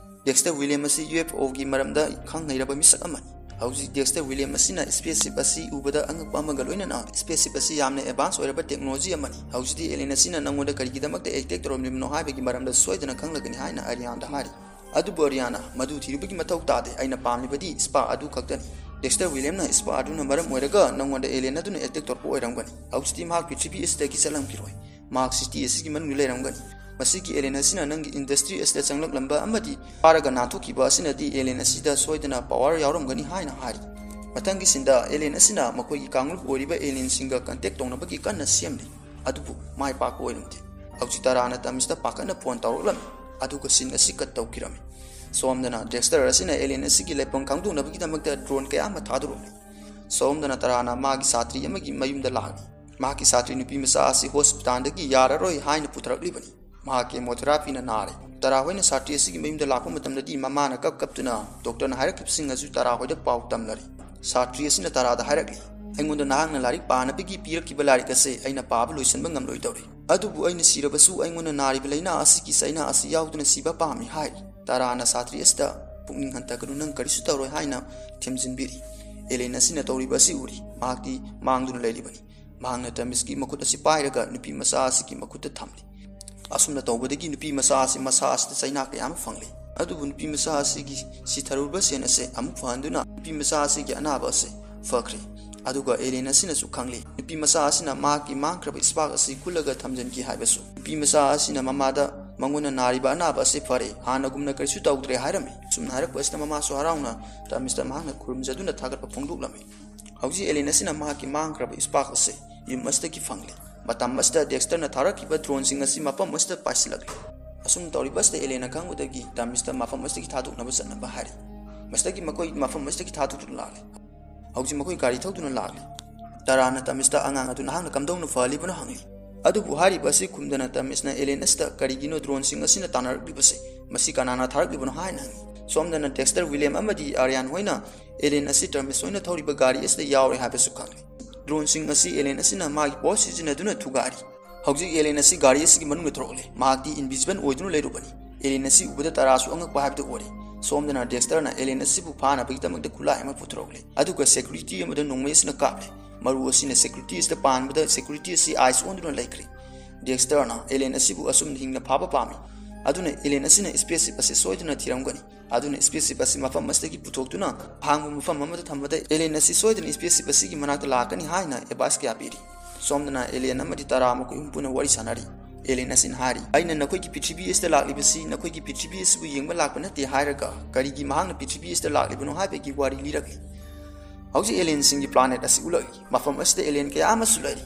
ꯗꯦꯛꯁꯇꯔ ꯋꯤꯂꯤꯌꯝ ꯑꯁꯤ ꯌꯨ ꯑꯦꯐ ꯑꯣꯒꯤ ꯃꯔꯝꯗ ꯈꯪ ꯍꯩꯔꯕ ꯃꯤꯁꯛ ꯑꯃꯅꯤ꯫ ꯍꯧꯖꯤꯛ ꯗꯦꯛꯁꯇꯔ ꯋꯤꯂꯤꯌꯝ ꯑꯁꯤꯅ ꯁ꯭ꯄꯦꯁꯁꯤꯞ ꯑꯁꯤ ꯎꯕꯗ ꯑꯉꯛꯄ ꯑꯃꯒ ꯂꯣꯏꯅꯅ, "ꯁ꯭ꯄꯦꯁꯁꯤꯞ ꯑꯁꯤ ꯌꯥꯝꯅ ꯑꯦꯗꯚꯥꯟꯁ ꯑꯣꯏꯔꯕ ꯇꯦꯛꯅꯣꯂꯣꯖꯤ ꯑꯃꯅꯤ꯫ ꯍꯧꯖꯤꯛꯇꯤ ꯑꯦꯂꯦꯟ ꯑꯁꯤꯅ ꯅꯪꯉꯣꯟꯗ ꯀꯔꯤꯒꯤꯗꯃꯛꯇ ꯑꯦꯇꯦꯛ ꯇꯧꯔꯝꯂꯤꯕꯅꯣ ꯍꯥꯏꯕꯒꯤ ꯃꯔꯝꯗ ꯁꯣꯏꯗꯅ ꯈꯪꯂꯒꯅꯤ" ꯍꯥꯏꯅ ꯑꯔꯤꯌꯥꯟꯗ ꯍꯥꯏꯔꯤ꯫ "ꯑꯗꯨꯕꯨ ꯑꯔꯤꯌꯥꯅꯥ, ꯃꯗꯨ ꯊꯤꯔꯨꯕꯒꯤ ꯃꯊꯧ ꯇꯥꯗꯦ꯫ ꯑꯩꯅ ꯄꯥꯝꯂꯤꯕꯗꯤ ꯁ꯭ꯄꯥ ꯑꯗꯨ ꯈꯛꯇꯅꯤ꯫ ꯗꯦꯛꯁꯇꯔ ꯋꯤꯂꯤꯌꯝꯅ ꯁ꯭ꯄꯥ ꯑꯗꯨꯅ ꯃꯔꯝ ꯑꯣꯏꯔꯒ ꯅꯪꯉꯣꯟꯗ ꯑꯦꯂꯦꯟ ꯑꯗꯨꯅ ꯑꯦꯇꯦꯛ ꯇꯧꯔꯛꯄ ꯑꯣꯏꯔꯝꯒꯅꯤ꯫ ꯍꯧꯖꯤꯛꯇꯤ ꯃꯍꯥꯛ ꯄ꯭ꯔꯤꯊꯤꯕꯤ ꯑꯁꯤꯗꯒꯤ ꯆꯠꯂꯝꯈꯤꯔꯣꯏ꯫ ꯃꯍꯥꯛ ꯁꯤꯇꯤ ꯑꯁꯤꯒꯤ ꯃꯅꯨꯡꯗ ꯂꯩꯔꯝꯒꯅꯤ꯫ ꯃꯁꯤꯒꯤ ꯑꯦꯂꯦꯟ ꯑꯁꯤꯅ ꯅꯪꯒꯤ ꯏꯟꯗꯁꯇ꯭ꯔꯤ ꯑꯁꯤꯗ ꯆꯪꯂꯛꯂꯝꯕ ꯑꯃꯗꯤ ꯐꯥꯔꯒ ꯅꯥꯟꯊꯣꯛꯈꯤꯕ ꯑꯁꯤꯅꯗꯤ ꯑꯦꯂꯦꯟ ꯑꯁꯤꯗ ꯁꯣꯏꯗꯅ ꯄꯋꯥꯔ ꯌꯥꯎꯔꯝꯒꯅꯤ" ꯍꯥꯏꯅ ꯍꯥꯏꯔꯤ꯫ ꯃꯊꯪꯒꯤ ꯁꯤꯟꯗ ꯑꯦꯂꯦꯟ ꯑꯁꯤꯅ ꯃꯈꯣꯏꯒꯤ ꯀꯥꯡꯂꯨꯞ ꯑꯣꯏꯔꯤꯕ ꯑꯦꯂꯦꯟꯁꯤꯡꯒ ꯀꯟꯇꯦꯛ ꯇꯧꯅꯕꯒꯤ ꯀꯟꯅ ꯁꯦꯝꯂꯤ꯫ ꯑꯗꯨꯕꯨ ꯃꯥꯏ ꯄꯥꯛꯄ ꯑꯣꯏꯔꯝꯗꯦ꯫ ꯍꯧꯖꯤꯛ ꯇꯥꯔꯥꯅ ꯇꯥꯃꯤꯁꯇ ꯄꯥꯈꯠꯅ ꯐꯣꯟ ꯇꯧꯔꯛꯂꯝꯃꯤ, ꯑꯗꯨꯒ ꯁꯤꯟ ꯑꯁꯤ ꯀꯠ ꯇꯧꯈꯤꯔꯝꯃꯤ꯫ ꯁꯣꯝꯗꯅ ꯗꯦꯛꯁꯇꯔ ꯑꯁꯤꯅ ꯑꯦꯂꯦꯟ ꯑꯁꯤꯒꯤ ꯂꯩꯐꯝ ꯈꯪꯗꯣꯛꯅꯕꯒꯤꯗꯃꯛꯇ ꯗ꯭ꯔꯣꯟ ꯀꯌꯥ ꯑꯃ ꯊꯥꯗꯣꯔꯛꯂꯤ꯫ ꯁꯣꯝꯗꯅ ꯇꯥꯔꯥꯅ ꯃꯥꯒꯤ ꯁꯥꯇ꯭ꯔꯤ ꯑꯃꯒꯤ ꯃꯌꯨꯝꯗ ꯂꯥꯛꯂꯤ꯫ ꯃꯍꯥꯛꯀꯤ ꯁꯥꯇ꯭ꯔꯤ ꯅꯨꯄꯤ ꯃꯆꯥ ꯑꯁꯤ ꯍꯣꯁꯄꯤꯇꯥꯜꯗꯒꯤ ꯌꯥꯔꯔꯣꯏ ꯍꯥꯏꯅ ꯄꯨꯊꯔꯛꯂꯤꯕꯅꯤ꯫ ꯃꯍꯥꯛ ꯀꯦꯃꯣꯊꯦꯔꯥꯄꯤꯅ ꯅꯥꯔꯦ꯫ ꯇꯥꯔꯥ ꯍꯣꯏꯅ ꯁꯥꯇ꯭ꯔꯤ ꯑꯁꯤꯒꯤ ꯃꯌꯨꯝꯗ ꯂꯥꯛꯄ ꯃꯇꯝꯗꯗꯤ ꯃꯃꯥꯅ ꯀꯞ ꯀꯞꯇꯨꯅ ꯗꯣꯛꯇꯔꯅ ꯍꯥꯏꯔꯛꯈꯤꯕꯁꯤꯡ ꯑꯗꯨ ꯇꯥꯔꯥ ꯍꯣꯏꯗ ꯄꯥꯎ ꯇꯝꯂꯔꯤ꯫ ꯁꯥꯇ꯭ꯔꯤ ꯑꯁꯤꯅ ꯇꯥꯔꯥꯗ ꯍꯥꯏꯔꯛꯂꯤ, "ꯑꯩꯉꯣꯟꯗ ꯅꯍꯥꯛꯅ ꯂꯥꯏꯔꯤꯛ ꯄꯥꯅꯕꯒꯤ ꯄꯤꯔꯛꯈꯤꯕ ꯂꯥꯏꯔꯤꯛ ꯑꯁꯦ ꯑꯩꯅ ꯄꯥꯕ ꯂꯣꯏꯁꯤꯟꯕ ꯉꯝꯂꯣꯏꯗꯧꯔꯦ꯫ ꯑꯗꯨꯕꯨ ꯑꯩꯅ ꯁꯤꯔꯕꯁꯨ ꯑꯩꯉꯣꯟꯗ ꯅꯥꯔꯤꯕ ꯂꯥꯏꯅꯥ ꯑꯁꯤꯒꯤ ꯆꯩꯅꯥ ꯑꯁꯤ ꯌꯥꯎꯗꯅ ꯁꯤꯕ ꯄꯥꯝꯃꯤ" ꯍꯥꯏꯔꯤ꯫ ꯇꯥꯔꯥꯅ ꯁꯥꯇ꯭ꯔꯤ ꯑꯁꯤꯗ, "ꯄꯨꯛꯅꯤꯡ ꯍꯟꯊꯒꯅꯨ, ꯅꯪ ꯀꯔꯤꯁꯨ ꯇꯧꯔꯣꯏ" ꯍꯥꯏꯅ ꯊꯦꯝꯖꯤꯟꯕꯤꯔꯤ꯫ ꯑꯦꯂꯦꯟ ꯑꯁꯤꯅ ꯇꯧꯔꯤꯕ ꯑꯁꯤ ꯎꯔꯤ꯫ ꯃꯍꯥꯛꯇꯤ ꯃꯥꯡꯗꯨꯅ ꯂꯩꯔꯤꯕꯅꯤ꯫ ꯃꯍꯥꯛꯅ ꯇꯥꯃꯤꯁꯀꯤ ꯃꯈꯨꯠ ꯑꯁꯤ ꯄꯥꯏꯔꯒ ꯅꯨꯄꯤ ꯃꯆꯥ ꯑꯁꯤꯒꯤ ꯃꯈꯨꯠꯇ ꯊꯝꯂꯤ꯫ ꯑꯁꯨꯝꯅ ꯇꯧꯕꯗꯒꯤ ꯅꯨꯄꯤ ꯃꯆꯥ ꯑꯁꯤ ꯃꯁꯥ ꯑꯁꯤꯗ ꯆꯩꯅꯥ ꯀꯌꯥ ꯑꯃ ꯐꯪꯂꯤ꯫ ꯑꯗꯨꯕꯨ ꯅꯨꯄꯤ ꯃꯆꯥ ꯑꯁꯤꯒꯤ ꯁꯤꯊꯔꯨꯔꯕ ꯁꯦꯟ ꯑꯁꯤ ꯑꯃꯨꯛ ꯐꯍꯟꯗꯨꯅ ꯅꯨꯄꯤ ꯃꯆꯥ ꯑꯁꯤꯒꯤ ꯑꯅꯥꯕ ꯑꯁꯤ ꯐꯈ꯭ꯔꯦ꯫ ꯑꯗꯨꯒ ꯑꯦꯂꯦꯟ ꯑꯁꯤꯅꯁꯨ ꯈꯪꯂꯤ, ꯅꯨꯄꯤ ꯃꯆꯥ ꯑꯁꯤꯅ ꯃꯍꯥꯛꯀꯤ ꯃꯥꯡꯈ꯭ꯔꯕ ꯁ꯭ꯄꯥꯔꯛ ꯑꯁꯤ ꯈꯨꯜꯂꯒ ꯊꯝꯖꯤꯟꯈꯤ ꯍꯥꯏꯕꯁꯨ꯫ ꯅꯨꯄꯤ ꯃꯆꯥ ꯑꯁꯤꯅ ꯃꯃꯥꯗ ꯃꯉꯣꯟꯗ ꯅꯥꯔꯤꯕ ꯑꯅꯥꯕ ꯑꯁꯤ ꯐꯔꯦ, ꯍꯥꯟꯅꯒꯨꯝꯅ ꯀꯔꯤꯁꯨ ꯇꯧꯗ꯭ꯔꯦ ꯍꯥꯏꯔꯝꯃꯤ꯫ ꯑꯁꯨꯝꯅ ꯍꯥꯏꯔꯛꯄ ꯑꯁꯤꯗ ꯃꯃꯥꯁꯨ ꯍꯔꯥꯎꯅ ꯇꯥꯃꯤꯁꯇ ꯃꯍꯥꯛꯅ ꯈꯨꯔꯨꯝꯖꯗꯨꯅ ꯊꯥꯒꯠꯄ ꯐꯣꯡꯗꯣꯛꯂꯝꯃꯤ꯫ ꯍꯧꯖꯤꯛ ꯑꯦꯂꯦꯟ ꯑꯁꯤꯅ ꯃꯍꯥꯛꯀꯤ ꯃꯥꯡꯈ꯭ꯔꯕ ꯁ꯭ꯄꯥꯔꯛ ꯑꯁꯤ ꯌꯨꯝ ꯑꯁꯤꯗꯒꯤ ꯐꯪꯂꯦ꯫ ꯃꯇꯝ ꯑꯁꯤꯗ ꯗꯦꯛꯁꯇꯔꯅ ꯊꯥꯔꯛꯈꯤꯕ ꯗ꯭ꯔꯣꯟꯁꯤꯡ ꯑꯁꯤ ꯃꯐꯝ ꯑꯁꯤꯗ ꯄꯥꯏꯁꯤꯜꯂꯛꯂꯦ꯫ ꯑꯁꯨꯝ ꯇꯧꯔꯤꯕ ꯑꯁꯤꯗ ꯑꯦꯂꯦꯟꯅ ꯈꯪꯕꯗꯒꯤ ꯇꯥꯃꯤꯁꯇ ꯃꯐꯝ ꯑꯁꯤꯗꯒꯤ ꯊꯥꯗꯣꯛꯅꯕ ꯆꯠꯅꯕ ꯍꯥꯏꯔꯤ꯫ ꯃꯁꯤꯗꯒꯤ ꯃꯈꯣꯏ ꯃꯐꯝ ꯑꯁꯤꯗꯒꯤ ꯊꯥꯗꯣꯛꯇꯨꯅ ꯂꯥꯛꯂꯦ꯫ ꯍꯧꯖꯤꯛ ꯃꯈꯣꯏ ꯒꯥꯔꯤ ꯊꯧꯗꯨꯅ ꯂꯥꯛꯂꯤ꯫ ꯇꯔꯥꯅ ꯇꯥꯃꯤꯁꯇ ꯑꯉꯥꯡ ꯑꯗꯨ ꯅꯍꯥꯛꯅ ꯀꯝꯗꯧꯅ ꯐꯍꯜꯂꯤꯕꯅꯣ ꯍꯪꯂꯤ꯫ ꯑꯗꯨꯕꯨ ꯍꯥꯏꯔꯤꯕ ꯑꯁꯤ ꯈꯨꯝꯗꯅ ꯇꯥꯃꯤꯁꯅ ꯑꯦꯂꯦꯟ ꯑꯁꯤꯗ ꯀꯔꯤꯒꯤꯅꯣ ꯗ꯭ꯔꯣꯟꯁꯤꯡ ꯑꯁꯤꯅ ꯇꯥꯟꯅꯔꯛꯂꯤꯕꯁꯦ, ꯃꯁꯤ ꯀꯅꯥꯅ ꯊꯥꯔꯛꯂꯤꯕꯅꯣ ꯍꯥꯏꯅ ꯍꯪꯉꯤ꯫ ꯁꯣꯝꯗꯅ ꯗꯦꯛꯁꯇꯔ ꯋꯤꯂꯤꯌꯝ ꯑꯃꯗꯤ ꯑꯥꯔꯌꯥꯟ ꯍꯣꯏꯅ ꯑꯦꯂꯦꯟ ꯑꯁꯤ ꯇꯥꯃꯤꯁ ꯍꯣꯏꯅ ꯊꯧꯔꯤꯕ ꯒꯥꯔꯤ ꯑꯁꯤꯗ ꯌꯥꯎꯔꯦ ꯍꯥꯏꯕꯁꯨ ꯈꯪꯂꯤ꯫ ꯗ꯭ꯔꯣꯟꯁꯤꯡ ꯑꯁꯤ ꯑꯦꯂꯦꯟ ꯑꯁꯤꯅ ꯃꯥꯒꯤ ꯄꯣꯁ ꯁꯤꯖꯤꯟꯅꯗꯨꯅ ꯊꯨꯒꯥꯏꯔꯤ꯫ ꯍꯧꯖꯤꯛ ꯑꯦꯂꯦꯟ ꯑꯁꯤ ꯒꯥꯔꯤ ꯑꯁꯤꯒꯤ ꯃꯅꯨꯡꯗ ꯊꯣꯔꯛꯂꯦ꯫ ꯃꯍꯥꯛꯇꯤ ꯏꯟꯚꯤꯖꯤꯕꯜ ꯑꯣꯏꯗꯨꯅ ꯂꯩꯔꯨꯕꯅꯤ꯫ ꯑꯦꯂꯦꯟ ꯑꯁꯤ ꯎꯕꯗ ꯇꯔꯥꯁꯨ ꯑꯉꯛꯄ ꯍꯥꯏꯕꯗꯨ ꯑꯣꯏꯔꯦ꯫ ꯁꯣꯝꯗꯅ ꯗꯦꯛꯁꯇꯔꯅ ꯑꯦꯂꯦꯟ ꯑꯁꯤꯕꯨ ꯐꯥꯅꯕꯒꯤꯗꯃꯛꯇ ꯈꯨꯠꯂꯥꯏ ꯑꯃ ꯄꯨꯊꯣꯔꯛꯂꯦ꯫ ꯑꯗꯨꯒ ꯁꯦꯀ꯭ꯌꯨꯔꯤꯇꯤ ꯑꯃꯗ ꯅꯣꯡꯃꯩ ꯑꯁꯤꯅ ꯀꯥꯞꯂꯦ꯫ ꯃꯔꯨ ꯑꯁꯤꯅ ꯁꯦꯀ꯭ꯌꯨꯔꯤꯇꯤ ꯑꯁꯤꯗ ꯄꯥꯟꯕꯗ ꯁꯦꯀ꯭ꯌꯨꯔꯤꯇꯤ ꯑꯁꯤ ꯑꯥꯏꯁ ꯑꯣꯟꯗꯨꯅ ꯂꯩꯈ꯭ꯔꯦ꯫ ꯗꯦꯛꯁꯇꯔꯅ ꯑꯦꯂꯦꯟ ꯑꯁꯤꯕꯨ ꯑꯁꯨꯝꯅ ꯍꯤꯡꯅ ꯐꯥꯕ ꯄꯥꯝꯃꯤ꯫ ꯑꯗꯨꯅ ꯑꯦꯂꯦꯟ ꯑꯁꯤꯅ ꯁ꯭ꯄꯦꯁ ꯁꯤꯞ ꯑꯁꯤ ꯁꯣꯏꯗꯅ ꯊꯤꯔꯝꯒꯅꯤ꯫ ꯑꯗꯨꯅ ꯁ꯭ꯄꯦꯁ ꯁꯤꯞ ꯑꯁꯤ ꯃꯐꯝ ꯑꯁꯤꯗꯒꯤ ꯄꯨꯊꯣꯛꯇꯨꯅ ꯑꯍꯥꯡꯕ ꯃꯐꯝ ꯑꯃꯗ ꯊꯝꯕꯗ ꯑꯦꯂꯦꯟ ꯑꯁꯤ ꯁꯣꯏꯗꯅ ꯁ꯭ꯄꯦꯁ ꯁꯤꯞ ꯑꯁꯤꯒꯤ ꯃꯅꯥꯛꯇ ꯂꯥꯛꯀꯅꯤ ꯍꯥꯏꯅ ꯑꯦꯗꯚꯥꯏꯁ ꯀꯌꯥ ꯄꯤꯔꯤ꯫ ꯁꯣꯝꯗꯅ ꯑꯦꯂꯦꯟ ꯑꯃꯗꯤ ꯇꯔꯥ ꯃꯈꯣꯏ ꯑꯍꯨꯝ ꯄꯨꯟꯅ ꯋꯥꯔꯤ ꯁꯥꯟꯅꯔꯤ꯫ ꯑꯦꯂꯦꯟ ꯑꯁꯤꯅ ꯍꯥꯏꯔꯤ, "ꯑꯩꯅ ꯅꯈꯣꯏꯒꯤ ꯄ꯭ꯔꯤꯊꯤꯕꯤ ꯑꯁꯤꯗ ꯂꯥꯛꯂꯤꯕꯁꯤ ꯅꯈꯣꯏꯒꯤ ꯄ꯭ꯔꯤꯊꯤꯕꯤ ꯑꯁꯤꯕꯨ ꯌꯦꯡꯕ ꯂꯥꯛꯄ ꯅꯠꯇꯦ" ꯍꯥꯏꯔꯒ ꯀꯔꯤꯒꯤ ꯃꯍꯥꯛꯅ ꯄ꯭ꯔꯤꯊꯤꯕꯤ ꯑꯁꯤꯗ ꯂꯥꯛꯂꯤꯕꯅꯣ ꯍꯥꯏꯕꯒꯤ ꯋꯥꯔꯤ ꯂꯤꯔꯛꯂꯤ꯫ ꯍꯧꯖꯤꯛ ꯑꯦꯂꯦꯟꯁꯤꯡꯒꯤ ꯄ꯭ꯂꯥꯅꯦꯠ ꯑꯁꯤ ꯎꯠꯂꯛꯂꯤ꯫ ꯃꯐꯝ ꯑꯁꯤꯗ ꯑꯦꯂꯦꯟ ꯀꯌꯥ ꯑꯃꯁꯨ ꯂꯩꯔꯤ꯫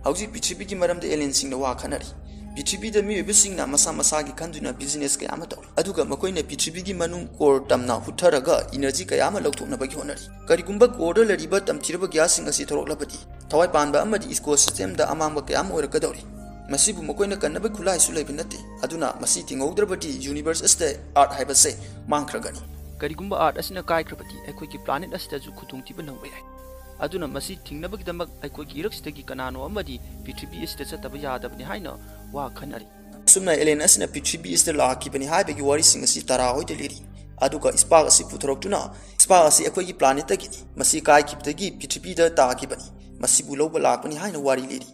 ꯍꯧꯖꯤꯛ ꯄ꯭ꯔꯤꯊꯤꯕꯤꯒꯤ ꯃꯔꯝꯗ ꯑꯦꯂꯦꯟꯁꯤꯡꯅ ꯋꯥ ꯈꯟꯅꯔꯤ꯫ ꯄ꯭ꯔꯤꯊꯤꯕꯤꯗ ꯃꯤꯑꯣꯏꯕꯁꯤꯡꯅ ꯃꯁꯥ ꯃꯁꯥꯒꯤ ꯈꯟꯗꯨꯅ ꯕꯤꯖꯤꯅꯦꯁ ꯀꯌꯥ ꯑꯃ ꯇꯧꯔꯤ꯫ ꯑꯗꯨꯒ ꯃꯈꯣꯏꯅ ꯄ꯭ꯔꯤꯊꯤꯕꯤꯒꯤ ꯃꯅꯨꯡ ꯀꯣꯔ ꯇꯝꯅ ꯍꯨꯠꯊꯔꯒ ꯏꯅꯔꯖꯤ ꯀꯌꯥ ꯑꯃ ꯂꯧꯊꯣꯛꯅꯕꯒꯤ ꯍꯣꯠꯅꯔꯤ꯫ ꯀꯔꯤꯒꯨꯝꯕ ꯀꯣꯔꯗ ꯂꯩꯔꯤꯕ ꯇꯝꯊꯤꯔꯕ ꯒ꯭ꯌꯥꯁꯁꯤꯡ ꯑꯁꯤ ꯊꯣꯔꯛꯂꯕꯗꯤ, ꯊꯋꯥꯏ ꯄꯥꯟꯕ ꯑꯃꯗꯤ ꯏꯀꯣ ꯁꯤꯁꯇꯦꯝꯗ ꯑꯃꯥꯡꯕ ꯀꯌꯥ ꯑꯃ ꯑꯣꯏꯔꯛꯀꯗꯧꯔꯤ꯫ ꯃꯁꯤꯕꯨ ꯃꯈꯣꯏꯅ ꯀꯟꯅꯕ ꯈꯨꯠꯂꯥꯏꯁꯨ ꯂꯩꯕ ꯅꯠꯇꯦ꯫ ꯑꯗꯨꯅ ꯃꯁꯤ ꯊꯤꯡꯍꯧꯗ꯭ꯔꯕꯗꯤ ꯌꯨꯅꯤꯚꯔꯁ ꯑꯁꯤꯗ ꯑꯥꯔꯠ ꯍꯥꯏꯕꯁꯦ ꯃꯥꯡꯈ꯭ꯔꯒꯅꯤ꯫ ꯀꯔꯤꯒꯨꯝꯕ ꯑꯥꯔꯠ ꯑꯁꯤꯅ ꯀꯥꯏꯈ꯭ꯔꯕꯗꯤ ꯑꯩꯈꯣꯏꯒꯤ ꯄ꯭ꯂꯥꯅꯦꯠ ꯑꯁꯤꯗꯁꯨ ꯈꯨꯗꯣꯡꯊꯤꯕ ꯅꯪꯕ ꯌꯥꯏ꯫ ꯑꯗꯨꯅ ꯃꯁꯤ ꯊꯤꯡꯅꯕꯒꯤꯗꯃꯛ ꯑꯩꯈꯣꯏꯒꯤ ꯏꯔꯛꯁꯤꯗꯒꯤ ꯀꯅꯥꯅꯣ ꯑꯃꯗꯤ ꯄ꯭ꯔꯤꯊꯤꯕꯤ ꯑꯁꯤꯗ ꯆꯠꯇꯕ ꯌꯥꯗꯕꯅꯤ ꯍꯥꯏꯅ ꯋꯥ ꯈꯟꯅꯔꯤ꯫ ꯑꯁꯨꯝꯅ ꯑꯦꯂꯦꯟ ꯑꯁꯤꯅ ꯄ꯭ꯔꯤꯊꯤꯕꯤ ꯑꯁꯤꯗ ꯂꯥꯛꯈꯤꯕꯅꯤ ꯍꯥꯏꯕꯒꯤ ꯋꯥꯔꯤꯁꯤꯡ ꯑꯁꯤ ꯇꯔꯥ ꯍꯣꯏꯗ ꯂꯤꯔꯤ꯫ ꯑꯗꯨꯒ ꯁ꯭ꯄꯥꯔꯛ ꯑꯁꯤ ꯄꯨꯊꯣꯔꯛꯇꯨꯅ, "ꯁ꯭ꯄꯥꯔꯛ ꯑꯁꯤ ꯑꯩꯈꯣꯏꯒꯤ ꯄ꯭ꯂꯥꯅꯦꯠꯇꯒꯤꯅꯤ꯫ ꯃꯁꯤ ꯀꯥꯏꯈꯤꯕꯗꯒꯤ ꯄ꯭ꯔꯤꯊꯤꯕꯤꯗ ꯇꯥꯈꯤꯕꯅꯤ꯫ ꯃꯁꯤꯕꯨ ꯂꯧꯕ ꯂꯥꯛꯄꯅꯤ" ꯍꯥꯏꯅ ꯋꯥꯔꯤ ꯂꯤꯔꯤ꯫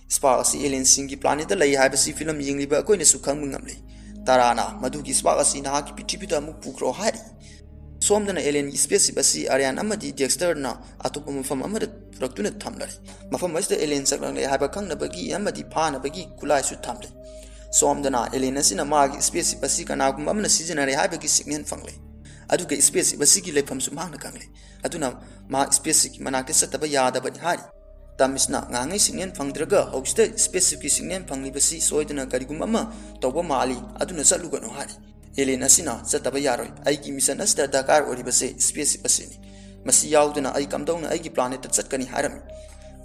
ꯁ꯭ꯄꯥꯔꯛ ꯑꯁꯤ ꯑꯦꯂꯦꯟꯁꯤꯡꯒꯤ ꯄ꯭ꯂꯥꯅꯦꯠꯇ ꯂꯩ ꯍꯥꯏꯕꯁꯤ ꯐꯤꯂꯝ ꯌꯦꯡꯂꯤꯕ ꯑꯩꯈꯣꯏꯅꯁꯨ ꯈꯪꯕ ꯉꯝꯂꯦ꯫ ꯇꯔꯥꯅ, "ꯃꯗꯨꯒꯤ ꯁ꯭ꯄꯥꯔꯛ ꯑꯁꯤ ꯅꯍꯥꯛꯀꯤ ꯄ꯭ꯔꯤꯊꯤꯕꯤꯗ ꯑꯃꯨꯛ ꯄꯨꯈ꯭ꯔꯣ" ꯍꯥꯏꯔꯤ꯫ ꯁꯣꯝꯗꯅ ꯑꯦꯂꯦꯟꯒꯤ ꯁ꯭ꯄꯦꯁ ꯁꯤꯞ ꯑꯁꯤ ꯑꯥꯔꯌꯥꯟ ꯑꯃꯗꯤ ꯗꯦꯛꯁꯇꯔꯅ ꯑꯇꯣꯞꯄ ꯃꯐꯝ ꯑꯃꯗ ꯄꯨꯔꯛꯇꯨꯅ ꯊꯝꯂꯔꯦ꯫ ꯃꯐꯝ ꯑꯁꯤꯗ ꯑꯦꯂꯦꯟ ꯆꯪꯂꯛꯂꯦ ꯍꯥꯏꯕ ꯈꯪꯅꯕꯒꯤ ꯑꯃꯗꯤ ꯐꯥꯅꯕꯒꯤ ꯈꯨꯠꯂꯥꯏꯁꯨ ꯊꯝꯂꯦ꯫ ꯁꯣꯝꯗꯅ ꯑꯦꯂꯦꯟ ꯑꯁꯤꯅ ꯃꯥꯒꯤ ꯁ꯭ꯄꯦꯁ ꯁꯤꯞ ꯑꯁꯤ ꯀꯅꯥꯒꯨꯝꯕ ꯑꯃꯅ ꯁꯤꯖꯤꯟꯅꯔꯦ ꯍꯥꯏꯕꯒꯤ ꯁꯤꯒꯅꯦꯜ ꯐꯪꯂꯦ꯫ ꯑꯗꯨꯒ ꯁ꯭ꯄꯦꯁ ꯁꯤꯞ ꯑꯁꯤꯒꯤ ꯂꯩꯐꯝꯁꯨ ꯃꯍꯥꯛꯅ ꯈꯪꯂꯦ꯫ ꯑꯗꯨꯅ ꯃꯍꯥꯛ ꯁ꯭ꯄꯦꯁ ꯁꯤꯞꯀꯤ ꯃꯅꯥꯛꯇ ꯆꯠꯇꯕ ꯌꯥꯗꯕꯅꯤ ꯍꯥꯏꯔꯤ꯫ ꯇꯥꯃꯤꯁꯅ ꯉꯥꯡꯉꯩ ꯁꯤꯒꯅꯦꯜ ꯐꯪꯗ꯭ꯔꯒ ꯍꯧꯖꯤꯛꯇ ꯁ꯭ꯄꯦꯁꯁꯤꯞꯀꯤ ꯁꯤꯒꯅꯦꯜ ꯐꯪꯂꯤꯕꯁꯤ ꯁꯣꯏꯗꯅ ꯀꯔꯤꯒꯨꯝꯕ ꯑꯃ ꯇꯧꯕ ꯃꯥꯜꯂꯤ, ꯑꯗꯨꯅ ꯆꯠꯂꯨꯒꯅꯨ ꯍꯥꯏꯔꯤ꯫ ꯑꯦꯂꯦꯟ ꯑꯁꯤꯅ ꯆꯠꯇꯕ ꯌꯥꯔꯣꯏ, ꯑꯩꯒꯤ ꯃꯤꯁꯟ ꯑꯁꯤꯗ ꯗꯔꯀꯥꯔ ꯑꯣꯏꯔꯤꯕꯁꯦ ꯁ꯭ꯄꯦꯁꯁꯤꯞ ꯑꯁꯤꯅꯤ꯫ ꯃꯁꯤ ꯌꯥꯎꯗꯅ ꯑꯩ ꯀꯝꯗꯧꯅ ꯑꯩꯒꯤ ꯄ꯭ꯂꯥꯅꯦꯠꯇ ꯆꯠꯀꯅꯤ ꯍꯥꯏꯔꯝꯃꯤ꯫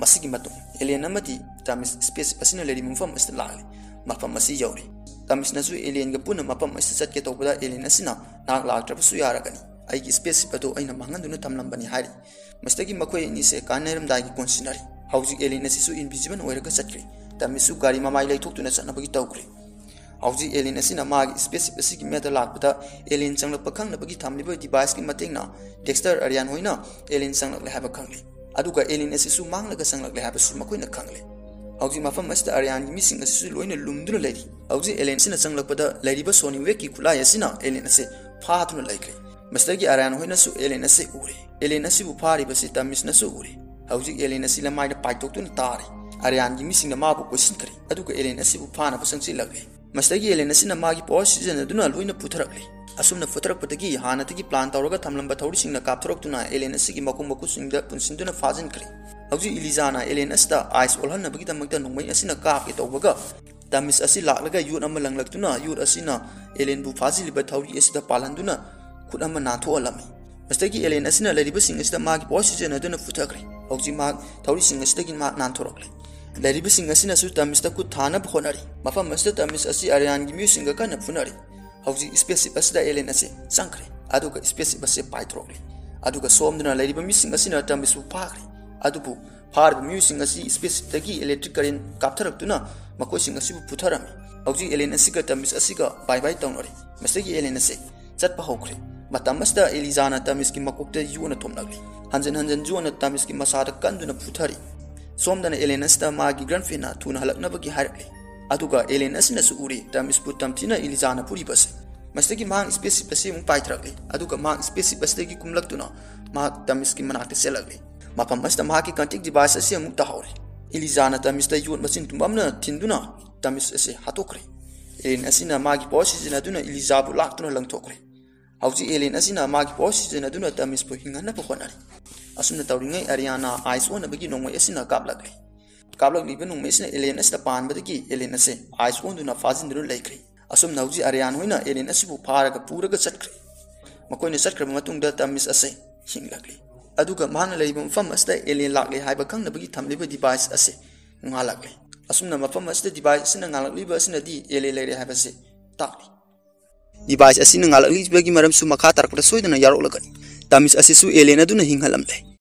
ꯃꯁꯤꯒꯤ ꯃꯇꯨꯡ ꯑꯦꯂꯦꯟ ꯑꯃꯗꯤ ꯇꯥꯃꯤꯁ ꯁ꯭ꯄꯦꯁꯁꯤꯞ ꯑꯁꯤꯅ ꯂꯩꯔꯤꯕ ꯃꯐꯝ ꯑꯁꯤꯗ ꯂꯥꯛꯂꯤ꯫ ꯃꯐꯝ ꯑꯁꯤ ꯌꯧꯔꯤ꯫ ꯇꯥꯃꯤꯁꯅꯁꯨ ꯑꯦꯂꯦꯟꯒ ꯄꯨꯟꯅ ꯃꯐꯝ ꯑꯁꯤꯗ ꯆꯠꯀꯦ ꯇꯧꯕꯗ ꯑꯦꯂꯦꯟ ꯑꯁꯤꯅ ꯅꯍꯥꯛ ꯂꯥꯛꯇ꯭ꯔꯕꯁꯨ ꯌꯥꯔꯒꯅꯤ, ꯑꯩꯒꯤ ꯁ꯭ꯄꯦꯁꯁꯤꯞ ꯑꯗꯨ ꯑꯩꯅ ꯃꯥꯡꯍꯟꯗꯨꯅ ꯊꯝꯂꯝꯕꯅꯤ ꯍꯥꯏꯔꯤ꯫ ꯃꯁꯤꯗꯒꯤ ꯃꯈꯣꯏ ꯑꯅꯤꯁꯦ ꯀꯥꯏꯅꯔꯝꯗꯥꯏꯒꯤ ꯀꯣꯟꯁꯤꯟꯅꯔꯤ꯫ ꯍꯧꯖꯤꯛ ꯑꯦꯂꯦꯟ ꯑꯁꯤꯁꯨ ꯏꯟꯚꯤꯖꯤꯕꯜ ꯑꯣꯏꯔꯒ ꯆꯠꯈ꯭ꯔꯦ꯫ ꯇꯥꯃꯤꯁꯁꯨ ꯒꯥꯔꯤ ꯃꯃꯥꯏ ꯂꯩꯊꯣꯛꯇꯨꯅ ꯆꯠꯅꯕꯒꯤ ꯇꯧꯈ꯭ꯔꯦ꯫ ꯍꯧꯖꯤꯛ ꯑꯦꯂꯦꯟ ꯑꯁꯤꯅ ꯃꯥꯒꯤ ꯁ꯭ꯄꯦꯁꯁꯤꯞ ꯑꯁꯤꯒꯤ ꯃꯌꯥꯗ ꯂꯥꯛꯄꯗ ꯑꯦꯂꯦꯟ ꯆꯪꯂꯛꯄ ꯈꯪꯅꯕꯒꯤ ꯊꯝꯂꯤꯕ ꯗꯤꯚꯥꯏꯁꯀꯤ ꯃꯇꯦꯡꯅ ꯗꯦꯛꯁꯇꯔ ꯑꯔꯤꯌꯥꯟ ꯍꯣꯏꯅ ꯑꯦꯂꯦꯟ ꯆꯪꯂꯛꯂꯦ ꯍꯥꯏꯕ ꯈꯪꯂꯦ꯫ ꯑꯗꯨꯒ ꯑꯦꯂꯦꯟ ꯑꯁꯤꯁꯨ ꯃꯥꯡꯂꯒ ꯆꯪꯂꯛꯂꯦ ꯍꯥꯏꯕꯁꯨ ꯃꯈꯣꯏꯅ ꯈꯪꯂꯦ꯫ ꯍꯧꯖꯤꯛ ꯃꯐꯝ ꯑꯁꯤꯗ ꯑꯔꯤꯌꯥꯟꯒꯤ ꯃꯤꯁꯤꯡ ꯑꯁꯤꯁꯨ ꯂꯣꯏꯅ ꯂꯨꯝꯗꯨꯅ ꯂꯩꯔꯤ꯫ ꯍꯧꯖꯤꯛ ꯑꯦꯂꯦꯟ ꯑꯁꯤꯅ ꯆꯪꯂꯛꯄꯗ ꯂꯩꯔꯤꯕ ꯁꯣꯅꯤ ꯋꯦꯛꯀꯤ ꯈꯨꯠꯂꯥꯏ ꯑꯁꯤꯅ ꯑꯦꯂꯦꯟ ꯑꯁꯤ ꯐꯥꯗꯨꯅ ꯂꯩꯈ꯭ꯔꯦ꯫ ꯃꯁꯤꯗꯒꯤ ꯑꯔꯤꯌꯥꯟ ꯍꯣꯏꯅꯁꯨ ꯑꯦꯂꯦꯟ ꯑꯁꯤ ꯎꯔꯦ꯫ ꯑꯦꯂꯦꯟ ꯑꯁꯤꯕꯨ ꯐꯥꯔꯤꯕꯁꯤ ꯇꯥꯃꯤꯁꯅꯁꯨ ꯎꯔꯦ꯫ ꯍꯧꯖꯤꯛ ꯑꯦꯂꯦꯟ ꯑꯁꯤ ꯂꯃꯥꯏꯗ ꯄꯥꯏꯊꯣꯛꯇꯨꯅ ꯇꯥꯔꯦ꯫ ꯑꯔꯤꯌꯥꯟꯒꯤ ꯃꯤꯁꯤꯡꯅ ꯃꯥꯕꯨ ꯀꯣꯏꯁꯤꯟꯈ꯭ꯔꯦ, ꯑꯗꯨꯒ ꯑꯦꯂꯦꯟ ꯑꯁꯤꯕꯨ ꯐꯥꯅꯕ ꯆꯪꯁꯤꯜꯂꯛꯂꯦ꯫ ꯃꯁꯤꯗꯒꯤ ꯑꯦꯂꯦꯟ ꯑꯁꯤꯅ ꯃꯥꯒꯤ ꯄꯋꯥꯔ ꯁꯤꯖꯤꯟꯅꯗꯨꯅ ꯂꯣꯏꯅ ꯐꯨꯊꯔꯛꯂꯦ꯫ ꯑꯁꯨꯝꯅ ꯐꯨꯊꯔꯛꯄꯗꯒꯤ ꯍꯥꯟꯅꯗꯒꯤ ꯄ꯭ꯂꯥꯟ ꯇꯧꯔꯒ ꯊꯝꯂꯝꯕ ꯊꯧꯔꯤꯁꯤꯡꯅ ꯀꯥꯞꯊꯣꯔꯛꯇꯨꯅ ꯑꯦꯂꯦꯟ ꯑꯁꯤꯒꯤ ꯃꯈꯣꯡ ꯃꯈꯨꯠꯁꯤꯡꯗ ꯄꯨꯟꯁꯤꯟꯗꯨꯅ ꯐꯥꯖꯤꯟꯈ꯭ꯔꯦ꯫ ꯍꯧꯖꯤꯛ ꯏꯂꯤꯖꯥꯅ ꯑꯦꯂꯦꯟ ꯑꯁꯤꯗ ꯑꯥꯏꯁ ꯑꯣꯜꯍꯟꯅꯕꯒꯤꯗꯃꯛꯇ ꯅꯣꯡꯃꯩ ꯑꯁꯤꯅ ꯀꯥꯞꯀꯦ ꯇꯧꯕꯒ ꯇꯥꯃꯤꯁ ꯑꯁꯤ ꯂꯥꯛꯂꯒ ꯌꯣꯠ ꯑꯃ ꯂꯪꯂꯛꯇꯨꯅ ꯌꯣꯠ ꯑꯁꯤꯅ ꯑꯦꯂꯦꯟꯕꯨ ꯐꯥꯖꯤꯜꯂꯤꯕ ꯊꯧꯔꯤ ꯑꯁꯤꯗ ꯄꯥꯜꯍꯟꯗꯨꯅ ꯈꯨꯠ ꯑꯃ ꯅꯥꯟꯊꯣꯛꯍꯜꯂꯝꯃꯤ꯫ ꯃꯁꯤꯗꯒꯤ ꯑꯦꯂꯦꯟ ꯑꯁꯤꯅ ꯂꯩꯔꯤꯕꯁꯤꯡ ꯑꯁꯤꯗ ꯃꯥꯒꯤ ꯄꯋꯥꯔ ꯁꯤꯖꯤꯟꯅꯗꯨꯅ ꯐꯨꯊꯈ꯭ꯔꯦ꯫ ꯍꯧꯖꯤꯛ ꯃꯍꯥꯛ ꯊꯧꯔꯤꯁꯤꯡ ꯑꯁꯤꯗꯒꯤ ꯃꯍꯥꯛ ꯅꯥꯟꯊꯣꯔꯛꯂꯦ꯫ ꯂꯩꯔꯤꯕꯁꯤꯡ ꯑꯁꯤꯅꯁꯨ ꯇꯥꯃꯤꯁꯇ ꯈꯨꯠ ꯊꯥꯅꯕ ꯍꯣꯠꯅꯔꯤ꯫ ꯃꯐꯝ ꯑꯁꯤꯗ ꯇꯥꯃꯤꯁ ꯑꯁꯤ ꯑꯔꯤꯌꯥꯟꯒꯤ ꯃꯤꯑꯣꯏꯁꯤꯡꯒ ꯀꯟꯅ ꯐꯨꯅꯔꯤ꯫ ꯍꯧꯖꯤꯛ ꯁ꯭ꯄꯦꯁꯁꯤꯞ ꯑꯁꯤꯗ ꯑꯦꯂꯦꯟ ꯑꯁꯤ ꯆꯪꯈ꯭ꯔꯦ, ꯑꯗꯨꯒ ꯁ꯭ꯄꯦꯁꯁꯤꯞ ꯑꯁꯤ ꯄꯥꯏꯊꯣꯔꯛꯂꯦ꯫ ꯑꯗꯨꯒ ꯁꯣꯝꯗꯅ ꯂꯩꯔꯤꯕ ꯃꯤꯁꯤꯡ ꯑꯁꯤꯅ ꯇꯥꯃꯤꯁꯄꯨ ꯐꯥꯈ꯭ꯔꯦ꯫ ꯑꯗꯨꯕꯨ ꯐꯥꯔꯤꯕ ꯃꯤꯑꯣꯏꯁꯤꯡ ꯑꯁꯤ ꯁ꯭ꯄꯦꯁꯁꯤꯞꯇꯒꯤ ꯏꯂꯦꯛꯇ꯭ꯔꯤꯛ ꯀꯔꯦꯟ ꯀꯥꯞꯊꯔꯛꯇꯨꯅ ꯃꯈꯣꯏꯁꯤꯡ ꯑꯁꯤꯕꯨ ꯐꯨꯊꯔꯝꯃꯤ꯫ ꯍꯧꯖꯤꯛ ꯑꯦꯂꯦꯟ ꯑꯁꯤꯒ ꯇꯥꯃꯤꯁ ꯑꯁꯤꯒ ꯕꯥꯏ ꯕꯥꯏ ꯇꯧꯅꯔꯦ꯫ ꯃꯁꯤꯗꯒꯤ ꯑꯦꯂꯦꯟ ꯑꯁꯤ ꯆꯠꯄ ꯍꯧꯈ꯭ꯔꯦ꯫ ꯃꯇꯝ ꯑꯁꯤꯗ ꯑꯦꯂꯤꯖꯥꯅ ꯇꯥꯃꯤꯁꯀꯤ ꯃꯀꯣꯛꯇ ꯌꯣꯠꯅ ꯊꯣꯝꯂꯛꯂꯤ꯫ ꯍꯟꯖꯤꯟ ꯍꯟꯖꯤꯟ ꯌꯣꯠꯅ ꯇꯥꯃꯤꯁꯀꯤ ꯃꯁꯥꯗ ꯀꯟꯗꯨꯅ ꯐꯨꯊꯔꯤ꯫ ꯁꯣꯝꯗꯅ ꯑꯦꯂꯦꯟ ꯑꯁꯤꯗ ꯃꯥꯒꯤ ꯒ꯭ꯔꯟꯐꯦꯟꯅ ꯊꯨꯅ ꯍꯜꯂꯛꯅꯕꯒꯤ ꯍꯥꯏꯔꯛꯂꯤ꯫ ꯑꯗꯨꯒ ꯑꯦꯂꯦꯟ ꯑꯁꯤꯅꯁꯨ ꯎꯔꯤ ꯇꯥꯃꯤꯁꯄꯨ ꯇꯝꯊꯤꯅ ꯏꯂꯤꯖꯥꯅ ꯐꯨꯔꯤꯕ ꯑꯁꯤ꯫ ꯃꯁꯤꯗꯒꯤ ꯃꯍꯥꯛ ꯁ꯭ꯄꯦꯁꯁꯤꯞ ꯑꯁꯤ ꯑꯃꯨꯛ ꯄꯥꯏꯊꯔꯛꯂꯤ꯫ ꯑꯗꯨꯒ ꯃꯍꯥꯛ ꯁ꯭ꯄꯦꯁꯁꯤꯞ ꯑꯁꯤꯗꯒꯤ ꯀꯨꯝꯂꯛꯇꯨꯅ ꯃꯍꯥꯛ ꯇꯥꯃꯤꯁꯀꯤ ꯃꯅꯥꯛꯇ ꯆꯦꯜꯂꯛꯂꯤ꯫ ꯃꯐꯝ ꯑꯁꯤꯗ ꯃꯍꯥꯛꯀꯤ ꯀꯟꯇꯦꯛ ꯗꯤꯚꯥꯏꯁ ꯑꯁꯤ ꯑꯃꯨꯛ ꯇꯥꯍꯧꯔꯦ꯫ ꯏꯂꯤꯖꯥꯅ ꯇꯥꯃꯤꯁꯇ ꯌꯣꯠ ꯃꯆꯤꯟ ꯇꯨꯝꯕ ꯑꯃꯅ ꯊꯤꯟꯗꯨꯅ ꯇꯥꯃꯤꯁ ꯑꯁꯤ ꯍꯥꯠꯇꯣꯛꯈ꯭ꯔꯦ꯫ ꯑꯦꯂꯦꯟ ꯑꯁꯤꯅ ꯃꯥꯒꯤ ꯄꯋꯥꯔ ꯁꯤꯖꯤꯟꯅꯗꯨꯅ ꯏꯂꯤꯖꯥꯕꯨ ꯂꯥꯛꯇꯨꯅ ꯂꯪꯊꯣꯛꯈ꯭ꯔꯦ꯫ ꯍꯧꯖꯤꯛ ꯑꯦꯂꯦꯟ ꯑꯁꯤꯅ ꯃꯥꯒꯤ ꯄꯋꯥꯔ ꯁꯤꯖꯤꯟꯅꯗꯨꯅ ꯇꯥꯃꯤꯁꯄꯨ ꯍꯤꯡꯍꯟꯅꯕ ꯍꯣꯠꯅꯔꯤ꯫ ꯑꯁꯨꯝꯅ ꯇꯧꯔꯤꯉꯩ ꯑꯔꯤꯌꯥꯅ ꯑꯥꯏꯁ ꯑꯣꯟꯅꯕꯒꯤ ꯅꯣꯡꯃꯩ ꯑꯁꯤꯅ ꯀꯥꯞꯂꯛꯂꯤ꯫ ꯀꯥꯞꯂꯛꯂꯤꯕ ꯅꯣꯡꯃꯩ ꯑꯁꯤꯅ ꯑꯦꯂꯤꯌꯟ ꯑꯁꯤꯗ ꯄꯥꯟꯕꯗꯒꯤ ꯑꯦꯂꯤꯌꯟ ꯑꯁꯤ ꯑꯥꯏꯁ ꯑꯣꯟꯗꯨꯅ ꯐꯥꯖꯤꯟꯗꯨꯅ ꯂꯩꯈ꯭ꯔꯦ꯫ ꯑꯁꯨꯝꯅ ꯍꯧꯖꯤꯛ ꯑꯔꯤꯌꯥꯟ ꯍꯣꯏꯅ ꯑꯦꯂꯤꯌꯟ ꯑꯁꯤꯕꯨ ꯐꯥꯔꯒ ꯄꯨꯔꯒ ꯆꯠꯈ꯭ꯔꯦ꯫ ꯃꯈꯣꯏꯅ ꯆꯠꯈ꯭ꯔꯕ ꯃꯇꯨꯡꯗ ꯇꯃꯤꯁ ꯑꯁꯤ ꯍꯤꯡꯂꯛꯂꯤ꯫ ꯑꯗꯨꯒ ꯃꯍꯥꯛꯅ ꯂꯩꯔꯤꯕ ꯃꯐꯝ ꯑꯁꯤꯗ ꯑꯦꯂꯤꯌꯟ ꯂꯥꯛꯂꯦ ꯍꯥꯏꯕ ꯈꯪꯅꯕꯒꯤ ꯊꯝꯂꯤꯕ ꯗꯤꯚꯥꯏꯁ ꯑꯁꯤ ꯉꯥꯜꯂꯛꯂꯤ꯫ ꯑꯁꯨꯝꯅ ꯃꯐꯝ ꯑꯁꯤꯗ ꯗꯤꯚꯥꯏꯁ ꯑꯁꯤꯅ ꯉꯥꯜꯂꯛꯂꯤꯕ ꯑꯁꯤꯅꯗꯤ ꯑꯦꯂꯤꯌꯟ ꯂꯩꯔꯦ ꯍꯥꯏꯕꯁꯤ ꯇꯥꯛꯂꯤ꯫ ꯗꯤꯚꯥꯏꯁ ꯑꯁꯤꯅ ꯉꯥꯜꯂꯛꯂꯤꯕꯒꯤ ꯃꯔꯝꯁꯨ ꯃꯈꯥ ꯇꯥꯔꯛꯄꯗ ꯁꯣꯏꯗꯅ ꯌꯥꯎꯔꯛꯂꯒꯅꯤ꯫ ꯇꯃꯤꯁ ꯑꯁꯤꯁꯨ ꯑꯦꯂꯤꯌꯟ ꯑꯗꯨꯅ ꯍꯤꯡꯍꯜꯂꯝꯂꯦ꯫